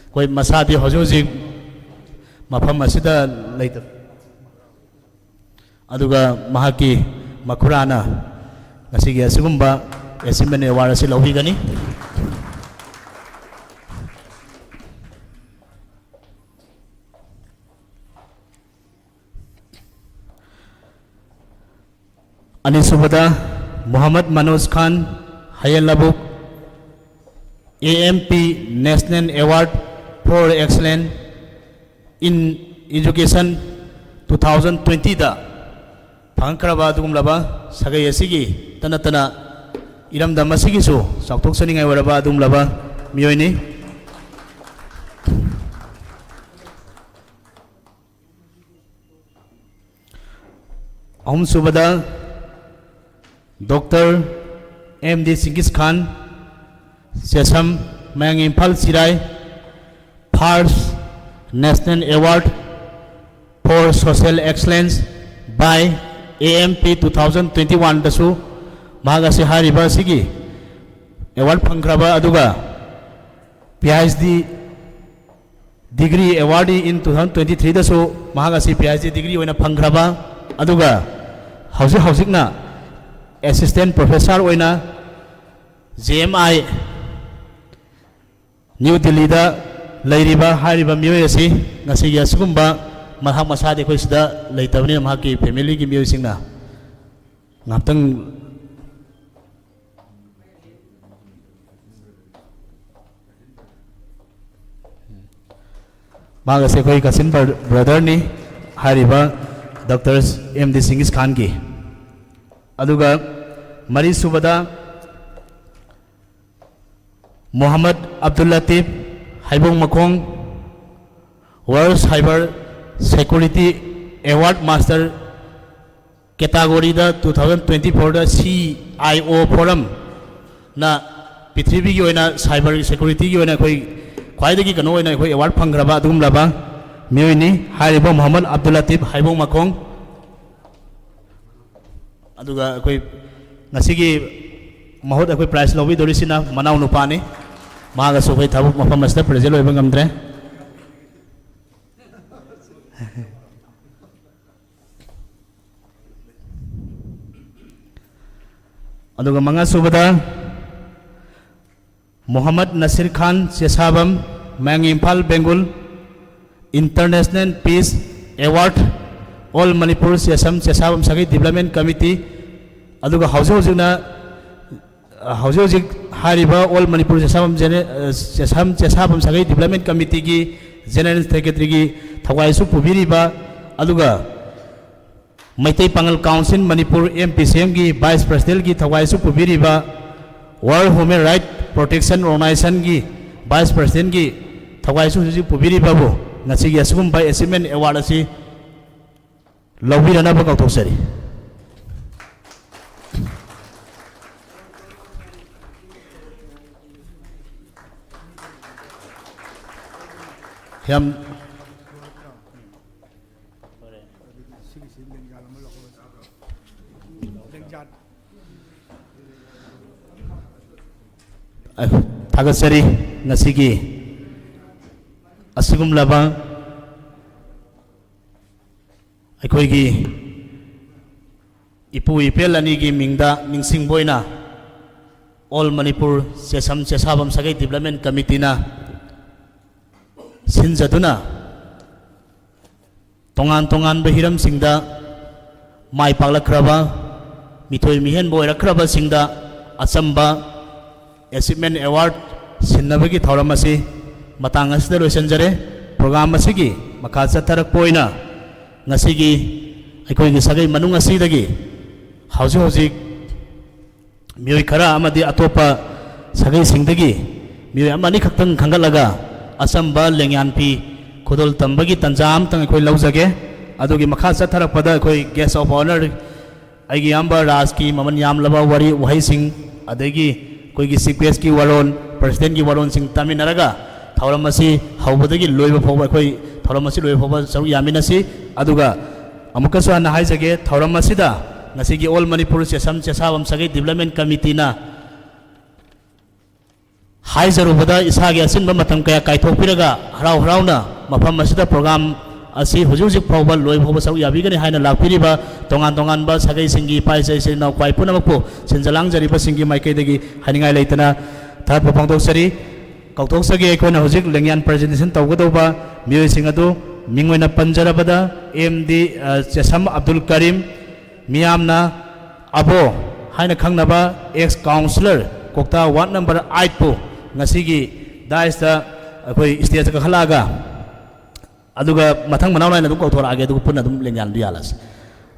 ꯑꯩꯈꯣꯏ ꯃꯁꯥꯗꯤ ꯍꯧꯖꯤꯛ ꯍꯧꯖꯤꯛ ꯃꯐꯝ ꯑꯁꯤꯗ ꯂꯩꯇꯕ, ꯑꯗꯨꯒ ꯃꯍꯥꯛꯀꯤ ꯃꯈꯨꯔꯥꯅ ꯉꯁꯤꯒꯤ ꯑꯁꯤꯒꯨꯝꯕ ꯑꯦꯆꯤꯞꯃꯦꯟ ꯑꯦꯋꯥꯔꯗ ꯑꯁꯤ ꯂꯧꯕꯤꯒꯅꯤ꯫ ꯑꯅꯤꯁꯨꯕꯗ ꯃꯣꯍꯝꯃꯗ ꯃꯅꯣꯖ ꯈꯥꯟ, ꯍꯌꯦꯜ ꯂꯕꯨꯛ, A M P National Award for Excellence in Education two thousand twenty ꯗ ꯐꯪꯈ꯭ꯔꯕ ꯑꯗꯨꯒꯨꯝꯂꯕ ꯁꯥꯒꯩ ꯑꯁꯤꯒꯤ ꯇ ꯅꯠꯇꯅ ꯏꯔꯝꯗꯝ ꯑꯁꯤꯒꯤꯁꯨ ꯆꯥꯎꯊꯣꯛꯆꯅꯤꯡꯉꯥꯏ ꯑꯣꯏꯔꯕ ꯑꯗꯨꯒꯨꯝꯂꯕ ꯃꯤꯑꯣꯏꯅꯤ꯫ ꯑꯍꯨꯝꯁꯨꯕꯗ ꯗꯣꯛꯇꯔ ꯑꯦꯝ ꯗꯤ ꯆꯤꯡꯒꯤꯁ ꯈꯥꯟ, ꯁꯦꯁꯝ, ꯃꯌꯥꯡ Imphal ꯆꯤꯔꯥꯏ, First National Award for Social Excellence by A M P two thousand twenty-one ꯗꯁꯨ ꯃꯍꯥꯛ ꯑꯁꯤ ꯍꯥꯏꯔꯤꯕ ꯑꯁꯤꯒꯤ ꯑꯦꯋꯥꯔꯗ ꯐꯪꯈ꯭ꯔꯕ, ꯑꯗꯨꯒ P H D Degree Awardee in two thousand twenty-three ꯗꯁꯨ ꯃꯍꯥꯛ ꯑꯁꯤ P H D degree ꯑꯣꯏꯅ ꯐꯪꯈ꯭ꯔꯕ, ꯑꯗꯨꯒ ꯍꯧꯖꯤꯛ ꯍꯧꯖꯤꯛꯅ Assistant Professor ꯑꯣꯏꯅ J M I ꯅ꯭ꯌꯨ ꯗꯤꯜꯂꯤꯗ ꯂꯩꯔꯤꯕ ꯍꯥꯏꯔꯤꯕ ꯃꯤꯑꯣꯏ ꯑꯁꯤ ꯉꯁꯤꯒꯤ ꯑꯁꯤꯒꯨꯝꯕ, ꯃꯍꯥꯛ ꯃꯁꯥꯗꯤ ꯑꯩꯈꯣꯏ ꯁꯤꯗ ꯂꯩꯇꯕꯅꯤꯅ, ꯃꯍꯥꯛꯀꯤ ꯐꯦꯃꯤꯂꯤꯒꯤ ꯃꯤꯑꯣꯏꯁꯤꯡꯅ ꯉꯥꯏꯍꯥꯛꯇꯪ ꯃꯍꯥꯛ ꯑꯁꯤ ꯑꯩꯈꯣꯏ ꯀꯥꯁꯤꯟ ꯕ꯭ꯔ-, ꯕ꯭ꯔꯗꯔꯅꯤ, ꯍꯥꯏꯔꯤꯕ ꯗꯣꯛꯇꯔ ꯑꯦꯝ ꯗꯤ ꯁꯤꯡꯒꯤꯁ ꯈꯥꯟꯒꯤ꯫ ꯑꯗꯨꯒ ꯃꯔꯤꯁꯨꯕꯗ ꯃꯣꯍꯝꯃꯗ ꯑꯕꯗꯨꯜ ꯂꯇꯤꯐ ꯍꯩꯕꯣꯡ ꯃꯈꯣꯡ, World Cyber Security Award Master category the two thousand twenty four the C I O Forum ꯅ ꯄ꯭ꯔꯤꯊꯤꯕꯤꯒꯤ ꯑꯣꯏꯅ cyber security ꯒꯤ ꯑꯣꯏꯅ ꯑꯩꯈꯣꯏ ꯈ꯭ꯋꯥꯏꯗꯒꯤ ꯀꯩꯅꯣ ꯑꯣꯏꯅ ꯑꯩꯈꯣꯏ award ꯐꯪꯈ꯭ꯔꯕ ꯑꯗꯨꯒꯨꯝꯂꯕ ꯃꯤꯑꯣꯏꯅꯤ꯫ ꯍꯥꯏꯔꯤꯕ ꯃꯣꯍꯝꯃꯗ ꯑꯕꯗꯨꯜ ꯂꯇꯤꯐ ꯍꯩꯕꯣꯡ ꯃꯈꯣꯡ꯫ ꯑꯗꯨꯒ ꯑꯩꯈꯣꯏ ꯉꯁꯤꯒꯤ ꯃꯍꯨꯠ ꯑꯩꯈꯣꯏ prize ꯂꯧꯕꯤꯗꯧꯔꯤꯁꯤꯅ ꯃꯅꯥꯎ ꯅꯨꯄꯥꯅꯤ꯫ ꯃꯍꯥꯛ ꯑꯁꯨ ꯑꯩꯈꯣꯏ ꯊꯕꯛ ꯃꯐꯝ ꯑꯁꯤꯗ present ꯑꯣꯏꯕ ꯉꯝꯗ꯭ꯔꯦ꯫ ꯑꯗꯨꯒ ꯃꯉꯥꯁꯨꯕꯗ ꯃꯣꯍꯝꯃꯗ ꯅꯁꯤꯔ ꯈꯥꯟ ꯆꯦꯁꯥꯕꯝ, ꯃꯌꯥꯡ Imphal ꯕꯦꯡꯒꯨꯜ, International Peace Award, All Manipur ꯆꯦꯁꯝ ꯆꯦꯁꯥꯕꯝ ꯁꯥꯒꯩ Development Committee, ꯑꯗꯨꯒ ꯍꯧꯖꯤꯛ ꯍꯧꯖꯤꯛꯅ, ꯑ, ꯍꯧꯖꯤꯛ ꯍꯧꯖꯤꯛ ꯍꯥꯏꯔꯤꯕ All Manipur ꯆꯦꯁꯥꯕꯝ ꯖꯦꯅꯦ-, ꯑ, ꯆꯦꯁꯝ ꯆꯦꯁꯥꯕꯝ ꯁꯥꯒꯩ Development Committee ꯒꯤ General Secretary ꯒꯤ ꯊꯧꯒꯥꯏꯁꯨ ꯄꯨꯕꯤꯔꯤꯕ, ꯑꯗꯨꯒ ꯃꯩꯇꯩ ꯄꯥꯉꯜ Council Manipur, M P C M ꯒꯤ Vice President ꯀꯤ ꯊꯧꯒꯥꯏꯁꯨ ꯄꯨꯕꯤꯔꯤꯕ, World Human Rights Protection Organization ꯒꯤ Vice President ꯀꯤ ꯊꯧꯒꯥꯏꯁꯨ ꯍꯧꯖꯤꯛ ꯄꯨꯕꯤꯔꯤꯕꯕꯨ ꯉꯁꯤꯒꯤ ꯑꯁꯤꯒꯨꯝꯕ achievement award ꯑꯁꯤ ꯂꯧꯕꯤꯅꯅꯕ ꯀꯧꯊꯣꯛꯆꯔꯤ꯫ ꯌꯥꯝ ꯊꯥꯒꯠꯆꯔꯤ꯫ ꯉꯁꯤꯒꯤ ꯑꯁꯤꯒꯨꯝꯂꯕ ꯑꯩꯈꯣꯏꯒꯤ ꯏꯄꯨ ꯏꯄꯦꯜ ꯑꯅꯤꯒꯤ ꯃꯤꯡꯗ ꯅꯤꯡꯁꯤꯡꯕ ꯑꯣꯏꯅ All Manipur ꯆꯦꯁꯝ ꯆꯦꯁꯥꯕꯝ ꯁꯥꯒꯩ Development Committee ꯅ ꯁꯤꯟꯖꯗꯨꯅ, ꯇꯣꯉꯥꯟ ꯇꯣꯉꯥꯟꯕ ꯍꯤꯔꯝꯁꯤꯡꯗ ꯃꯥꯏ ꯄꯥꯛꯂꯛꯈ꯭ꯔꯕ, ꯃꯤꯊꯣꯏ ꯃꯤꯍꯦꯟꯕ ꯑꯣꯏꯔꯛꯈ꯭ꯔꯕꯁꯤꯡꯗ ꯑꯆꯝꯕ Achievement Award ꯁꯤꯟꯅꯕꯒꯤ ꯊꯧꯔꯝ ꯑꯁꯤ ꯃꯇꯥꯡ ꯑꯁꯤꯗ ꯂꯣꯏꯁꯤꯟꯖꯔꯦ꯫ ꯄ꯭ꯔꯣꯒ꯭ꯔꯥꯝ ꯑꯁꯤꯒꯤ ꯃꯈꯥ ꯆꯠꯊꯔꯛꯄ ꯑꯣꯏꯅ ꯉꯁꯤꯒꯤ ꯑꯩꯈꯣꯏꯒꯤ ꯁꯥꯒꯩ ꯃꯅꯨꯡ ꯑꯁꯤꯗꯒꯤ ꯍꯧꯖꯤꯛ ꯍꯧꯖꯤꯛ ꯃꯤꯑꯣꯏ ꯈꯔ ꯑꯃꯗꯤ ꯑꯇꯣꯞꯄ ꯁꯥꯒꯩꯁꯤꯡꯗꯒꯤ ꯃꯤꯑꯣꯏ ꯑꯃ ꯑꯅꯤꯈꯛꯇꯪ ꯈꯟꯒꯠꯂꯒ ꯑꯆꯝꯕ ꯂꯦꯡꯌꯥꯟ ꯐꯤ ꯈꯨꯗꯣꯜ ꯇꯝꯕꯒꯤ ꯇꯥꯟꯖꯥ ꯑꯃꯇꯪ ꯑꯩꯈꯣꯏ ꯂꯧꯖꯒꯦ꯫ ꯑꯗꯨꯒꯤ ꯃꯈꯥ ꯆꯠꯊꯔꯛꯄꯗ ꯑꯩꯈꯣꯏ guest of honour, ꯑꯩꯒꯤ ꯏꯌꯥꯝꯕ ꯔꯥꯖꯀꯤ ꯃꯃꯜ ꯌꯥꯝꯂꯕ ꯋꯥꯔꯤ ꯋꯥꯍꯩꯁꯤꯡ, ꯑꯗꯒꯤ ꯑꯩꯈꯣꯏꯒꯤ chief guestꯀꯤ ꯋꯥꯔꯣꯜ, presidentꯀꯤ ꯋꯥꯔꯣꯜꯁꯤꯡ ꯇꯥꯃꯤꯟꯅꯔꯒ ꯊꯧꯔꯝ ꯑꯁꯤ ꯍꯧꯕꯗꯒꯤ ꯂꯣꯏꯕ ꯐꯥꯎꯕ, ꯑꯩꯈꯣꯏ ꯊꯧꯔꯝ ꯑꯁꯤ ꯂꯣꯏꯕ ꯐꯥꯎꯕ ꯁꯔꯨꯛ ꯌꯥꯃꯤꯟꯅꯁꯤ꯫ ꯑꯗꯨꯒ ꯑꯃꯨꯛꯀꯁꯨ ꯍꯟꯅ ꯍꯥꯏꯖꯒꯦ, ꯊꯧꯔꯝ ꯑꯁꯤꯗ ꯉꯁꯤꯒꯤ All Manipur ꯆꯦꯁꯝ ꯆꯦꯁꯥꯕꯝ ꯁꯥꯒꯩ Development Committeeꯅ ꯍꯥꯏꯖꯔꯨꯕꯗ ꯏꯁꯥꯒꯤ ꯑꯆꯤꯟꯕ ꯃꯇꯝ ꯀꯌꯥ ꯀꯥꯏꯊꯣꯛꯄꯤꯔꯒ ꯍꯔꯥꯎ ꯍꯔꯥꯎꯅ ꯃꯐꯝ ꯑꯁꯤꯗ ꯄ꯭ꯔꯣꯒ꯭ꯔꯥꯝ ꯑꯁꯤ ꯍꯧꯖꯤꯛ ꯍꯧꯖꯤꯛ ꯐꯥꯎꯕ ꯂꯣꯏꯕ ꯐꯥꯎꯕ ꯁꯔꯨꯛ ꯌꯥꯕꯤꯒꯅꯤ ꯍꯥꯏꯅ ꯂꯥꯛꯄꯤꯔꯤꯕ ꯇꯣꯉꯥꯟ ꯇꯣꯉꯥꯟꯕ ꯁꯥꯒꯩꯁꯤꯡꯒꯤ ꯏꯄꯥ ꯏꯆꯦ ꯏꯆꯤꯜ ꯏꯅꯥꯎ ꯈ꯭ꯋꯥꯏ ꯄꯨꯝꯅꯃꯛꯄꯨ ꯁꯤꯟꯖ ꯂꯥꯡꯖꯔꯤꯕꯁꯤꯡꯒꯤ ꯃꯥꯏꯀꯩꯗꯒꯤ ꯍꯥꯏꯅꯤꯡꯉꯥꯏ ꯂꯩꯇꯅ ꯊꯥꯒꯠꯄ ꯐꯣꯡꯗꯣꯛꯆꯔꯤ꯫ ꯀꯧꯊꯣꯛꯆꯒꯦ꯫ ꯑꯩꯈꯣꯏꯅ ꯍꯧꯖꯤꯛ ꯂꯦꯡꯌꯥꯟ presentation ꯇꯧꯒꯗꯧꯕ ꯃꯤꯑꯣꯏꯁꯤꯡ ꯑꯗꯨ ꯃꯤꯡ ꯑꯣꯏꯅ ꯄꯟꯖꯔꯕꯗ ꯑꯦꯝ ꯗꯤ, ꯑ, ꯆꯦꯁꯝ ꯑꯕꯗꯨꯜ ꯀꯔꯤꯝ, ꯃꯤꯌꯥꯝꯅ ꯑꯕꯣ ꯍꯥꯏꯅ ꯈꯪꯅꯕ ex councillor ꯀꯣꯛꯇꯥ ward number eightꯄꯨ ꯉꯁꯤꯒꯤ daisꯇ ꯑꯩꯈꯣꯏ stageꯇ ꯀꯥꯈꯠꯂꯛꯑꯒ, ꯑꯗꯨꯒ ꯃꯊꯪ ꯃꯅꯥꯎ ꯅꯥꯏꯅ ꯑꯗꯨꯝ ꯀꯧꯊꯣꯔꯛꯑꯒꯦ, ꯑꯗꯨꯒ ꯄꯨꯟꯅ ꯑꯗꯨꯝ ꯂꯦꯡꯌꯥꯟꯗꯨ ꯌꯥꯜꯂꯁꯤ꯫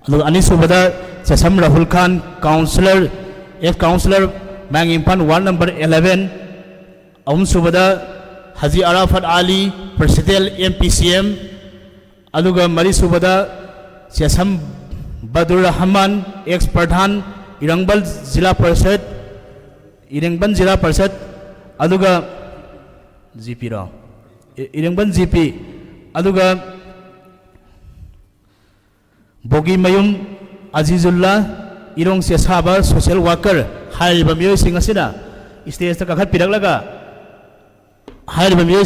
ꯑꯗꯨꯒ ꯑꯅꯤꯁꯨꯕꯗ ꯆꯦꯁꯝ ꯔꯥꯍꯨꯜ ꯈꯥꯟ, councillor, ex councillor ꯃꯌꯥꯡ ꯏꯝꯐꯥꯜ ward number eleven, ꯑꯍꯨꯝꯁꯨꯕꯗ ꯍꯥꯖꯤ ꯑꯔꯥꯐꯠ ꯑꯂꯤ, president M P C M, ꯑꯗꯨꯒ ꯃꯔꯤꯁꯨꯕꯗ ꯆꯦꯁꯝ ꯕꯗꯨꯔ ꯔꯍꯃꯥꯟ, ex ꯄ꯭ꯔꯙꯥꯟ, ꯏꯔꯪꯕꯜ ꯖꯤꯂꯥ ꯄꯔꯤꯁꯠ, ꯏꯔꯪꯕꯟ ꯖꯤꯂꯥ ꯄꯔꯤꯁꯠ, ꯑꯗꯨꯒ G Pꯔꯣ? ꯏ-, ꯏꯔꯪꯕꯟ G P, ꯑꯗꯨꯒ ꯕꯣꯒꯤꯃꯌꯨꯝ ꯑꯖꯤꯖꯨꯜꯂꯥ, ꯏꯔꯣꯡ ꯆꯦꯁꯥꯕ social worker ꯍꯥꯏꯔꯤꯕ ꯃꯤꯑꯣꯏꯁꯤꯡ ꯑꯁꯤꯅ stageꯇ ꯀꯥꯈꯠꯄꯤꯔꯛꯂꯒ ꯍꯥꯏꯔꯤꯕ ꯃꯤꯑꯣꯏ